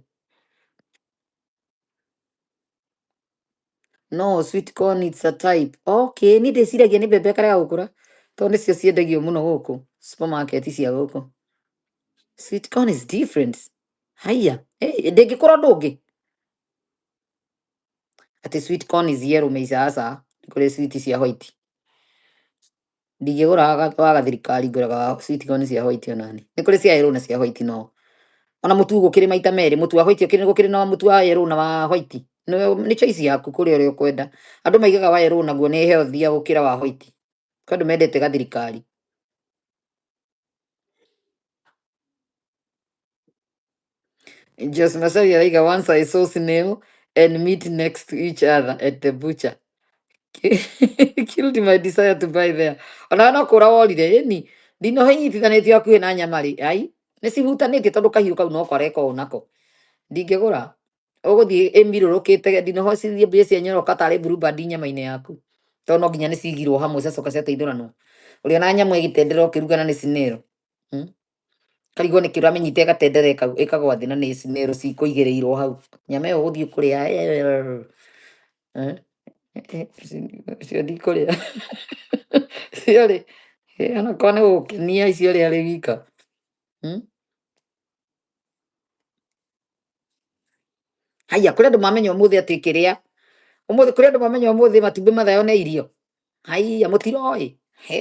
No sweet corn it's a type. Okay, niĩ ndĩciragia nĩ mbembe ĩkarega gũkũra tondũ nĩcio ciendagio mũno gũkũ supermarket cia gũkũ. Sweet corn is different. Haiya, hey, ndĩngĩkũra ũndũ ũngĩ. Atĩ sweet corn is yellow maica aca, nĩ kũrĩ sweet cia white. Ndingĩgũra wa gathirikari ngũraga wa sweet corn cia white onani. Nĩ kũrĩ cia yellow na cia white no. Ona mũtu gũkĩrĩ maita merĩ, mũtu wa white ũkĩrĩ gũkĩrĩ na mũtu wa yellow na wa white. Nĩ choice yaku kũrĩa ũrĩa ũkwenda. Andũ maigaga wa yellow naguo nĩ healthier gũkĩra wa white. Kwĩ andũ mendete gathirikari. Jos Macharia arauga once I saw snail and meat next to each other at the butcher. Killed my desire to buy there. Ona no kũra worire ĩni ndinoho inyitithanĩtio hakuhĩ na nyama rĩ ai nĩ cihutanĩtie tondũ kahiũ kau no kareka ũũ nako ndingĩgũra ũgũthiĩ ĩmirũrũkĩte ndinoho cithiĩ mbia cianyoroka tarĩ Blue Band nyama-inĩ yaku tondũ no nginya nĩ cigirwo hamwe ciacoka ciateithũranwo ũrĩa na nyamũ ĩgĩtendera ũkĩruga na nĩ snail. Karigwo nĩkĩ ũramĩnyita ĩgatendera ĩkagwa thĩ na nĩ snail cikũigĩrĩirwo hau nyama ĩyo ũgũthiĩ kũrĩa eh, eh, icio ndikũrĩa icio rĩ onakorwo nĩ gũgũkenia icio rĩ arĩ wika. Haiya kũrĩ andũ mamenya ũmũthĩ atĩ kĩrĩa ũmũthĩ kũrĩ andũ mamenya ũmũthĩ matumbĩ mathayo nĩ irio. Haiya mũtiroĩ. He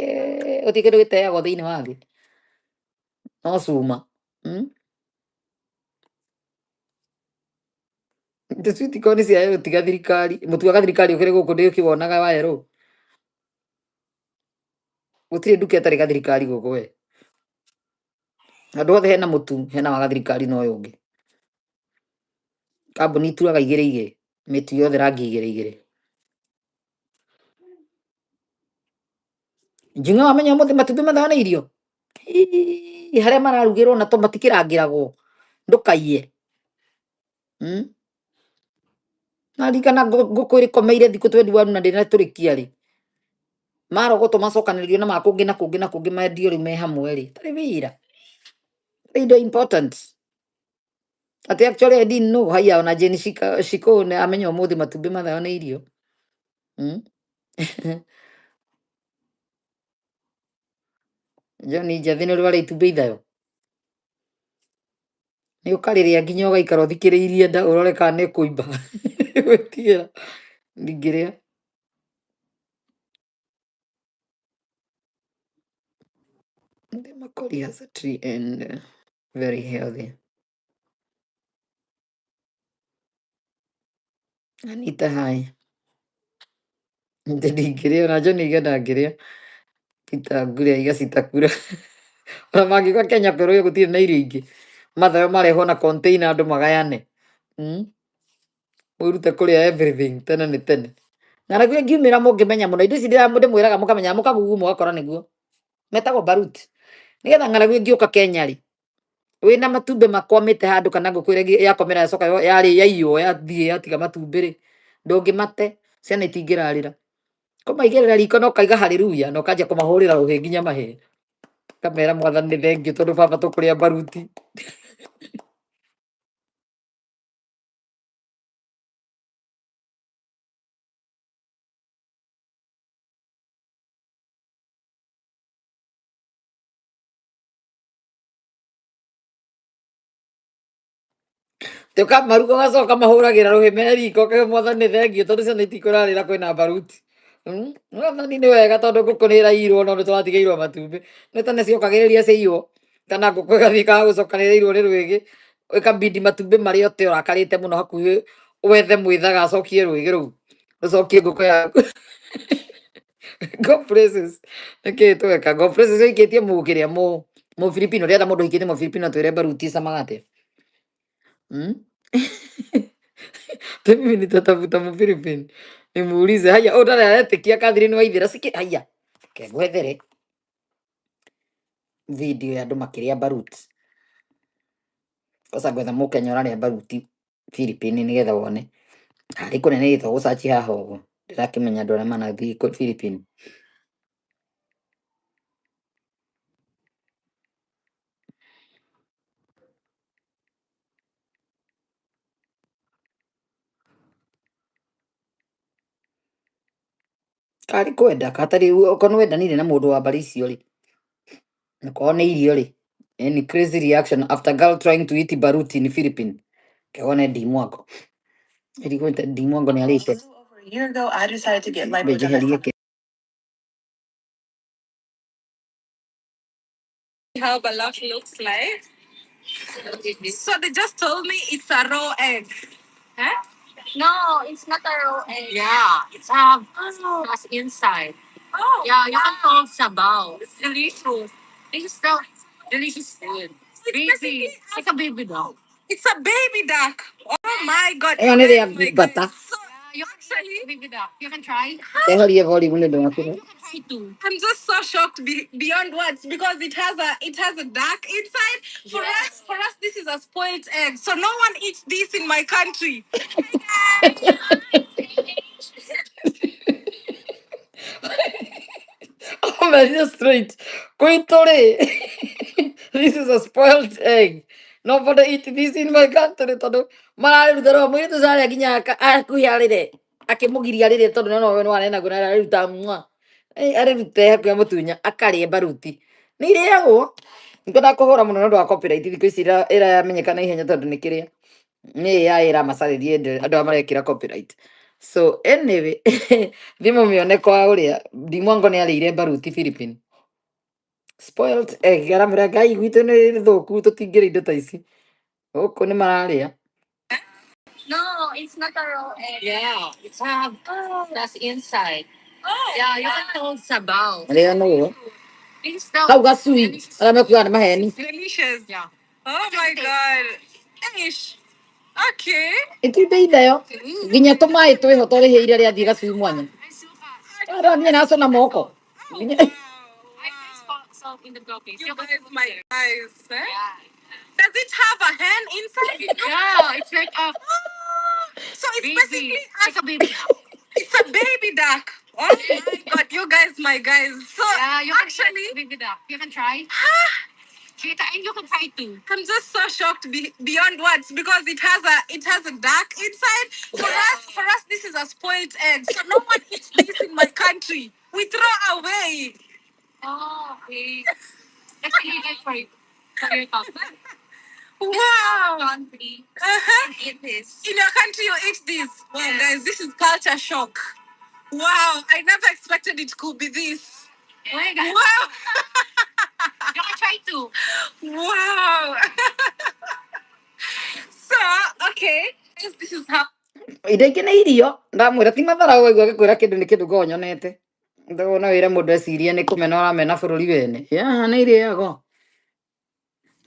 gũtirĩ kĩndũ gĩteagwo thĩinĩ wa thĩ no cuma. The sweet corn cia yellow tiga thirikari mũtu wa gathirikari ũkĩrĩ gũkũ ndĩũkĩwonaga wa yellow. Gũtirĩ nduka ĩtarĩ gathirikari gũkũ we. Handũ hothe hena mũtu hena wa gathirikari na ũyũ ũngĩ. Kambuni ituraga igĩrĩ igĩrĩ mĩtu yothe rangi igĩrĩ igĩrĩ. Njung'e wamenya ũmũthĩ matumbĩ mathayo nĩ irio. Ii, harĩa mararugĩrwo na to matikĩrangĩragwo ndũkaiye. Naririkana ngũkũ ĩrĩkomeire thikũ 21 na ndĩnatũrĩkia rĩ marogotwo macokanĩrĩrio na ma kũngĩ na kũngĩ na kũngĩ mendio rĩu me hamwe rĩ tarĩ wĩra tarĩ indo important atĩ actually I didn't know haiya ona Jane Shiko nĩ amenya ũmũthĩ matumbĩ mathayo nĩ irio. John Njathĩ nĩ ũrĩ warĩa itumbĩ ithayo nĩ ũkarĩrĩa nginya ũgaikara ũthikĩrĩirie nda ũrore kana nĩ kũimba gwĩtigĩra ndingĩrĩa. The Macaulay has a tree and very healthy. Anita hi. Ndingĩrĩa ona John Iga ndangĩrĩa. Peter Ngure aiga citakura. Ona mangĩũka Kenya kwĩrwo gũtirĩ na irio ingĩ mathayo marehwo na container andũ magayane. Mwĩrute kũrĩa everything tene nĩ tene. Ng'aragu ĩngiumĩra mũngĩmenya mũno indo ici ndĩmwĩraga mũkamenya mũkagugu mũgakora nĩguo metagwo barut nĩgetha ng'aragu ĩngĩũka Kenya rĩ wĩna matumbĩ makwamĩte handũ kana ngũkũ ĩrĩa yakomera yacoka yarĩ yaiywo yathiĩ yatiga matumbĩ rĩ ndũngĩmate ciana itingĩrarĩra kũmaigĩrĩra riko na ũkaiga haleluya na ũkanjia kũmahũrĩra rũhĩ nginya mahĩe kamera mwathani nĩ thengiũ tondũ baba tũkũrĩa baruti. Tũkamaruga ũgacoka mahũragĩra rũhĩ me riko ũkauga mwathani nĩ thengiũ tondũ ciana itikũrarĩra kwĩna baruti. Mwathani nĩ wega tondũ ngũkũ nĩ ĩraiyirwo no nĩ tũratigĩirwo matumbĩ nĩ tene ciokagĩrĩria ciaiywo kana ngũkũ ĩgathiĩ ĩkaga gũcokanĩrĩirwo nĩ rwĩgĩ ĩkabidi matumbĩ marĩa ũte ũrakarĩte mũno hakuhĩ wethe mwĩthaga acokie rwĩgĩ rũu rũcokie ngũkũ yaku. Go places nĩkĩĩ tweka go places ĩikĩtie mũkĩrĩa mũ Filipino ndĩrenda mũndũ ũhikĩtie mũ Filipino atwĩre baruti ĩcamaga atĩa. Mimi nitatafuta Mfilipino nimuulize haya ũyũ ndarĩ aretĩkia Catherine Waithera sikĩ haya reke ngwethere video ya andũ makĩrĩa baruti kosa ngwetha mũkenya ũrarĩa baruti Philippines nĩgetha wone harĩ kũnene gĩtagwo gũcaci haha ũguo ndĩrakĩmenya andũ arĩa manathiĩ Philippines. Karĩ kwenda katarĩ okorwo nĩ wendanire na mũndũ wa mbarĩ icio rĩ, okorwo nĩ irio rĩ, any crazy reaction after girl trying to eat balut in Philippines. Kewone ndimwango ĩrigũte ndimwango nĩ arĩte. Over a year ago, I decided to get lipo done at Njeherie kĩ How balut looks like. So they just told me it's a raw egg. Huh? No, it's not a raw egg. Yeah, it's have sauce inside. Oh, yeah, you can call sabaw. It's delicious. This is the delicious food. It's baby. Basically it's like a baby dog. It's a baby duck. Oh my god, ĩyo you nĩ guys, rĩa my bata. guys. So yeah, you can try actually baby duck. You can try. Eherie volume nĩ ũndũ wa kĩrĩa. You can try too. I'm just so shocked beyond words because it has a duck inside. For us, for us, this is a spoiled egg. So no one eats this in my country. Ũmerie straight gwitũ rĩ, this is a spoiled egg, nobody eat this in my country tondũ mararĩruta rwa mũirĩtu carĩa nginya hakuhĩ arĩre akĩmũgiria arĩre tondũ no no arenaguo na arĩruta mwa. Arĩrute hakuhĩ amũtunya akarĩe baruti nĩ irĩagwo ngwendaga kũhũra mũno nĩ ũndũ wa copyright thikũ ici ĩramenyeka na ihenya tondũ nĩ kĩrĩa nĩ AI ĩramacarĩria andũ arĩa marekĩra copyright. So anyway, thiĩ mũmĩone kwa ũrĩa ndimwango nĩ arĩire baruti Philippines, spoiled egg, aramwĩra ngai gwitũ nĩ thũku tũtingĩrĩa indo ta ici gũkũ nĩ mararĩa. No, it's not a raw egg. Yeah, it's have sauce inside. Oh, yeah, you can call sabaw. Arĩa nũũ This is the kau gacui delicious arĩa food. mekuaga nĩ maheni. Delicious. Yeah. Oh my god. Ish. Okay. Itumbĩ itheo nginya tũmaĩ twĩho twarĩhĩire rĩathiĩ gacui mwanya arathiĩ nacũna moko. Oh, Nginya wow. Wow. Salt in the Philippines. You guys, my guys. Eh? Yeah. Does it have a hen inside? Yeah, it's like a so it's baby. Basically a, like a baby duck. It's a baby duck. Oh my god, you guys, my guys. So yeah, you can actually baby duck. You can try. Kita, and you can try too. I'm just so shocked beyond words because it has a duck inside. For us, this is a spoiled egg. So no one eats this in my country. We throw away. Oh, okay. That's illegal for your country. Wow. Country. Uh-huh. Eat this. In your country, you eat this. Wow, guys, this is culture shock. Wow, I never expected it could be this. Oh my God. Wow. You can try too. Wow. So, okay. Guys, this is how indo ingĩ nĩ irio ndamwĩra ti mathara waigua gĩkwĩra kĩndũ nĩ kĩndũ ngoragwo nyonete ndona wĩra mũndũ ecirie nĩ kũmena ũramena bũrũri wene ya nĩ irĩagwo.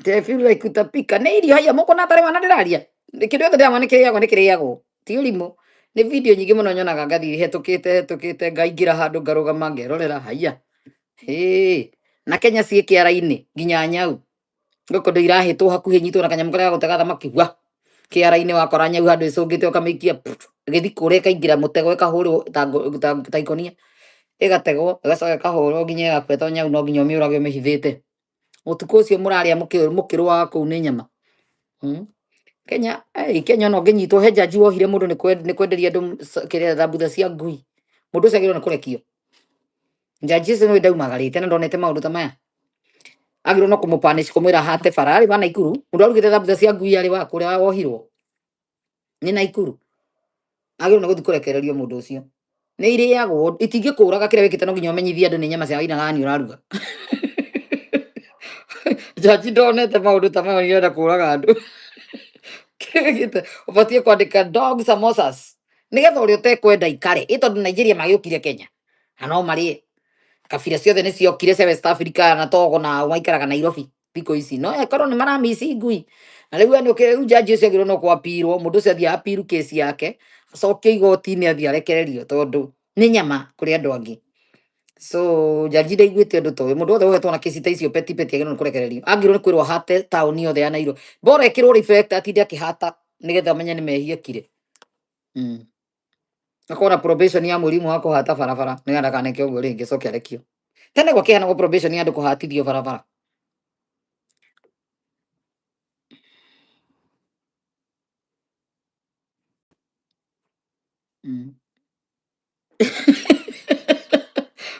I feel like utapika nĩ irio haiya mũkũna tarĩ wana ndĩraria kĩndũ gĩothe ndĩramwa nĩ kĩrĩagwo nĩ kĩrĩagwo ti ũrimũ nĩ video nyingĩ mũno nyonaga ngathiĩ hetũkĩte hetũkĩte ngaingĩra handũ ngarũgama ngerorera haiya hĩ na Kenya ciĩ kĩara-inĩ nginya nyau gũkũ ndũ irahĩtwo hakuhĩ nyitwo na kanyamũ karĩa gagũtega thamaki wa kĩara-inĩ wakora nyau handũ ĩcũngĩte ũkamĩikia ĩgĩthiĩ kũrĩa ĩkaingĩra mũtego ĩkahũrwo ta ikonia ĩgategwo ĩgacoka ĩkahũrwo nginya ĩgakua to nyau no nginya ũmĩũrage ũmĩhithĩte ũtukũ ũcio mũrarĩa mũkĩrũaga kũu nĩ nyama. Kenya Kenya ona ũngĩnyitwo he jaji wohire mũndũ nĩ kwenderia andũ kĩrĩa thambutha cia ngui mũndũ ũcio agĩrĩirwo nĩ kũrekio jaji ũcio nĩ ndaumagarĩte na ndonete maũndũ ta maya agĩrĩirwo no kũmũpanish kũmwĩra hate bara arĩ wa Naikuru mũndũ arugĩte thambutha cia ngui arĩ wa kũrĩa wohirwo nĩ Naikuru agĩrĩirwo nĩ gũthiĩ kũrekererio mũndũ ũcio nĩ irĩagwo itingĩkũraga kĩrĩa wĩkĩte no nginya ũmenyithie andũ nĩ nyama cia aina gani ũraruga jaji ndonete maũndũ ta maya nĩarenda kũraga andũ kĩrĩa wĩkĩte ũbatiĩ kwandĩka dog samosas nĩgetha ũrĩa ũtekwenda ikare ĩ tondũ Nigeria magĩũkire Kenya na no marĩe kabira ciothe nĩ ciokire cia West Africa na Togo na maikaraga Nairobi thikũ ici no ĩkorwo nĩ maramici ngui na rĩu we rĩu jaji ũcio agĩrĩirwo no kwapirwo mũndũ ũcio athiĩ apiru kesi yake acokio igoti-inĩ athiĩ arekererio tondũ nĩ nyama kũrĩ andũ angĩ so jaji ndaiguĩte ũndũ ta ũyũ mũndũ wothe wohetwo na kesi ta icio peti peti agĩrĩirwo nĩ kũrekererio agĩrĩirwo nĩ kwĩrwo hate taũni yothe ya Nairobi bora ĩkĩrwo reflector atinde akĩhata Nĩgetha amenye nĩ mehia kire. Akorwo na probation ya mũrimũ wa kũhata barabara nĩgetha ndakaneke ũguo rĩngĩ acoke arekio. Tene gwakĩheanagwo probation ya andũ kũhatithio barabara.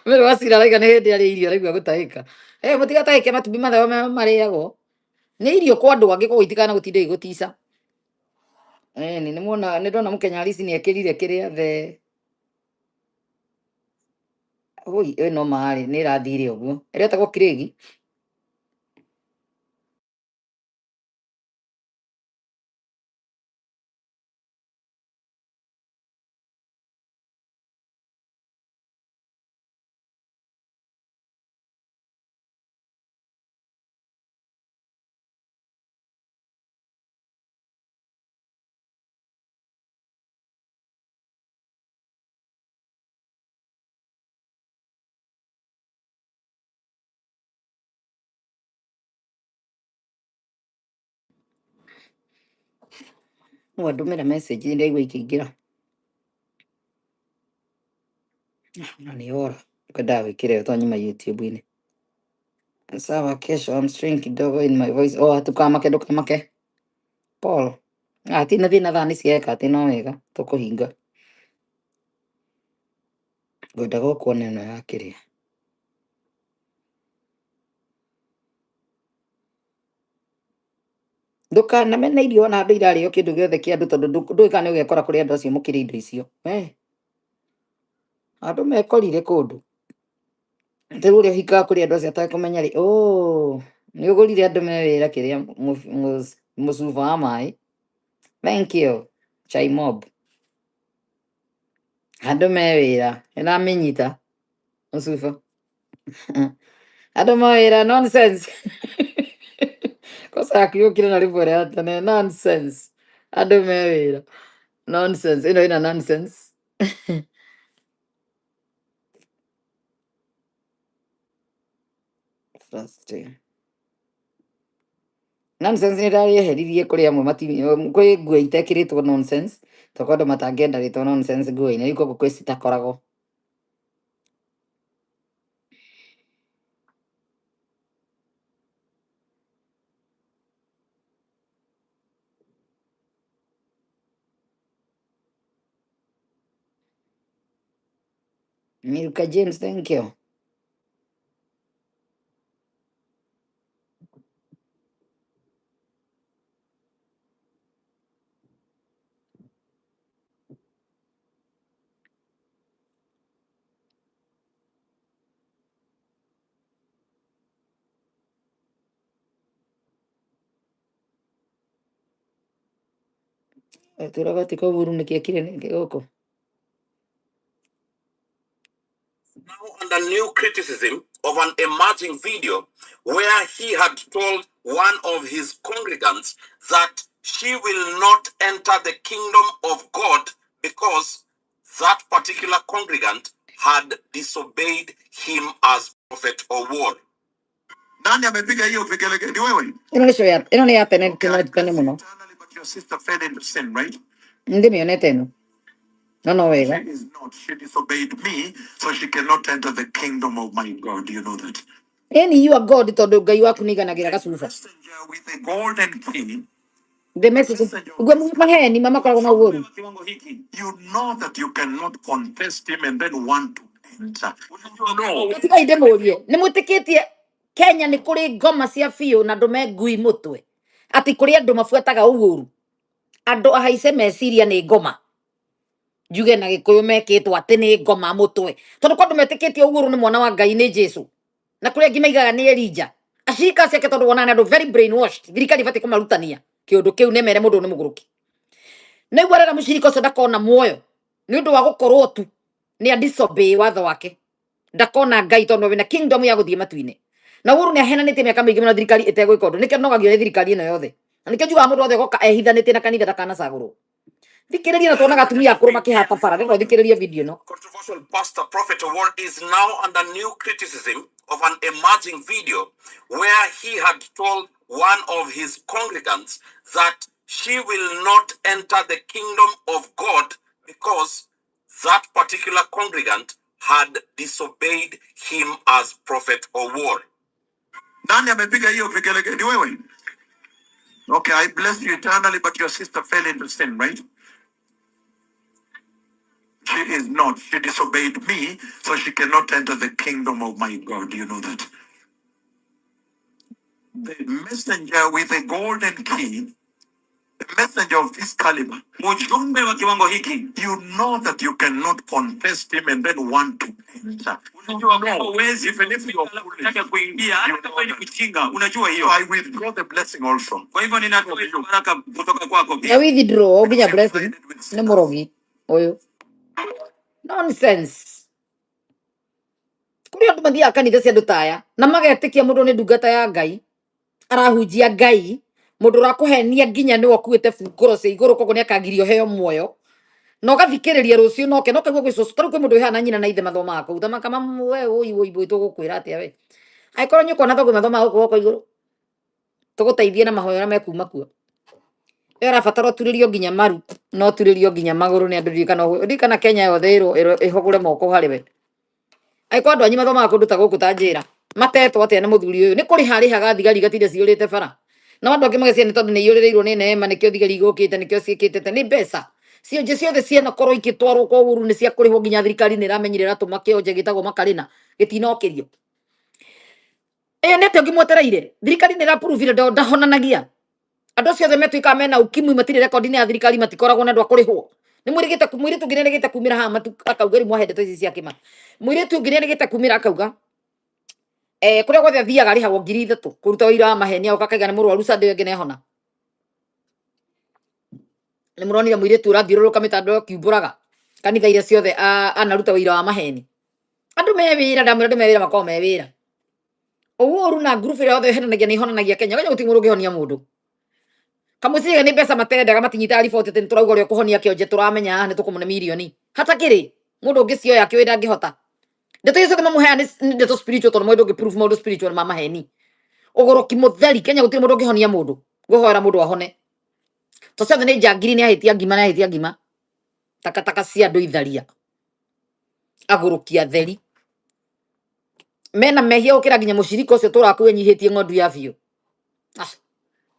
Mĩrũ wa cira arauga nĩ hĩndĩ arĩa irio araigua gũtahĩka. Eh, mũtigatahĩke matumbĩ mathayo marĩagwo. Nĩ irio kwa andũ angĩ koguo itikana gũtinda igũtica. Eh, nĩ nĩmuona nĩ ndona mũkenya Alice nĩ ekĩrire kĩrĩa the Oi, ĩno marĩ nĩ ĩrathire ũguo. Ĩrĩa ĩtagwo kirĩgi. No andũmĩra message ndaigua ikĩingĩra. Na nĩ ora. Kwendaga gwĩkĩra ĩyo tonyuma YouTube-inĩ. Sawa, kesho I'm strain kidogo in my voice. Oh, tukamake ndũkamake. Paul. Ah, tina thĩna thaa nĩ cieka atĩ no wega tũkũhinga. Ngwendaga ũkuona ĩno ya kĩrĩa. Ndũkanamene irio ona andũ irarĩo kĩndũ gĩothe kĩa andũ tondũ ndũĩ kana nĩ ũgekora kũrĩ andũ acio mũkĩrĩa indo icio. Eh, andũ mekorire kũndũ. Rĩu ũrĩa ũhikaga kũrĩ andũ acio atekũmenya rĩ, oh, nĩ ũgũrire andũ me wĩra kĩrĩa mũcuba wa maĩ. Thank you. Chai mob. Andũ me wĩra. Nĩndamĩnyita. Mũcuba. Andũ mawĩra nonsense. Kosa yaku yũkire na rĩmwe rĩa tene nonsense. Andũ me wĩra. Nonsense. Ĩno ĩna nonsense. Frustrating. Nonsense nĩ ndarĩeheririe kũrĩ amwe mati kwĩ nguo itekĩrĩtwo nonsense tondũ andũ matangĩenda rĩtwa nonsense nguo-inĩ rĩu koguo kwĩ citakoragwo. Milka James, thank you. Tũraga ti kũburu nĩkĩ ekire nĩkĩ gũkũ. Now under new criticism of an emerging video where he had told one of his congregants that she will not enter the kingdom of God because that particular congregant had disobeyed him as prophet Owuor. Nani amepiga hiyo vigelegele? Ni wewe? Ĩno nĩ show ya ĩno nĩ ya tene Okay, I tene tene bless you mũno. eternally, but your sister fell into sin, right? Ndĩmĩonete ĩno. No no She wega. is not. She disobeyed me, so she cannot enter the kingdom of my God. You know that. Ĩni you are God tondũ Ngai waku nĩiganagĩra The gacuba. messenger with a golden key, The the message messenger of ũguo this maheni mamakoragwo na ũgũru. Ushapewa kiwango hiki, you know that you cannot contest him and then want to enter. Unajua You kama know. wewe Tigai ndĩmũrie nĩ mwĩtĩkĩtie Kenya nĩ kũrĩ ngoma cia biũ na andũ me ngui mũtwe atĩ kũrĩ andũ mabuataga ũgũru andũ ahaice meciria nĩ ngoma njuge na gĩkũyũ mekĩtwo atĩ nĩ ngoma mũtwe tondũ kwa andũ metĩkĩtie ũgũru nĩ mwana wa Ngai nĩ Jesu na kũrĩ angĩ maigaga nĩ Elijah acirika ciake tondũ wonaga nĩ andũ very brainwashed thirikari ĩbatiĩ kũmarutania kĩũndũ kĩu nĩmere mũndũ ũyũ nĩ mũgũrũki nĩguo arera mũcirika ũcio ndakona muoyo nĩ ũndũ wa gũkorwo tu nĩ a disobey watho wake ndakona Ngai tondũ wĩna kingdom ya gũthiĩ matu-inĩ na Uhuru nĩ ahenanĩtie mĩaka mĩingĩ mũno thirikari ĩtegwĩka ũndũ nĩkĩo nogagio nĩ thirikari ĩno yothe na nĩkĩo njugaga mũndũ wothe ũgoka ehithanĩtie na kanitha ndakanacagũrwo thikĩrĩria na tuonaga atumia akũrũ makĩhata bara rĩu thikĩrĩria video ĩno. Controversial pastor Prophet Owuor is now under new criticism of an emerging video where he had told one of his congregants that she will not enter the kingdom of God because that particular congregant had disobeyed him as Prophet Owuor. Nani amepiga hiyo vigelegele? Ni wewe? Okay, I bless you eternally, but your sister fell into sin, right? She is not. She disobeyed me, so she cannot enter the kingdom of my God. You know that. The messenger with a golden key, the messenger of this caliber, mjumbe wa kiwango hiki, you know that you cannot contest him and then want to enter. Unajua kwamba huwezi even if you are foolish, kutaka kuingia hata kama ni mjinga, unajua hiyo. So I withdraw the blessing also. Kwa hivyo ninatoa hiyo baraka kutoka kwako Na pia. withdraw nginya Because you blessing sided with nĩ sinners. mũrogi ũyũ. Nonsense. Kũrĩ andũ mathiaga kanitha cia andũ ta aya na magetĩkia mũndũ nĩ ndungata ya Ngai, arahunjia Ngai, mũndũ ũrakũhenia nginya nĩwe ũkuĩte ngoro cia igũrũ koguo nĩakagirio heo muoyo na ũgathikĩrĩria rũciũ noke no kaigua gwĩ cũcũ tarĩu kwĩ mũndũ wĩ haha na nyina na ithe mathomaga kũu thamaka mamu we ũi ũi ũi tũgũkwĩra atĩa we angĩkorwo nyũkwa na thoguo mathomaga gũkũ gũkũ igũrũ tũgũteithie na mahoya ũrĩa mekuma kuo. We ũrabatara ũturĩrio nginya maru na ũturĩrio nginya magũrũ nĩ andũ ndirikana ũguo ndirikana Kenya yothe ĩrwo ĩhũgũre moko harĩ we. Angĩkorwo andũ anyu mathomaga kũndũ ta gũkũ ta njĩra matetwo atĩa nĩ mũthuri ũyũ nĩ kũrĩha arĩhaga thigari igatinda ciyũrĩte bara na andũ angĩ mageciria nĩ tondũ nĩ iyũrĩrĩirwo nĩ neema nĩkĩo thigari igũkĩte nĩkĩo ciĩkĩte nĩ mbeca cionje ciothe cianakorwo ikĩtwarwo kwa ũru nĩ cia kũrĩhwo nginya thirikari nĩ ĩramenyire ĩratũma kĩonje gĩtagwo makarĩna gĩtinokĩrio. Ĩyo nĩ atĩa ũngĩmwetereire thirikari nĩ ĩrapuruvire ndahonanagia andũ acio othe metuĩkaga mena ukimwi matirĩ rekondi-inĩ ya thirikari matikoragwo na andũ a kũrĩhwo nĩ mwĩrĩgĩte mũirĩtu ũngĩ nĩerĩgĩte kumĩra haha matu akauga rĩu mwahe ndeto ici cia kĩma mũirĩtu ũngĩ nĩerĩgĩte kumĩra akauga eh, kũrĩa guothe athiaga arĩhagwo 3,000 kũruta ũira wa maheni agoka akaiga nĩ mũrwaru Sunday ĩyo ĩngĩ nĩahona. Nĩ mũronire mũirĩtu ũrathiũrũrũka mĩtandao akiumbũraga kanitha iria ciothe anaruta ũira wa maheni. Andũ me wĩra ndamwĩra andũ me wĩra makoragwo me wĩra. Ũguo ũru na ngurubu ĩrĩa yothe ĩhenanagia nĩ ihonanagia Kenya. Kenya gũtirĩ mũndũ ũngĩhonia mũndũ. Kamũciria nĩ mbeca matendaga matinyitaga riboti atĩ nĩtũrauga ũrĩa ũkũhonia kĩonje tũramenya haha nĩtũkũmũne mirioni. Hatakĩrĩ mũndũ ũngĩcioya akĩũĩ ndangĩhota. Ndeto icio ciothe mamũheaga nĩ ndeto spiritual tondũ mũndũ ũngĩ prove maũndũ spiritual ma maheni. Ũgũrũki mũtheri Kenya gũtirĩ mũndũ ũngĩhonia mũndũ. Ngũhoera mũndũ ahone. To ciothe nĩ njangiri nĩ ahĩtia ngima nĩ ahĩtia ngima. Takataka cia andũ itharia. Agũrũki atheri. Mena mehia gũkĩra nginya mũcirika ũcio ũtũraga kũu enyihĩtie ng'ondu ya biũ. Ah,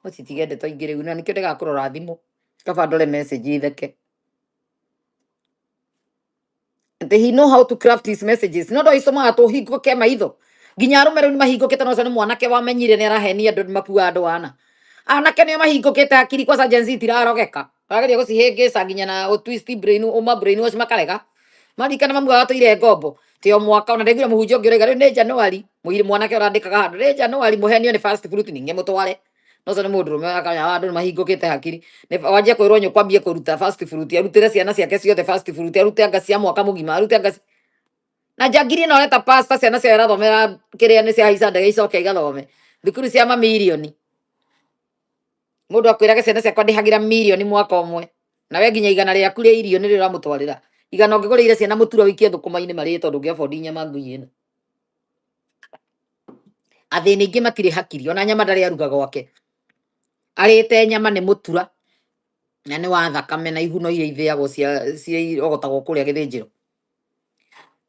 ũcitige ndeto ingĩ rĩu na nĩkĩo ndegaga kũrora thimũ. Kaba ndore message itheke. Atĩ he know how to craft his messages. No ndo icomaga tũhingũke maitho. Nginya arũme rĩu nĩmahingũkĩte no ũcio nĩ mwanake wamenyire nĩ arahenia andũ nĩmakuaga andũ ana. Anake nĩo mahingũkĩte hakiri kwanza Gen Z itirarogeka. Arageria gũcihĩngĩca nginya na ũ twist brain ũma brain wash makarega. Maririkana mamugaga atũire ngombo. Ti o mwaka ona ndaiguire mũhunjia ũngĩ ũrauga rĩu nĩ January mũirĩ mwanake ũrandĩkaga handũ nĩ January mũhenio nĩ first fruit ningĩ mũtware. No ũcio nĩ mũndũrũme akanya andũ nĩmahingũkĩte hakiri. Nĩ wanjia kwĩrwo nyũkwa ambie kũruta first fruit arutĩre ciana ciake ciothe first fruit arute anga cia mwaka mũgima arute anga na njangiri ĩno areta pastor ciana ciao irathomera kĩrĩa nĩ ciahaica ndege icoke igathome thukuru cia mamirioni. Mũndũ akwĩraga ciana ciakwa ndĩhagĩra mirioni mwaka ũmwe na we nginya igana rĩaku rĩa irio nĩrĩo ũramũtwarĩra igana ũngĩgũrĩire ciana mũtura ũikie thũkũma-inĩ marĩe tondũ ũngĩ afford nyama ngui ĩno. Athĩni aingĩ matirĩ hakiri ona nyama ndarĩ aruga gwake arĩte nyama nĩ mũtura na nĩ wa thakame na ihuno iria ithĩagwo cia cia irogotagwo kũrĩa gĩthĩnjĩro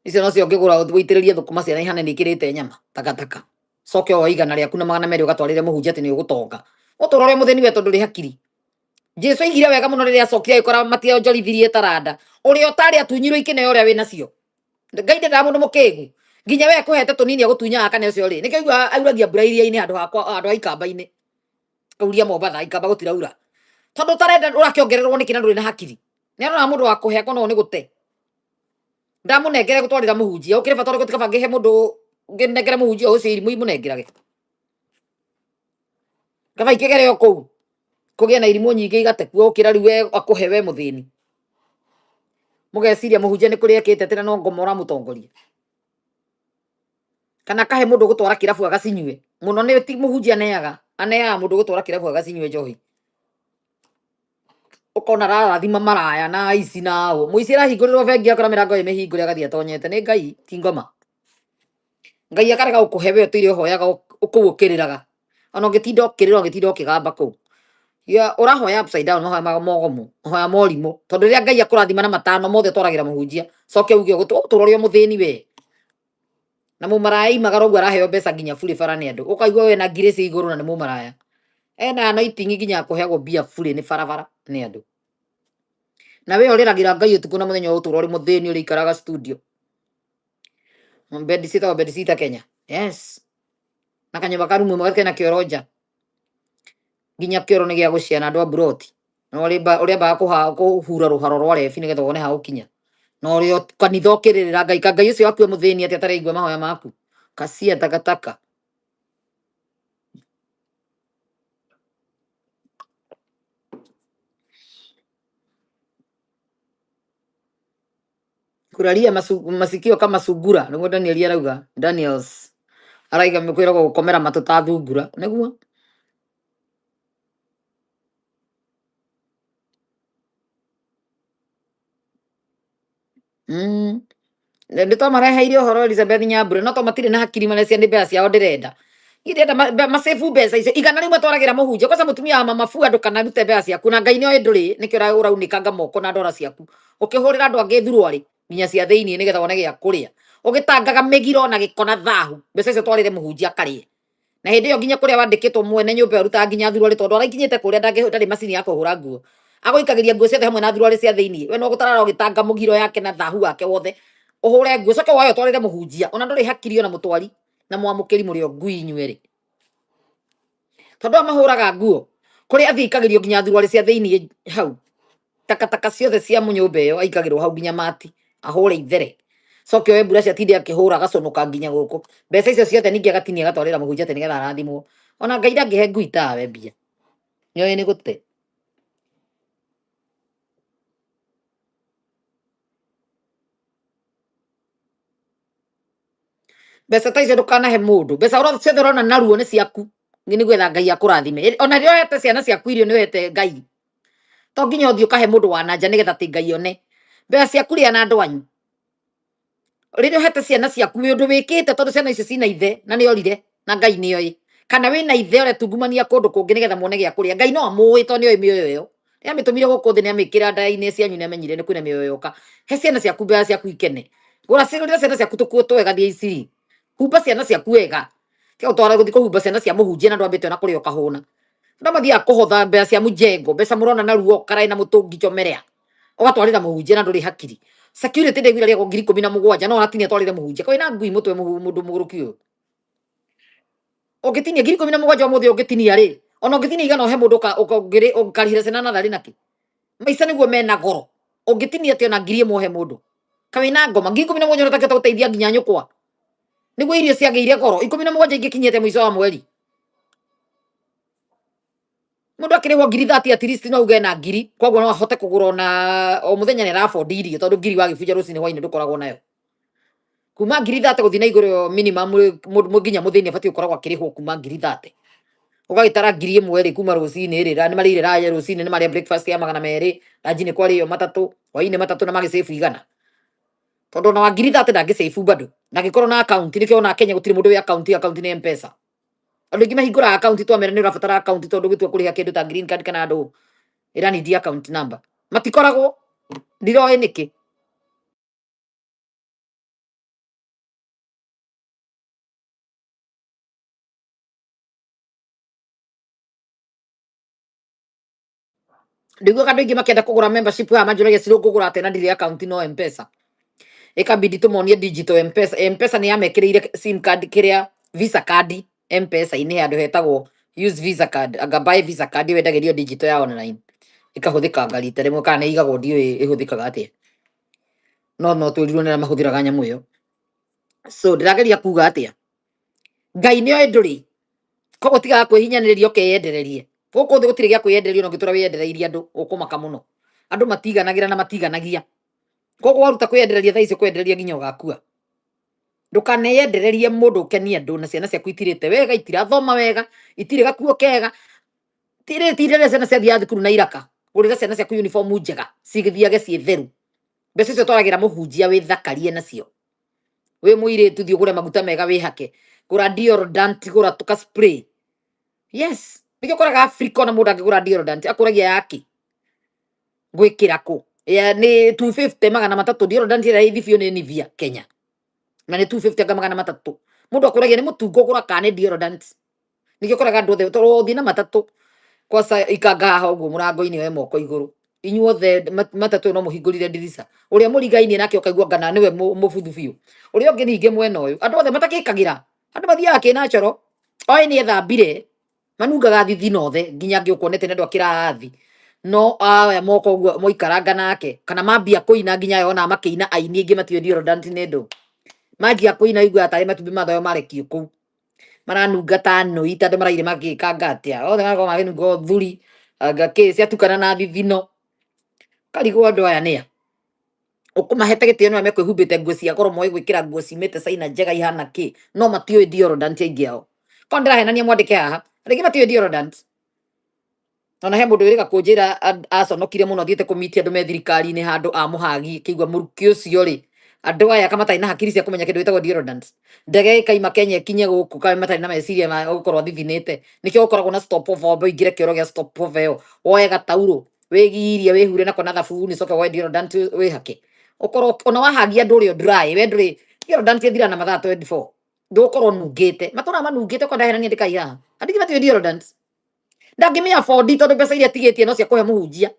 icio nocio ũngĩgũra ũitĩrĩrie thũkũma ciana ihane nĩ ikĩrĩte nyama takataka coke o igana rĩaku na 200 ũgatwarĩre mũhunjia atĩ nĩ ũgũtonga ũtũra ũrĩa mũthĩni we tondũ ndũrĩ hakiri. Jesu aigire wega mũno rĩrĩa acokire agĩkora mationjorithirie taranda ũrĩa ũtarĩ atunyirwo ikĩneo ũrĩa wĩnacio. Ngai ndendaga mũndũ mũkĩgu nginya we kũhete tũnini agũtunyaga kana ũcio rĩ nĩkĩo aiguaga auragia mbura iria-inĩ handũ hakwa handũ ha ikamba-inĩ kauria Mombatha ikamba gũtiraura tondũ ũtarenda ũrakĩongererwo nĩkĩ na ndũrĩ na hakiri nĩ aroraga mũndũ wa kũhe akono nĩ gũte ndamũnengere gũtwarĩra mũhunjia ũkĩrĩ bata ũrĩkũ tikaba ngĩhe mũndũ ngĩnengere mũhunjia ũcio irimũ imũnengerage kaba ikĩgere o kũu kũgĩe na irimũ nyingĩ igate kuo ũkĩra rĩu we akũhe we mũthĩni mũgeciria mũhunjia nĩ kũrĩa ekĩte tena no ngoma ũramũtongoria kana kahe mũndũ gũtwara kĩrabu agacinyue mũno nĩ ti mũhunjia aneaga aneaga mũndũ gũtwara kĩrabu agacinyue njohi ũkona ararathima maraya na aici na ũ mũici arahingũrĩrwo bengi akora mĩrango ĩ mĩhingũre agathiĩ atonyete nĩ Ngai ti ngoma. Ngai akarega gũkũhe we ũtũire ũhoyaga kũu ũkĩrĩraga ona ũngĩtinda ũkĩrĩra ũngĩtinda ũkĩgamba kũu Ya ũrahoya upside down, mahoya mogomu, mahoya morimũ, tondũ rĩrĩa Ngai akũrathima na matano mothe twaragĩra mũhunjia, coke uge ũtũra ũrĩ o mũthĩni we. Na mũmaraya imagara ũguo araheo mbeca nginya burĩ bara nĩ andũ, ũkaigua we na ngiri cia igũrũ na nĩ mũmaraya. Ena anointing nginya kũheagwo mbia burĩ nĩ barabara nĩ andũ. Na we ũrĩragĩra Ngai ũtukũ na mũthenya, ũtũra ũrĩ mũthĩni, ũrĩikaraga studio. Bedsitter, bedsitter Kenya. Yes. Na kanyũmba ka rumu ĩmwe kena kĩoro nja. Nginya kĩoro nĩ gĩa gũciana andũ a mburoti. Na ũrĩambaga kũhura rũharo rwa rebi nĩgetha wone ha gũkinya. Na ũrĩ kanitha ũkĩrĩrĩra Ngai, ka Ngai ũcio waku e mũthĩni atĩa ataraigua mahoya maku. Kacia takataka. Kuraria masikio kama sungura, nĩguo Daniel arauga. Daniels araiga kwĩragwo gũkomera matũ ta thungura, nĩguo. Nĩ twamareheire ũhoro Elizabeth Nyambura, no to matirĩ na hakiri, marecia nĩ mbeca ciao ndĩrenda. Niĩ ndĩrenda macebu mbeca icio 100 twaragĩra mũhunjia. Kwanza mũtumia wa mama fua, ndũkanarute mbeca ciaku, na Ngai nĩoĩ ndũrĩ, nĩkĩo ũraunĩkanga moko na ndora ciaku ũkĩhũrĩra andũ angĩ thuruarĩ nginya cia thĩiniĩ nĩgetha wone gĩa kũrĩa, ũgĩtangaga mĩgiro na gĩko na thahu. Mbeca icio twarĩre mũhunjia akarĩe, na hĩndĩ ĩyo nginya kũrĩa wandĩkĩtwo mwene nyũmba ĩyo ũrutaga nginya thuruarĩ, tondũ araikinyĩte kũrĩa ndarĩ macini ya kũhũra nguo, agũikagĩria nguo ciothe hamwe na thuruarĩ cia thĩiniĩ. We no gũtarara ũgĩtanga mũgiro yake na thahu wake wothe, ũhũre nguo, coke woe ũtwarĩre mũhunjia. Ona ndũrĩ hakiri, ona mũtwari na mwamũkĩri mũrĩ o ngui inyuerĩ, tondũ aya mahũraga nguo kũrĩa athiĩ aikagĩrio nginya thuruarĩ cia thĩiniĩ hau, takataka ciothe cia nyũmba ĩyo aikagĩrwo hau, nginya mati ahũre ithere, coke oe mbura ciatinde akĩhũra agacũnũka nginya gũkũ. Mbeca icio ciothe ningĩ agatinia agatwarĩra mũhunjia atĩ nĩgetha arathimwo. Ona Ngai ndangĩhe ngui tawe mbia, nĩoĩ nĩ gũte. Mbeca ta icio ndũkanahe mũndũ. Mbeca ciothe ũrona naruo nĩ ciaku, nĩ gwetha Ngai akũrathime. Ona rĩrĩa ũhete ciana ciaku irio, nĩ ũhete Ngai. To nginya ũthiĩ ũkahe mũndũ wa nanja nĩgetha atĩ Ngai one mbeca ciaku. Rĩa na andũ anyu. Rĩrĩa ũhete ciana ciaku, wĩ ũndũ wĩkĩte, tondũ ciana icio cina ithe na nĩ orire, na Ngai nĩ oĩ kana wĩna ithe ũretungumania kũndũ kũngĩ nĩgetha muone gĩa kũrĩa. Ngai no amũĩ, tondũ nĩ oĩ mĩoyo ĩyo nĩ amĩtũmire gũkũ thĩ, nĩ amĩkĩra nda-inĩ cianyu, nĩ amenyire nĩ kwĩna mĩoyo yoka. He ciana ciaku mbeca ciaku ikene. Gũra cigũrĩra ciana ciaku tũkuo twega, thiĩ iciri, humba ciana ciaku wega. Tiga gũtwara gũthiĩ kũhumba ciana cia mũhunjia na ndwambĩte ona kũrĩa ũkahũna. Andũ mathiaga kũhotha mbeca cia mũjengo, mbeca mũrona na ruo karaĩ na mũtũngi chomerea, ũgatwarĩra mũhunjia na ndũrĩ hakiri. Security ndaiguire arĩagwo 17,000, no aratinia atwarĩre mũhunjia. Kwĩna ngui mũtwe mũndũ mũgũrũki ũyũ. Ũngĩtinia 17,000 ũmũthĩ, ũngĩtinia rĩ, ona ũngĩtinia 100 ũhe mũndũ, ũkarĩhĩra ciana natharĩ nakĩ? Maica nĩguo mena goro. Ũngĩtinia atĩ ona 1000 ũhe mũndũ, kawĩna ngoma 17,000 ũtakĩhota gũteithia nginya nyũkwa. Nĩguo irio ciagĩire goro, 17 ingĩkinyĩte mũico wa mweri, mũndũ akĩrĩhwo 30,000, at least no uge na ngiri, koguo no ahote kũgũra ona o mũthenya nĩ arabondi irio, tondũ ngiri wagĩbunja rũcinĩ hwainĩ ndũkoragwo nayo. Kuma 30,000 gũthiĩ na igũrũ minimum, nginya mũthĩni abatiĩ gũkoragwo akĩrĩhwo kuma 30,000. Ũgagĩtara 1000 rĩ, kuma rũcinĩ rĩ, nĩ marĩire raya rũcinĩ, nĩ marĩa breakfast ya 200, ranji nĩ kwarĩo matatũ, hwainĩ matatũ, na magĩcĩbu 100, tondũ ona wa 30,000 ndangĩcĩbu bado ndangĩkorwo na akaunti. Nĩkĩo ona Kenya gũtirĩ mũndũ wĩ akaunti. Akaunti nĩ M-Pesa. Andũ aingĩ mahingũraga akaunti, twamera nĩ ũrabatara akaunti tondũ ũgĩtua kũrĩha kĩndũ ta green card kana andũ ĩranidi account number, matikoragwo. Ndiroĩ nĩkĩ. Ndiguaga andũ aingĩ makĩenda kũgũra membership haha manjũragia, "Cirũ, ngũgũra atĩa na ndirĩ account?" No M-Pesa ĩkabidi tũmonie digital M-Pesa. M-Pesa nĩ yamekĩrĩire sim card, kĩrĩa visa card M-Pesa-inĩ, handũ hetagwo use visa card, anga buy visa card, wendagĩrio digital ya online, ĩkahũthĩkanga rita rĩmwe kana nĩ ĩigagwo, ndiũĩ ĩhũthĩkaga atĩa, no twĩrirwo nĩ arĩa mahũthĩraga nyamũ ĩyo. So ndĩrageria kuga atĩa? Ngai nĩ oĩ ndũrĩ, koguo tigaga kwĩhinyanĩrĩria ũkeyendererie. Gũkũ thĩ gũtirĩ gĩa kwĩyendereria, ona ũngĩtũra wĩyendereirie andũ ũkũmaka mũno. Andũ matiganagĩra na matiganagia, koguo waruta kwĩyendereria thaa icio, kwĩyendereria nginya ũgakua. Ndũkaneyendererie mũndũ ũkenie andũ na ciana ciaku itirĩte wega, itirathoma wega, itirĩ gakuo kega, tirĩ tirĩ ciana ciathiaga thukuru na iraka. Gũrĩra ciana ciaku uniform njega, cigĩthiage ciĩ theru. Mbeca icio twaragĩra mũhunjia, wĩthakarie nacio. Wĩ mũirĩtu, thiĩ ũgũre maguta mega wĩhake, gũra deodorant, gũra tũka spray. Yes, Nĩkĩo ũkoraga Afrika ona mũndũ angĩgũra deodorant akũragia yake gwĩkĩra kũ ya nĩ 250 300. Deodorant ĩrĩa ĩ biũ nĩ Nivea Kenya na nĩ 250 anga 300. Mũndũ akũragia nĩ mũtungo ũgũra kana nĩ deodorant. Nĩkĩo ũkoraga andũ othe tondũ ũthiĩ na matatũ kwaca ikanga haha ũguo mũrango-inĩ we moko igũrũ inyuothe matatũ ĩyo no mũhingũrire ndirica ũrĩa mũrigainie nake ũkaigua ngana nĩwe mũbuthu biũ, ũrĩa ũngĩ ningĩ mwena ũyũ andũ othe matakĩkagĩra, andũ mathiaga kĩnacoro oĩ nĩ ethambire manungaga thithino othe nginya angĩ ũkuonete nĩ andũ a kĩrathi no aya moko ũguo moikaranga nake kana mambia kũina nginya aya ona makĩina aini aingĩ matiũĩ deodorant nĩ ndũ manjia kũina iguaga tarĩ matumbĩ ma thoyo marekio kũu maranunga ta nũi ta andũ maraire magĩkanga atĩa othe magakorwo makĩnunga ũthuri anga kĩ ciatukana na thithino karigwo andũ aya nĩa ũkũmahete gĩtĩo nĩwe mekwĩhumbĩte nguo cia goro moĩ gwĩkĩra nguo ciumĩte China njega ihana kĩ no matiũĩ deodorant aingĩ ao. Korwo ndĩrahenania mwandĩke haha rĩngĩ matiũĩ deodorant. Ona he mũndũ wĩrĩga kũnjĩra aconokire mũno athiĩte kũmiti andũ me thirikari-inĩ handũ amũhagi kĩigua mũrukĩ ũcio rĩ andũ aya ka matarĩ na hakiri cia kũmenya kĩndũ gĩtagwo deodorant. Ndege ĩkaima Kenya ĩkinye gũkũ ka matarĩ na meciria ma gũkorwo thithinĩte. Nĩkĩo gũkoragwo na stop over wambe ũingĩre kĩoro gĩa stop over ĩyo woe gataurũ wĩgirie wĩhure nako na thabuni ũcoke woe deodorant wĩhake ũkorwo ona wahagia andũ ũrĩa dry we ndũrĩ deodorant ĩthira na mathaa 24 ndũgũkorwo nungĩte matũra manungĩte kwa ndahenania ndĩkai haha andũ aingĩ matiũĩ deodorant ndangĩmĩ afford tondũ mbeca iria atigĩtie no cia kũhe mũhunjia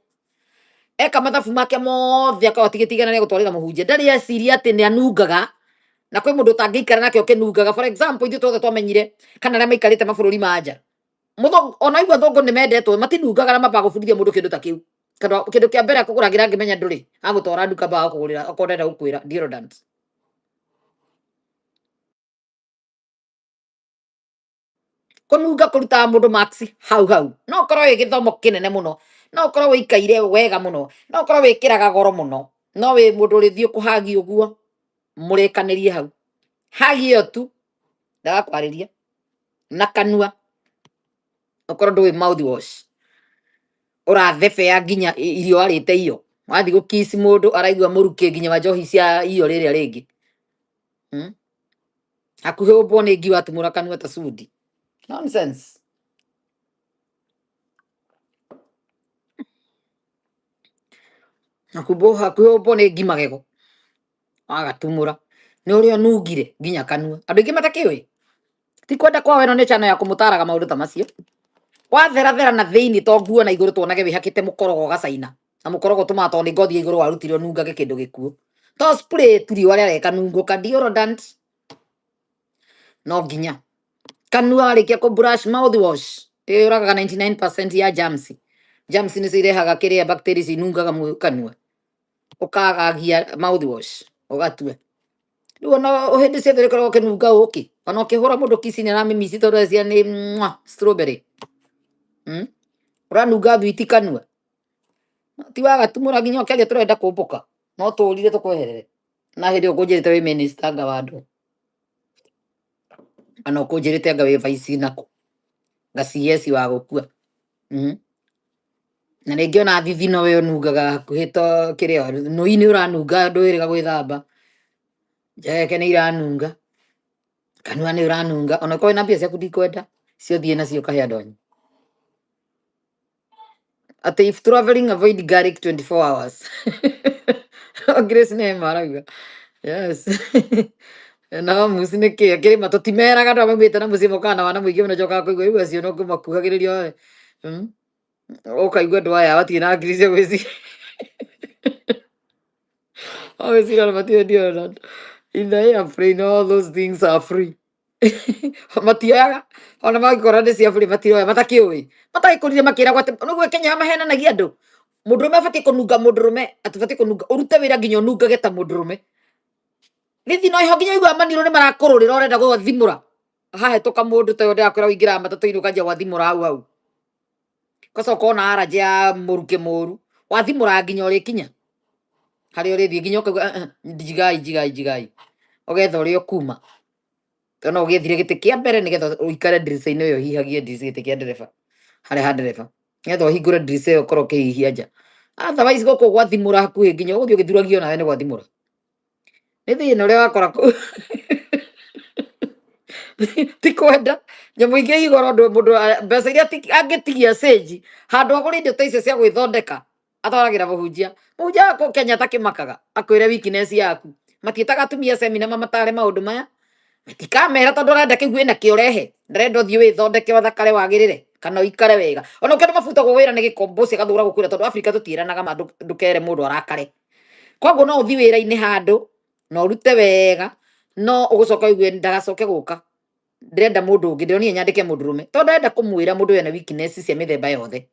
eka mathabu make mothe akorwo atigĩtie igana rĩa gũtwarĩra mũhunjia ndarĩ eciria atĩ nĩ anungaga na kwĩ mũndũ ũtangĩikara nake ũkĩnungaga. For example, ithuĩ twothe twamenyire kana arĩa maikarĩte mabũrũri ma nja mũthũngũ ona igua thũngũ nĩ mendetwo matinungaga na mambaga gũbundithia mũndũ kĩndũ ta kĩu kana kĩndũ kĩa mbere akũgũragĩra angĩmenya ndũrĩ agũtwara nduka mbaga kũgũrĩra okorwo ndenda gũkwĩra deodorant. Kũnunga kũrutaga mũndũ marks hau hau. No ũkorwo wĩ gĩthomo kĩnene mũno, no ũkorwo wĩikaire wega mũno, no ũkorwo wĩkĩraga goro mũno, no wĩ mũndũ ũrĩthiĩ kũhagi ũguo mũrĩkanĩrie hau hagi ĩyo tu ndagakwarĩria na kanua ũkorwo ndũĩ mouthwash ũrathebea nginya irio warĩte iyo wathiĩ gũkici mũndũ araigua mũrukĩ nginya wa njohi cia iyo rĩrĩa rĩngĩ. Hakuhĩ ũmbwo nĩ ngi watumũra kanua ta cudi nonsense. Hakuhĩ ũmbwo nĩ ngi magego wagatumũra nĩ ũrĩa ũnungire nginya kanua andũ aingĩ matakĩũĩ ti kwenda kwao ĩno nĩ channel ya kũmũtaraga maũndũ ta macio watherathera na thĩinĩ to nguo na igũrũ tuonage wĩhakĩte mũkorogo gacaina na mũkorogo tũmaga tondũ nĩ ngothi ya igũrũ warutire ũnungage kĩndũ gĩkuũ to spray tu riũa rĩarĩa kanungo ka deodorant no nginya kanua warĩkia kũ brush mouthwash ĩyũragaga 99% ya germs. Germs nĩcio irehaga kĩrĩa bacteria cinungaga kanua ũkagagia mouthwash ũgatua rĩu ona hĩndĩ ciothe ũrĩkoragwo ũkĩnunga ũkĩ ona ũkĩhũra mũndũ kici nĩ aramĩmici tondũ ecia nĩ mwah, strawberry. Ũranunga thwiti kanua ti wagatumũra nginya ũkĩaria tũrenda kũmbũka no tũrire tũkweherere na hĩndĩ ĩyo ũkũnjĩrĩte wĩ minister anga wa andũ kana ũkũnjĩrĩte anga wĩ vice nakũ nga CS wa gũkua. Na rĩngĩ ona thithino we ũnungaga hakuhĩ to kĩrĩa nũi nĩ ũranunga ndwĩrĩga gwĩthamba njeke nĩ iranunga kanua nĩ ũranunga ona ũkorwo wĩna mbia ciaku ndikwenda cio thiĩ nacio ũkahe andũ anyu atĩ if traveling avoid garlic 24 hours. Grace Neema arauga yes no muci nĩ kĩ kĩrĩma tũtimeraga andũ arĩa maumĩte na mũciĩ mokaga na wana mũingĩ mũno njokaga kũigua rĩu acio no kũmakuhagĩrĩria ũkaigua andũ aya matirĩ na hakiri cia gwĩciria ũgwĩciria ona matirĩ deodorant in the airplane all those things are free matioyaga ona mangĩkorwo nĩ cia free matiroya matakĩũĩ matagĩkũrire makĩragwo atĩ nĩguo Kenya mahenanagia andũ mũndũrũme abatiĩ kũnunga mũndũrũme atibatiĩ kũnunga ũrute wĩra nginya ũnungage ta mũndũrũme rĩthi no iho nginya ũiguaga maniũrũ nĩ marakũrũrĩra ũrenda gwathimũra hahetũka mũndũ ta ũyũ ndĩrakwĩra ũingĩraga matatũ-inĩ ũkanjia gwathimũra hau hau ũgacoka wona arajĩ ya mũrukĩ mũru wathimũra nginya ũrĩkinya harĩa ũrĩthiĩ nginya ũkaigua "Eh, eh, njigai njigai njigai ũgetha ũrĩa ũkuma tondũ no ũgĩethire gĩtĩ kĩa mbere nĩgetha ũikare ndirica-inĩ ĩyo ũhihagie ndirica gĩtĩ kĩa ndereba harĩa ha ndereba nĩgetha ũhingũre ndirica ĩyo ũkorwo ũkĩhihia nja otherwise gũkũ gwathimũra hakuhĩ nginya ũgũthiĩ ũgĩthuragio nawe nĩ gwathimũra nĩ thĩna ũrĩa wakora kũu. Ti kwenda nyamũ ingĩ igoro ndũ mũndũ mbeca iria angĩtigia cĩnji handũ agũre indo ta icio cia gwĩthondeka atwaragĩra mũhunjia. Mũhunjia wa kũu Kenya atakĩmakaga akwĩre weakness yaku. Matiĩtaga atumia semina mamatare maũndũ maya, matikamera tondũ arenda kĩu wĩna kĩo rehe, ndarenda ũthiĩ wĩthondeke ũthakare wagĩrĩre kana ũikare wega. Ona ũkĩenda mabutagwo wĩra nĩ gĩkombo ũcio agathũra gũkwĩra tondũ Afrika tũtiĩranaga ma ndũkere mũndũ arakare. Koguo no ũthiĩ wĩra-inĩ handũ na ũrute wega no ũgũcoka ũigue ndagacoke gũka, ndĩrenda mũndũ ũngĩ, ndĩronire nyandĩke mũndũrũme tondũ ndarenda kũmwĩra mũndũ ena weakness cia mĩthemba yothe.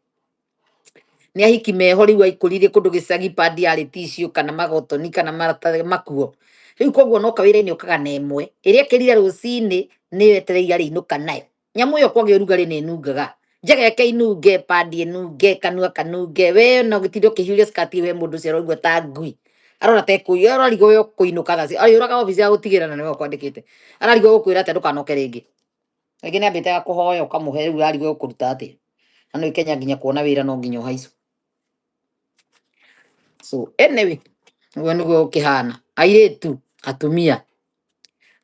Nĩ ahiki meho rĩu aikũririe kũndũ gĩcagi padi yarĩ tissue kana magotoni kana maratathi makuo. Rĩu koguo noka wĩra-inĩ ũkaga na ĩmwe ĩrĩa ĩkĩrire rũcinĩ nĩyo etereire arĩinũka nayo. Nyamũ ĩyo kwagĩa ũrugarĩ nĩ ĩnungaga, njegeke inunge, padi ĩnunge, kanua kanunge, we no gĩtinde ũkĩhiũria skirt we mũndũ ũcio aroigua ta ngui, arona ta ekũiya, ararigwo we ũkũinũka thaa arĩũraga obici ya gũtigĩra na nĩwe ũkwandĩkĩte, ararigwo gũkwĩra atĩa ndũkanoke rĩngĩ. Rĩngĩ nĩ ambĩte agakũhoya ũkamũhe rĩu ararigwo gũkũruta atĩa. Na nĩ Kenya nginya kuona wĩra no nginya ũhaicwo. So anyway, ũguo nĩguo gũkĩhana. Airĩtu, atumia,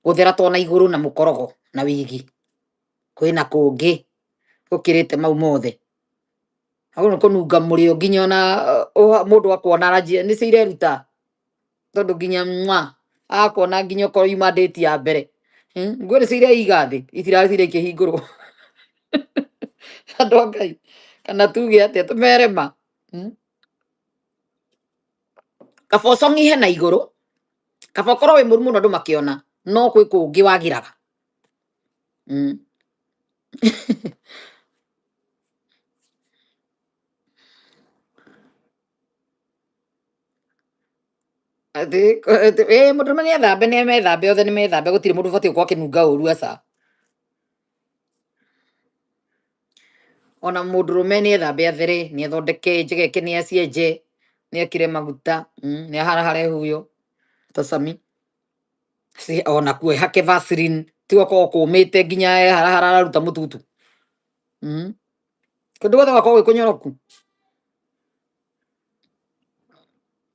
gũthera to na igũrũ na mũkorogo na wigi, kwĩna kũngĩ gũkĩrĩte mau mothe. Hau nĩ kũnunga mũrĩo nginya ona mũndũ akuona aranjia nĩcio ireruta tondũ nginya mwa akuona nginya okorwo yuma date ya mbere. Nguo nĩcio ireiga thĩ itirathire ikĩhingũrwo. Andũ a Ngai kana tuge atĩa tũmere ma. Kaba ũcong'ihe na igũrũ, kaba ũkorwo wĩ mũru mũno andũ makĩona, no kwĩ kũngĩ wagĩraga. Atĩ ĩ mũndũrũme nĩ ethambe, nĩ methambe othe nĩ methambe, gũtirĩ mũndũ ũbatiĩ gũkorwo akĩnunga ũru aca. Ona mũndũrũme nĩ ethambe athere, nĩ athondeke njegeke, nĩ acienje, nĩ ekĩre maguta, nĩ aharahare huyo ta Sami. Ona kuo ehake Vaseline, ti gũkorwo kũmĩte nginya eharahara araruta mũtutu. Kũndũ guothe gũgakorwo gwĩ kũnyoroku.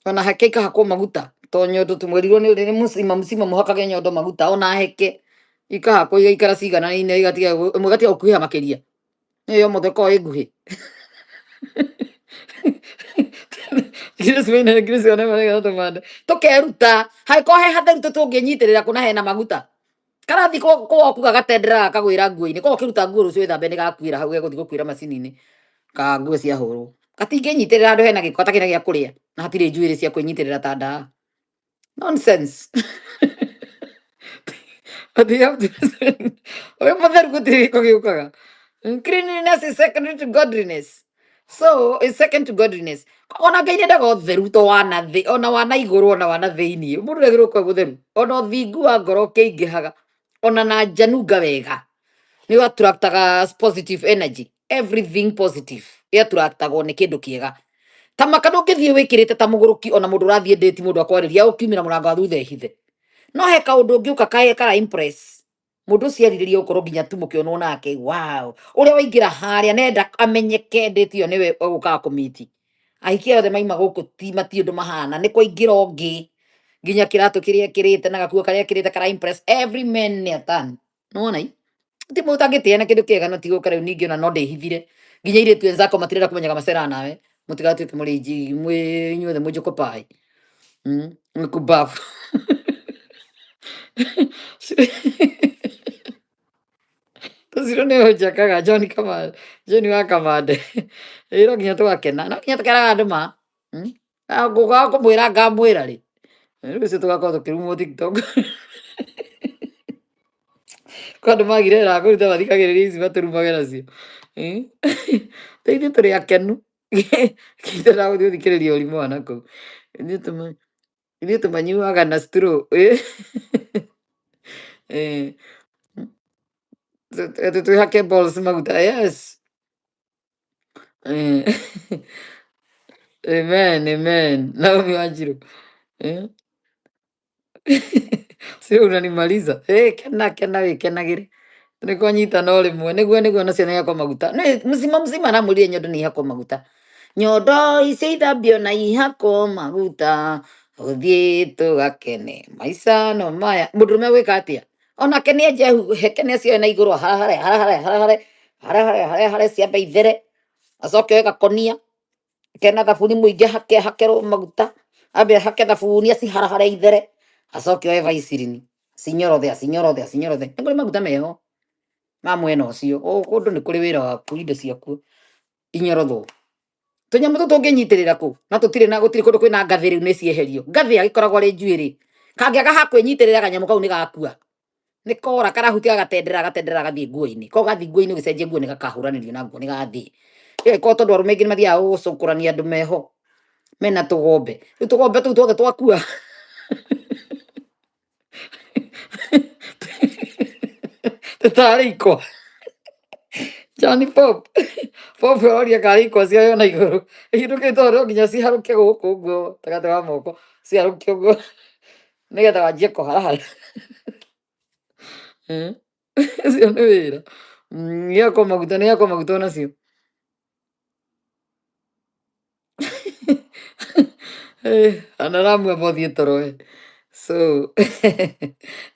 Ona hake ikahakwo maguta to nyondo tumwerirwo nĩ mũcima mũcima mũhakage nyondo maguta, ona heke ikahakwo igaikara cigananaine igatiga ĩmwe ĩgatiga gũkuhĩha makĩria, nĩyo yothe ĩkoragwo ĩ nguhĩ. Grace Maina, Grace ona marega tũmande tũkeruta hangĩkorwo he hatheru tũtũngĩnyitĩrĩra kũna hena maguta karathi ko kuga gatenderaga kagwĩra nguo-inĩ, koguo ũkĩruta nguo rũciũ wĩthambe nĩ gakuĩra hau gegũthiĩ gũkuĩra macini-inĩ ka nguo ciahũrwo. Gatingĩnyitĩrĩra handũ hena gĩko gatakĩrĩ na gĩa kũrĩa na hatirĩ njuĩrĩ cia kwĩnyitĩrĩra ta ndawa. Nonsense. But you have to wĩ mũtheru gũtirĩ gĩko gĩũkaga. Cleanliness is secondary to godliness. So it's second to godliness. Ona Ngai nĩendaga ũtheru to wa na thĩ, ona wa na igũrũ, ona wa na thĩiniĩ. Mũndũ nĩagĩrĩirwo gũkorwo e mũtheru. Ona ũthingu wa ngoro ũkĩingĩhaga, ona na nja nunga wega. Nĩ attractaga positive energy. Everything positive ĩattractagwo nĩ kĩndũ kĩega. Ta maka ndũngĩthiĩ wĩkĩrĩte ta mũgũrũki ona mũndũ ũrathiĩ date mũndũ akwarĩria ũkiumĩra mũrango wa thutha ehithe. No he kaũndũ ũngĩũka kae kara impress. Mũndũ ũcio erirĩria gũkorwo nginya tu mũkĩonwo nake. Wow. Ũrĩa waingĩra harĩa nenda amenyeke date ĩyo nĩwe ũgũkaga kũmiti. Ahiki aya othe maima gũkũ ti mati ũndũ mahana. Nĩ kwaingĩra ũngĩ. Nginya kĩratũ kĩrĩa ekĩrĩte na gakuo karĩa ekĩrĩte kara impress every man nĩ atan. Nĩwona i? Ti mũndũ ũtangĩtĩa na kĩndũ kĩega no ti gũka rĩu ningĩ ona no ndĩhithire. Nginya airĩtu enzako matirenda kũmenyaga macera nawe. Mũtigatuĩke mũrĩ mwĩ inyuothe mwĩ njokopai. Nĩ kumbafu. Tũcirũ nĩ ũnjakaga John Kamande, John wa Kamande. Ĩ no nginya tũgakena, no nginya tũkeraga andũ ma. Ngũkaga kũmwĩra ngamwĩra rĩ. Rĩu ũcio tũgakorwo tũkĩrumwo TikTok. Kwa andũ magire wĩra wa kũruta mathikagĩrĩria ici matũrumage nacio. Ithuĩ tũrĩ akenu. Tũtendaga gũthiĩ gũthikĩrĩria ũrimũ wa nakũu. Ithuĩ tũmanyuaga na straw. Twĩhake balls maguta. Yes. Amen, amen. Naomi Wanjiru. Sio unanimaliza. Kena kena wĩkenagĩre. Nĩ kwanyita no rĩmwe nĩguo nĩguo nacio nĩ ihakwo maguta. Nĩ mzima mzima namwĩrire nyondo nĩ ihakwo maguta. Nyondo icio ithambio na ihakwo maguta. Ũthiĩ tũgakene maica no maya. Mũndũrũme gwĩka atĩa? Onake nĩ enje heke nĩ acioe na igũrũ harahare harahare harahare harahare harahare ciambe ithere, acoke oe gakonia kena thabuni mũingĩ hake hakerwo maguta, ambe hake thabuni aciharahare ithere, acoke oe vaisirini acinyorothe acinyorothe acinyorothe. Nĩ kũrĩ maguta meho ma mwena ũcio. O kũndũ nĩ kũrĩ wĩra waku, indo ciaku inyorothwo. Tũnyamũ tũtũ ũngĩnyitĩrĩra kũ na tũtirĩ na gũtirĩ kũndũ kwĩna ngathĩ rĩu nĩ cieherio. Ngathĩ agĩkoragwo arĩ njuĩrĩ, kangĩaga ha kwĩnyitĩrĩra kanyamũ kau nĩ gakua, nĩ kora karahutia gatendera gatendera gathiĩ nguo-inĩ. Ko gathiĩ nguo-inĩ ũgĩcenjia nguo nĩ gakahũranĩrio na nguo nĩ gathiĩ. Ĩyo tondũ arũme aingĩ nĩ mathiaga gũcũkũrania andũ meho mena tũgombe, rĩu tũgombe tũu tuothe twakua tũtarĩ ikwa. Johnny Pop Pop aroria karĩ ikwa cioywo na igũrũ, kĩndũ kĩu tondũ no nginya ciharũke gũkũ ũguo gatagatĩ wa moko, ciharũke ũguo nĩgetha wanjie kũharahara. Ũcio nĩ wĩra. Nĩgakwo maguta, nĩgakwo maguta onacio. Anaramu amba ũthiĩ toro we. So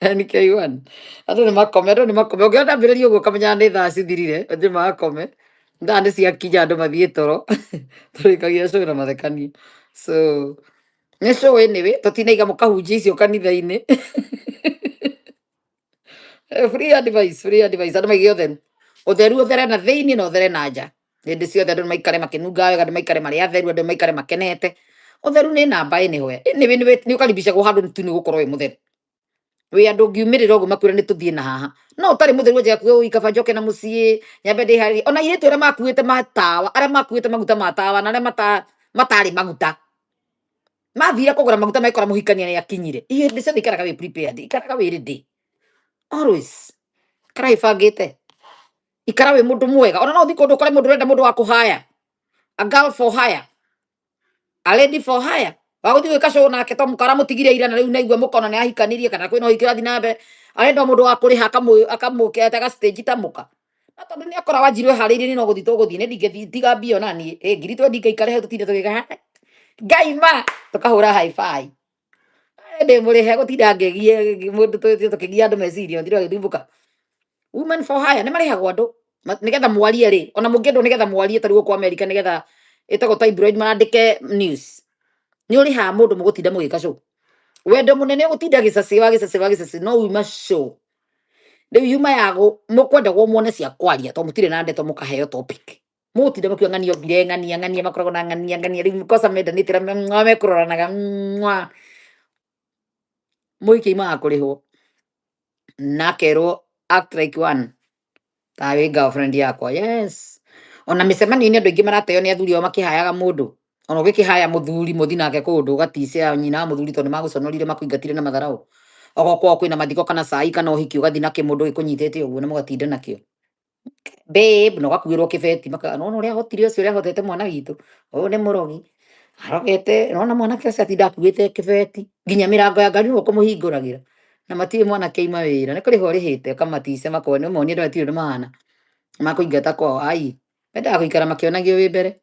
NK1 andũ nĩ makome, andũ nĩ makome. Ũngĩona ndambĩrĩria ũguo ũkamenyaga nĩ thaa cithirire, andũ makome. Thaa nĩ ciakinya andũ mathiĩ toro. Tũrĩkagia show na mathekania. So nĩ show anyway, tũtinaiga mũkahunjia icio kanitha-inĩ. Free advice, free advice. Andũ maige ũtheru. Ũtheru ũthere na thĩinĩ na ũthere na nja. Hĩndĩ ciothe andũ nĩ maikare makĩnungaga wega, andũ maikare marĩ atheru, andũ maikare makenete. Ũtheru nĩ namba anywhere. Anyway, nĩ ũkaribicagwo handũ tu nĩ gũkorwo wĩ mũtheru. Wĩ andũ ũngiumĩrĩra ũguo makwĩre nĩ tũthiĩ na haha. No ũtarĩ mũtheru wanjia kuga ũi kaba njoke na mũciĩ, nyambe ndĩharĩrie. Ona airĩtu arĩa makuĩte matawa, arĩa makuĩte maguta ma tawa na arĩa matarĩ maguta. Mathire kũgũra maguta magĩkora mũhikania nĩ akinyire. Hĩndĩ ciothe ikaraga wĩ prepared, ikaraga wĩ ready. Always. Ikara wĩbangĩte. Ikara wĩ mũndũ mwega. Ona no ũthiĩ kũndũ ũkore mũndũ ũrenda mũndũ wa kũhaya. A girl for hire. A lady for hire. Wa gũthiĩ gwĩka show nake to mũkara mũtigire ira na rĩu naigua mũkona nĩ ahikanirie kana kwĩna ũhiki ũrathiĩ na mbere. Arenda o mũndũ wa kũrĩha akamũke ga stage ta mũka. Na tondũ nĩ akora Wanjiru eharĩirie nĩ no gũthiĩ tũgũthiĩ nĩ ndingĩthiĩ tiga mbia ona niĩ. Ĩ ngiri twendi ngaikare hau tũtinde tũgĩka Ngai ma tũkahũra high five. Ndĩ mũrĩhe gũtinda ngĩgie mũndũ tũkĩgia andũ meciria matinde magĩthumbũka. Women for hire nĩ marĩhagwo andũ nĩgetha mwarie rĩ, ona mũngĩendwo nĩgetha mwarie ta rĩu gũkũ America nĩgetha ĩtagwo tabloid marandĩke news. Nĩ ũrĩhaga mũndũ mũgũtinda mũgĩka show. Wendo mũnene ũgũtinda gĩcacĩ wa gĩcacĩ wa gĩcacĩ no uma show. Rĩu yuma ya mũkwendagwo muone cia kwaria tondũ mũtirĩ na ndeto mũkaheo topic. Mũgũtinda mũkiuga ng'ania ongire ng'ania ng'ania makoragwo na ng'ania ng'ania rĩu kosa mendanĩte na mekũroranaga mwa. Mũhiki aumaga kũrĩhwo na akerwo act like one ta wĩ girlfriend yakwa. Yes. Ona mĩcemanio-inĩ andũ aingĩ marateo nĩ athuri ao makĩhayaga mũndũ. Ona ũgĩkĩhaya mũthuri mũthi nake kũndũ ũgaticia nyina wa mũthuri tondũ nĩmagũconorire makũingatire na matharau. Okorwo kwao kwĩna mathiko kana cai kana ũhiki ũgathiĩ na kĩmũndũ gĩkũnyitĩte ũguo na mũgatinda nakĩo. Babe, na ũgakuĩrwo kĩbeti maka nona ũrĩa ahotire ũcio ũrĩa ahotete mwana witũ, ũyũ nĩ mũrogi. Arogete, nona mwanake ũcio atinda akuĩte kĩbeti nginya mĩrango ya ngari nĩwe ũkũmũhingũragĩra. Na matirĩ mwanake aima wĩra, nĩ kũrĩhwo ũrĩhĩte ũkamatica makone ũmonie andũ aya matirĩ ũndũ mahana. Makũingata kwao, ai, mendaga gũikara makĩonagio wĩ mbere.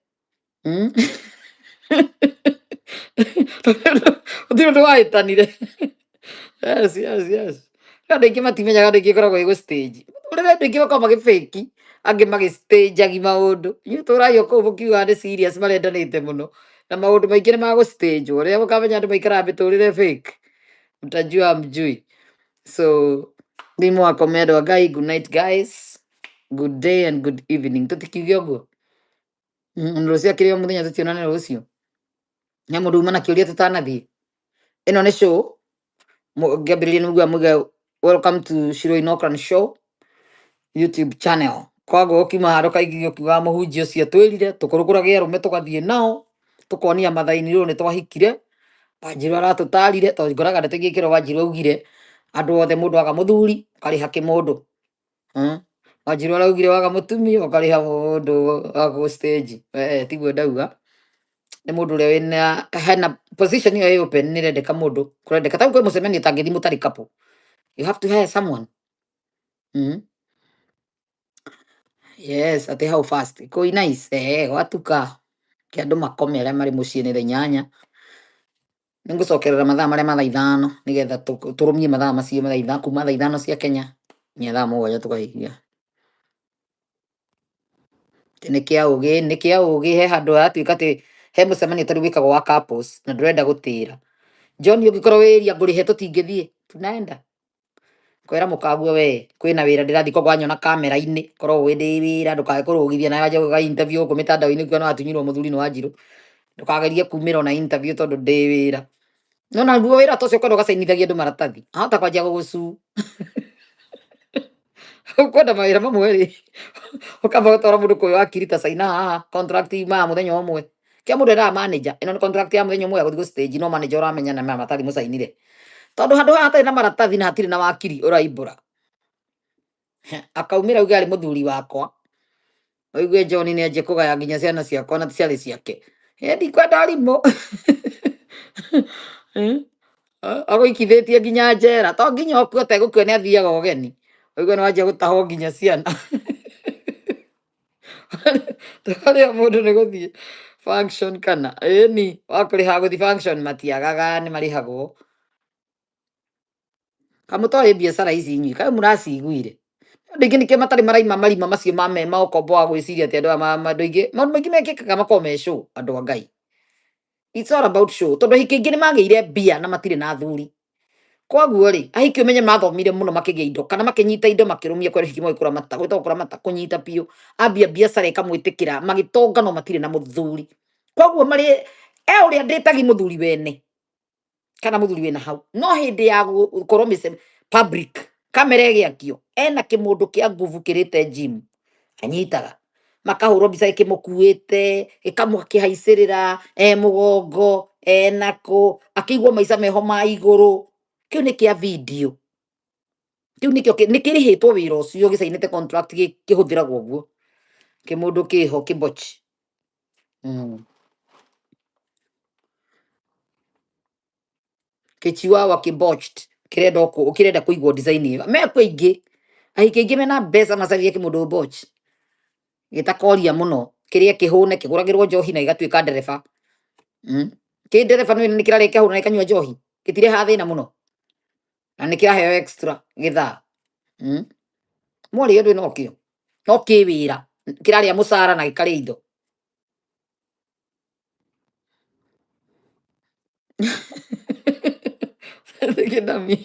Gũtirĩ ũndũ wahĩtanire. Yes, yes, yes. Andũ aingĩ matimenyaga andũ aingĩ ĩkoragwo ĩ gũ stage. Mũtũrĩre andũ aingĩ makoragwo magĩ fake, angĩ magĩ stage agi maũndũ. Inyuĩ tũragia kũu mũkiugaga nĩ serious marendanĩte mũno. Na maũndũ maingĩ nĩ ma gũ stage wo. Rĩrĩa mũkamenya andũ maikaraga mĩtũrĩre fake, mtajua hamjui. So, nĩ mwakome andũ a Ngai, good night guys. Good day and good evening. Tũtikiuge ũguo. Rũciũ akĩrĩ o mũthenya tũtionane rũciũ. He mũndũ uma na kĩũria tũtanathiĩ. Ĩno nĩ show. Ngĩambĩrĩria nĩ muga muge welcome to Shiro in Auckland show YouTube channel. Koguo ũkiuma handũ kaingĩ ũkiugaga mũhunjia ũcio twĩrire tũkũrũkũrage arũme tũgathiĩ nao tũkonia mathaini rĩu nĩ twahikire. Wanjiru aratũtarire tondũ ngoraga ndeto ingĩ ikĩrwo Wanjiru augire andũ othe mũndũ aga mũthuri ũkarĩha kĩmũndũ. Wanjiru araugire waga mũtumia ũkarĩha mũndũ wa gũ stage. Tiguo ndauga. Nĩ mũndũ ũrĩa wĩna hena position ĩyo ĩ open nĩ ĩrendeka mũndũ kũrendeka ta rĩu kwĩ mũcemanio ũtangĩthiĩ mũtarĩ couple. You have to hire someone. Yes, atĩ how fast. Kũi nice. Gwatuka. Ke andũ makome arĩa marĩ mũciĩ nĩ thaa inyanya. Nĩngũcokerera mathaa marĩa ma thaa 5 nĩgetha tũrũmie mathaa macio ma thaa 5, kuma thaa 5 cia Kenya nginya thaa 7 tũkahingia. Atĩ nĩ kĩa ũgĩ, nĩ kĩa ũgĩ, he handũ haratuĩka atĩ he mũcemanio tarĩu wĩkagwo wa couples na ndũrenda gũtĩra. John ũngĩkorwo wĩ area ngũrĩhe tũtingĩthiĩ, tunaenda kwĩra mũkaguo we kwĩna wĩra ndĩrathiĩ koguo wanyona kamera-inĩ korwo ũĩ ndĩ wĩra ndũkae kũrũgithia nawe wanjie gwĩka interview gũkũ mĩtandao-inĩ kuona watunyirwo mũthuri nĩ wanjirũ, ndũkagerie kumĩra ona interview tondũ ndĩ wĩra. No naguo wĩra ta ũcio ũkwenda ũgacainithagia andũ maratathi, ahota kwanjia gũgũcuu. Ũkwenda mawĩra mamwe rĩ, ũkamba gũtwara mũndũ kwĩ wakiri ta caina haha contract yumaga mũthenya ũmwe. Kĩa mũndũ endaga manager, ĩno nĩ contract ya mũthenya ũmwe ya gũthiĩ gũ stage no manager ũramenya na maratathi mũcainire. Tondũ handũ haha hatarĩ na maratathi na hatirĩ na wakiri ũraimbũra. Akaumĩra auge arĩ mũthuri wakwa. Ũigue John nĩ anjie kũgaya nginya ciana ciakwa na ti ciarĩ ciake. Ĩ ndikwenda arimũ. Agũikithĩtie nginya njera. To nginya ũkue ategũkua nĩ athiaga ũgeni. Ũigue nĩ wanjia gũtahwo nginya ciana. Twarĩa mũndũ nĩ gũthiĩ function kana ĩni wakũrĩha gũthiĩ function matiagaga nĩ marĩhagwo. Kamũtoĩ biacara ici inyuĩ, kaĩ mũraciguire? Andũ aingĩ nĩkĩo matarĩ maraima marima macio ma me ma ũkombo wa gwĩciria atĩ andũ aya andũ aingĩ maũndũ maingĩ mekĩkaga makoragwo me show andũ a Ngai. It's all about show tondũ ahiki aingĩ nĩ magĩire mbia na matirĩ na athuri. Koguo rĩ, ahiki ũmenye mathomire mũno makĩgĩa indo kana makĩnyita indo makĩrũmia kwĩ ahiki moĩ kũramata, gwĩtagwo kũramata kũnyita biũ. Ambia biacara ĩkamwĩtĩkĩra magĩtonga no matirĩ na mũthuri. Koguo marĩ e ũrĩa ndĩtagi mũthuri wene kana mũthuri wĩna hau no hĩndĩ ya gũkorwo mĩce public kamera ĩgĩakio ena kĩmũndũ kĩa nguvu kĩrĩte gym anyitaga makahũrwo mbica ĩkĩmũkuĩte ĩkamũkĩhaicĩrĩra e mũgongo enakũ akĩigua maica meho ma igũrũ. Kĩu nĩ kĩa video, kĩu nĩkĩo nĩ kĩrĩhĩtwo wĩra ũcio gĩcainĩte contract kĩhũthĩragwo ũguo kĩmũndũ kĩho kĩmbochi. Kĩchiwawa kĩbotched kĩrenda kĩrenda kũigwo design ĩyo mekuo aingĩ ahiki aingĩ mena mbeca macaria kĩmũndũ botch gĩtakoria mũno kĩrĩe kĩhũne kĩgũragĩrwo njohi na gĩgatuĩka ndereba. Kĩ ndereba nĩ kĩrarĩa kĩahũna na gĩkanyua njohi gĩtirehaga thĩna mũno na nĩ kĩraheo extra gĩthaa. Mwarĩ andũ nokĩo no kĩ wĩra kĩrarĩa mũcara na gĩkarĩa indo. Kĩndami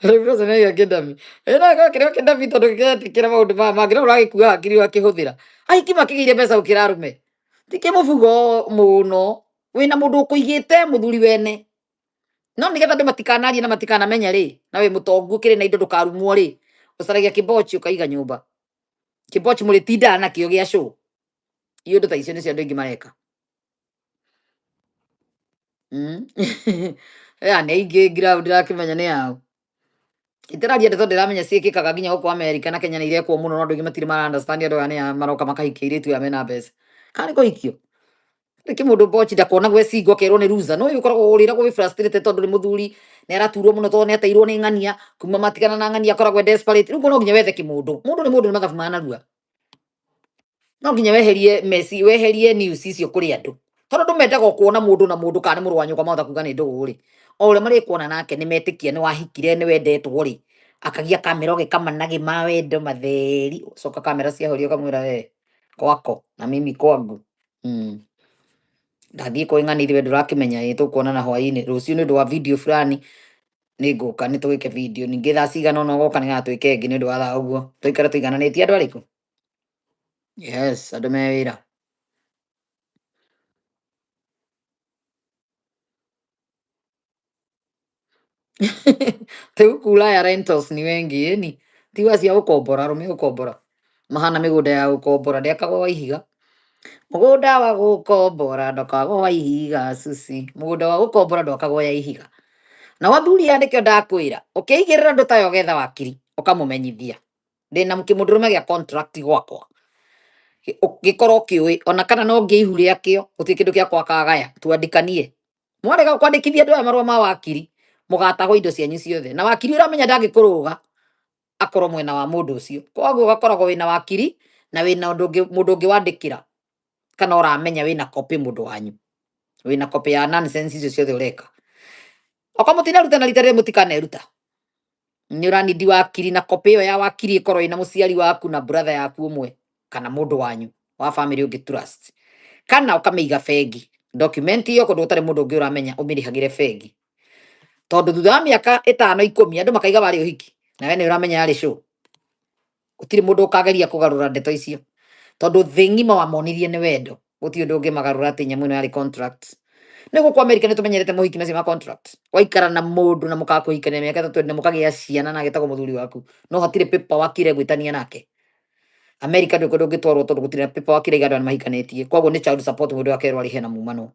rĩu nĩ kĩndami ĩno kĩrĩa kĩndami tondũ kĩretĩkĩra maũndũ maya mangĩ no ũragĩkua hakiri ũgakĩhũthĩra. Ahiki makĩgĩire mbeca gũkĩra arũme ti kĩmũbugo mũno wĩna mũndũ ũkũigĩte mũthuri wene no nĩgetha andũ matikanarie na matikanamenye rĩ na wĩ mũtongu ũkĩrĩ na indo ndũkarumwo rĩ ũcaragia kĩbochi ũkaiga nyũmba kĩbochi mũrĩtindaga nakĩo gĩa show. Iũndũ ta icio nĩcio andũ aingĩ mareka. Aya nĩ aingĩ ground ndĩrakĩmenya nĩ yao. Itararia ndeto ndĩramenya ciĩkĩkaga nginya gũkũ America na Kenya nĩ irekwo mũno no andũ aingĩ matirĩ mara understand andũ aya nĩ aya maroka makahikia airĩtu aya mena mbeca. Kana nĩ kũhikio? Rĩngĩ mũndũ mbochi ndakonagwo e single akerwo nĩ loser. No ũyũ ũkoragwo ũrĩragwo wĩ frustrated tondũ nĩ mũthuri nĩ araturwo mũno tondũ nĩ ateirwo nĩ ng'ania kuma matigana na ng'ania akoragwo e desperate. Rĩu no nginya wethe kĩmũndũ. Mũndũ nĩ mũndũ nĩ mathabu ma narua. No nginya weherie meci weherie news icio kũrĩ andũ. Tondũ andũ mendaga o kuona mũndũ na mũndũ kana nĩ mũrũ wa nyũkwa mahota kuga nĩ ndũgũ rĩ. O ũrĩa marĩkuona nake nĩ metĩkia nĩ wahikire nĩ wendetwo rĩ. Akagia kamera ũgĩkamanagĩ ma wendo matheri. Coka kamera ciahorio ũkamwĩra we kwako na mimi kwangu. Ndathiĩ kwĩ ng'ani we ndũrakĩmenya ĩ tũkuonana hwaĩ-inĩ rũciũ nĩ ũndũ wa video fulani nĩ ngũka nĩ tũgĩke video ningĩ thaa cigana ũna ũgoka nĩgetha twĩke ĩngĩ nĩ ũndũ wa thaa ũguo tũikare tũigananĩtie andũ arĩkũ? Yes, andũ me wĩra. Rĩu Ulaya rentals ni wengi ĩni tiga cia gũkombora arũme gũkombora mahana mĩgũnda ya gũkombora ndĩakagwo wa ihiga. Mũgũnda wa gũkombora ndwakagwo wa ihiga suci mũgũnda wa gũkombora ndwakagwo ya ihiga. Na athuri aya nĩkĩo ndakwĩra ũkĩigĩrĩra andũ tayo ũgetha wakiri ũkamũmenyithia ndĩna kĩmũndũrũme gĩa contract gwakwa gĩkorwo kĩũĩ ona kana no ngĩe ihu rĩakĩo gũtirĩ kĩndũ gĩakwa kagaya tuandĩkanie. Mwarega kwandĩkithia andũ aya marũa ma wakiri mũgatahwo indo cianyu ciothe na wakiri ũramenya ndangĩkũrũga akorwo mwena wa mũndũ ũcio. Koguo ũgakoragwo wĩna wakiri na wĩna ũndũ ũngĩ mũndũ ũngĩ wandĩkĩra kana ũramenya wĩna copy mũndũ wanyu wĩna copy ya nonsense icio ciothe ũreka. Okorwo mũtinaruta na rita rĩrĩ mũtikaneruta. Nĩ ũranindi wakiri na copy ĩyo ya wakiri ĩkorwo ĩna mũciari waku na brother yaku ũmwe kana mũndũ wanyu wa family ũngĩ trust. Kana ũkamĩiga bengi. Document ĩyo kũndũ gũtarĩ mũndũ ũngĩ ũramenya ũmĩrĩhagĩre bengi. Tondũ thutha wa mĩaka ĩtano ikũmi andũ makaiga warĩ ũhiki na we nĩ ũramenya yarĩ show. Gũtirĩ mũndũ ũkageria kũgarũra ndeto icio. Tondũ thĩ ng'ima wamonirie nĩ wendo. Gũtirĩ ũndũ ũngĩmagarũra atĩ nyamũ ĩno yarĩ contract. Nĩ gũkũ America nĩ tũmenyerete mohiki macio ma contract. Waikara na mũndũ na mũkaga kũhikania mĩaka ĩtatũ na mũkagĩa ciana na agetagwo mũthuri waku. No hatirĩ paperwork ĩregwĩtania nake. America ndũrĩ kũndũ ũngĩtwarwo tondũ gũtirĩ na paperwork ĩraiga andũ aya nĩ mahikanĩtie. Koguo nĩ child support mũndũ akerwo arĩhe na mumano.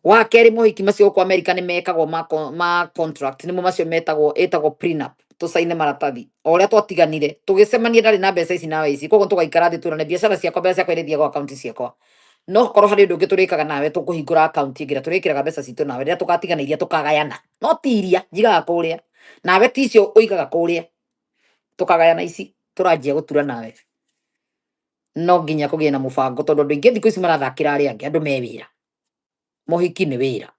Wa kerĩ mohiki macio gũkũ America nĩ mekagwo ma contract nĩmo macio metagwo ĩtagwo prenup tũcaine maratathi o ũrĩa twatiganire tũgĩcemania ndarĩ na mbeca ici nawe ici koguo tũgaikara thĩ twĩrane biacara ciakwa mbeca ciakwa irithiaga account ciakwa no korwo harĩ ũndũ ũngĩ tũrĩkaga nawe tũkũhingũra account ĩngĩ na tũrĩkĩraga mbeca citũ nawe rĩrĩa tũgatigana iria tũkagayana no ti iria njigaga kũrĩa nawe ti icio ũigaga kũrĩa tũkagayana ici tũranjia gũtura nawe no nginya kũgĩe na mũbango tondũ andũ aingĩ thikũ ici marathakĩra arĩa angĩ andũ me wĩra mohiki nĩ wĩra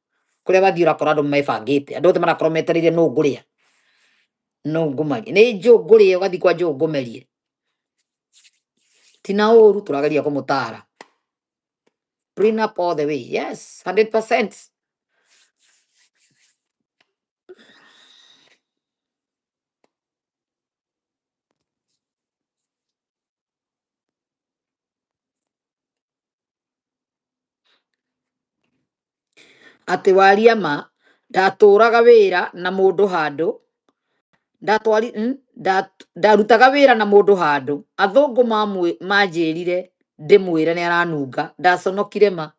kũrĩa wathiĩ ũrakora andũ mebangĩte andũ othe marakorwo metereire nũ ngũrĩa nũ ngũmaria nĩ njũ ngũrĩa ũgathiĩ kwa njũ ngũmerie ti na ũru tũrageria kũmũtara prenup all the way yes 100%. Atĩ waria ma ndatũraga wĩra na mũndũ handũ ndatwari ndarutaga wĩra na mũndũ handũ athũngũ manjĩrire ndĩmwĩre nĩ aranunga ndaconokire ma.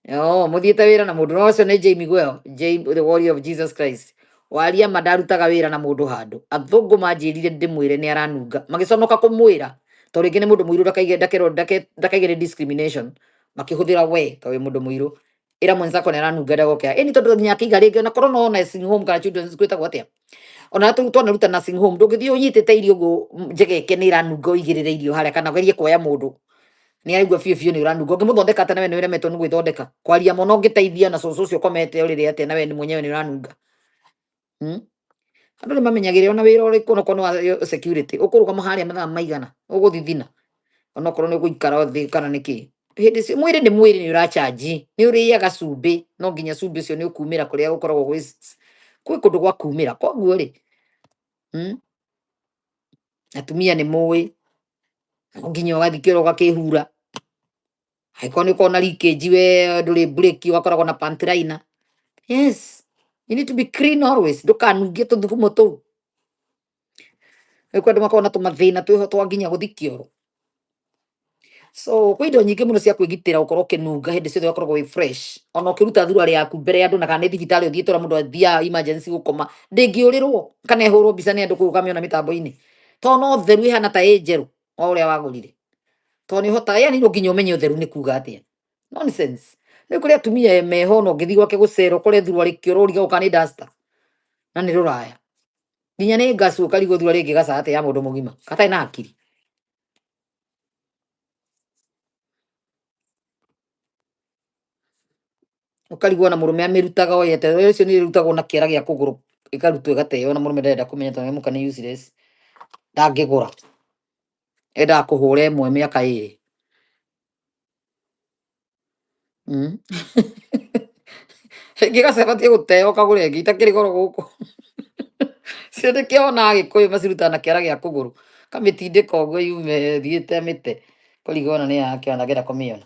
Oh, mũthiĩte wĩra na mũndũ no ũcio nĩ Jamie Guel, Jamie, the warrior of Jesus Christ. Waria ma ndarutaga wĩra na mũndũ handũ athũngũ manjĩrire ndĩmwĩre nĩ aranunga magĩconoka kũmwĩra tondũ rĩngĩ nĩ mũndũ mũirũ ndakaige ndakerwo ndakaige nĩ discrimination makĩhũthĩra we tondũ wĩ mũndũ mũirũ ĩra mwenzako nĩ aranunga ndagokea ĩni tondũ nginya akĩiga rĩngĩ ona korwo no nursing home kana children's gwĩtagwo atĩa ona tũu twanaruta nursing home ndũngĩthiĩ ũnyitĩte irio ũguo njegeke nĩ iranunga ũigĩrĩre irio harĩa kana ũgerie kuoya mũndũ nĩ araigua biũ biũ nĩ ũranunga ũngĩmũthondeka atĩa nawe nĩ ũremetwo nĩ gwĩthondeka kwaria mũno ũngĩteithia na cũcũ ũcio ũkomete ũrĩrĩ atĩa nawe nĩ mwenyewe nĩ ũranunga. Andũ nĩ mamenyagĩrĩra ona wĩra ũrĩkũ onokorwo nĩ wa security ũkũrũgama harĩa mathaa maigana ũgũthithina onokorwo nĩ ũgũikara thĩ kana nĩkĩ hĩndĩ cio mwĩrĩ nĩ mwĩrĩ nĩ ũrachanji nĩ ũrĩaga cumbĩ no nginya cumbĩ ũcio nĩ ũkumĩra kũrĩa gũkoragwo gwĩ kũndũ gwa kumĩra koguo rĩ Atumia nĩ mũĩ no nginya ũgathiĩ kĩoro ũgakĩhura angĩkorwo nĩ ũkoragwo na leakage we ndũrĩ breki ũgakoragwo na pant liner. Yes, you need to be clean always ndũkanungie tũthugumo tũu. Nĩ kũrĩ andũ makoragwo na tũmathĩna twĩho twa nginya gũthiĩ kĩoro. So kwĩ indo nyingĩ mũno cia kwĩgitĩra gũkorwo ũkĩnunga hĩndĩ ciothe ũgakoragwo wĩ fresh ona ũkĩruta thurarĩ yaku mbere ya andũ na kana nĩ thibitarĩ ũthiĩte ũrĩa mũndũ athiaga emergency gũkoma ndĩngĩũrĩrwo kana ĩhũrwo mbica nĩ andũ kũu ũkamĩona mĩtambo-inĩ tondũ no theru ĩhana ta ĩ njerũ o ũrĩa wagũrire tondũ nĩ ũhotaga yani no nginya ũmenye ũtheru nĩ kuga atĩa nonsense. Nĩ kũrĩ atumia meho na ũngĩthiĩ gwake gũcera ũkore thuruarĩ kĩoro ũrigagwo kana nĩ duster na nĩ rũraya nginya nĩ ngacu ũkarigwo thuruarĩ ĩngĩgaca atĩa ya mũndũ mũgima gatarĩ na hakiri. Ũkarigwo na mũrũme amĩrutaga o yete ũcio nĩ ĩrutagwo na kĩara gĩa kũgũrũ ĩkarutwo ĩgateo na mũrũme ndarenda kũmenya tondũ nĩ mũka nĩ useless ndangĩgũra endaga kũhũra ĩmwe mĩaka ĩrĩ. Ĩngĩ gacabatiĩ gũteo ũkagũra ĩngĩ itakĩrĩ goro gũkũ cio nĩkĩo wonaga Agĩkũyũ macirutaga na kĩara gĩa kũgũrũ kamĩtindĩka ũguo yume ĩthiĩte mĩte kũrigwo ona nĩ yake ona ndangĩenda kũmĩona.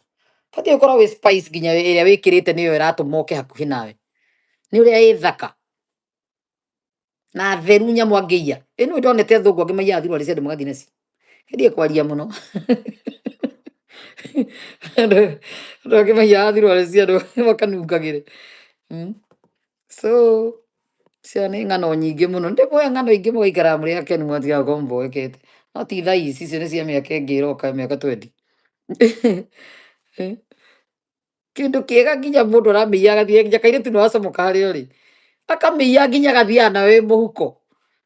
Batiĩ gũkorwo wĩ spice nginya ĩrĩa wĩkĩrĩte nĩyo ĩratũma oke hakuhĩ nawe nĩ ũrĩa ĩ thaka na theru nyamũ angĩiya ĩno ndonete athũngũ angĩ maiyaga thirũarĩ cia andũ magathiĩ nacio ndie kwaria mũno andũ angĩ maiyaga thirũarĩ cia andũ makanungagĩre. So cio nĩ ng'ano nyingĩ mũno ndĩmũhe ng'ano ingĩ mũgaikaraga mũrĩ akenu mũgatigaga gũkorwo mũboekete no ti thaa ici icio nĩ cia mĩaka ĩngĩ ĩroka mĩaka 20. Kĩndũ kĩega nginya mũndũ aramĩiya agathiĩ nginya kairĩtu nĩ wacomoka harĩa ũrĩ akamĩiya nginya agathiaga nayo ĩ mũhuko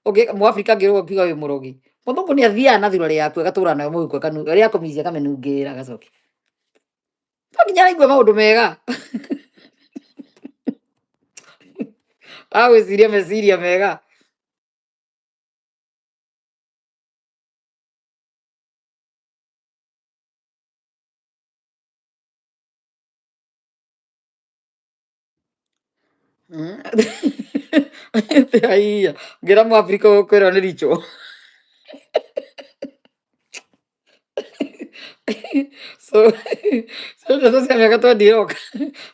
ũngĩ mũafrika angĩrũga ũkiuga wĩ mũrogi mũthũngũ nĩ athiaga na thurarĩ yaku agatũra nayo mũhuko rĩrĩa akũmĩicia akamĩnungĩra agacokia no nginya araigua maũndũ mega. Wagwĩciria meciria mega. Aiya, ngĩra mũAfrika ũkwĩrwo nĩ richo. So so ndeto cia mĩaka 20 iroka.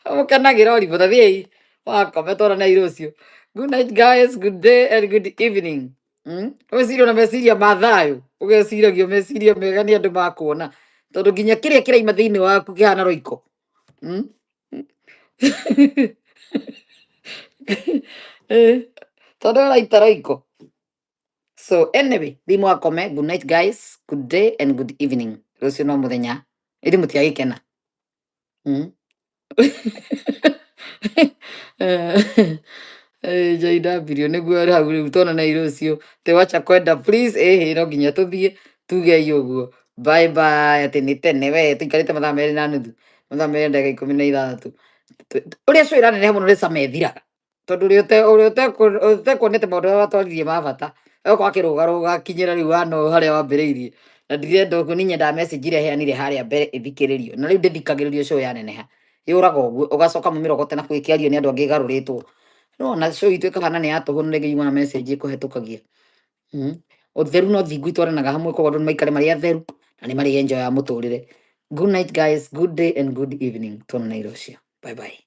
Mũkenagĩra ũrimũ ta thiĩi wakome twarane rũciũ. Good night guys, good day and good evening. Weciria na meciria ma thayũ, ũgeciragia meciria mega nĩ andũ makuona. Tondũ nginya kĩrĩa kĩraima thĩinĩ waku kĩhana roiko. Eh, tondũ ũraita roiko. So anyway, thiĩ mwakome. Good night guys, good day and good evening. Rũciũ no mũthenya. Ĩndĩ mũtiagĩkena. Eh, JW nĩguo hau rĩu tuonane rũciũ. Tĩ wacha kwenda please ĩhĩ no nginya tũthiĩ tugei ũguo. Bye bye atĩ nĩ tene we tũikarĩte mathaa merĩ na nuthu. Mathaa merĩ na ndagĩka ikũmi na ithathatũ. Ũrĩa show ĩraneneha mũno nĩ cama ĩthiraga. Tondũ ũrĩa ũtekuonete maũndũ marĩa watwaririe ma bata okorwo akĩrũgarũga akinyĩra rĩu wano harĩa wambĩrĩirie na ndirenda ũguo niĩ nyendaga message ĩrĩa heanire harĩa mbere ĩthikĩrĩrio na rĩu ndĩthikagĩrĩrio show yaneneha yũraga ũguo ũgacoka mũmĩrogote na kũu ĩkĩario nĩ andũ angĩ ĩgarũrĩtwo nona show itũ ĩkahana nĩ ya tũhũ na rĩngĩ yuma na message ĩkũhetũkagia. Ũtheru na ũthingu itwaranaga hamwe koguo andũ nĩmaikare marĩ atheru na nĩ marĩ enjoy ya mũtũrĩre. Good night guys, good day and good evening. Tuonane rũciũ. Bye bye.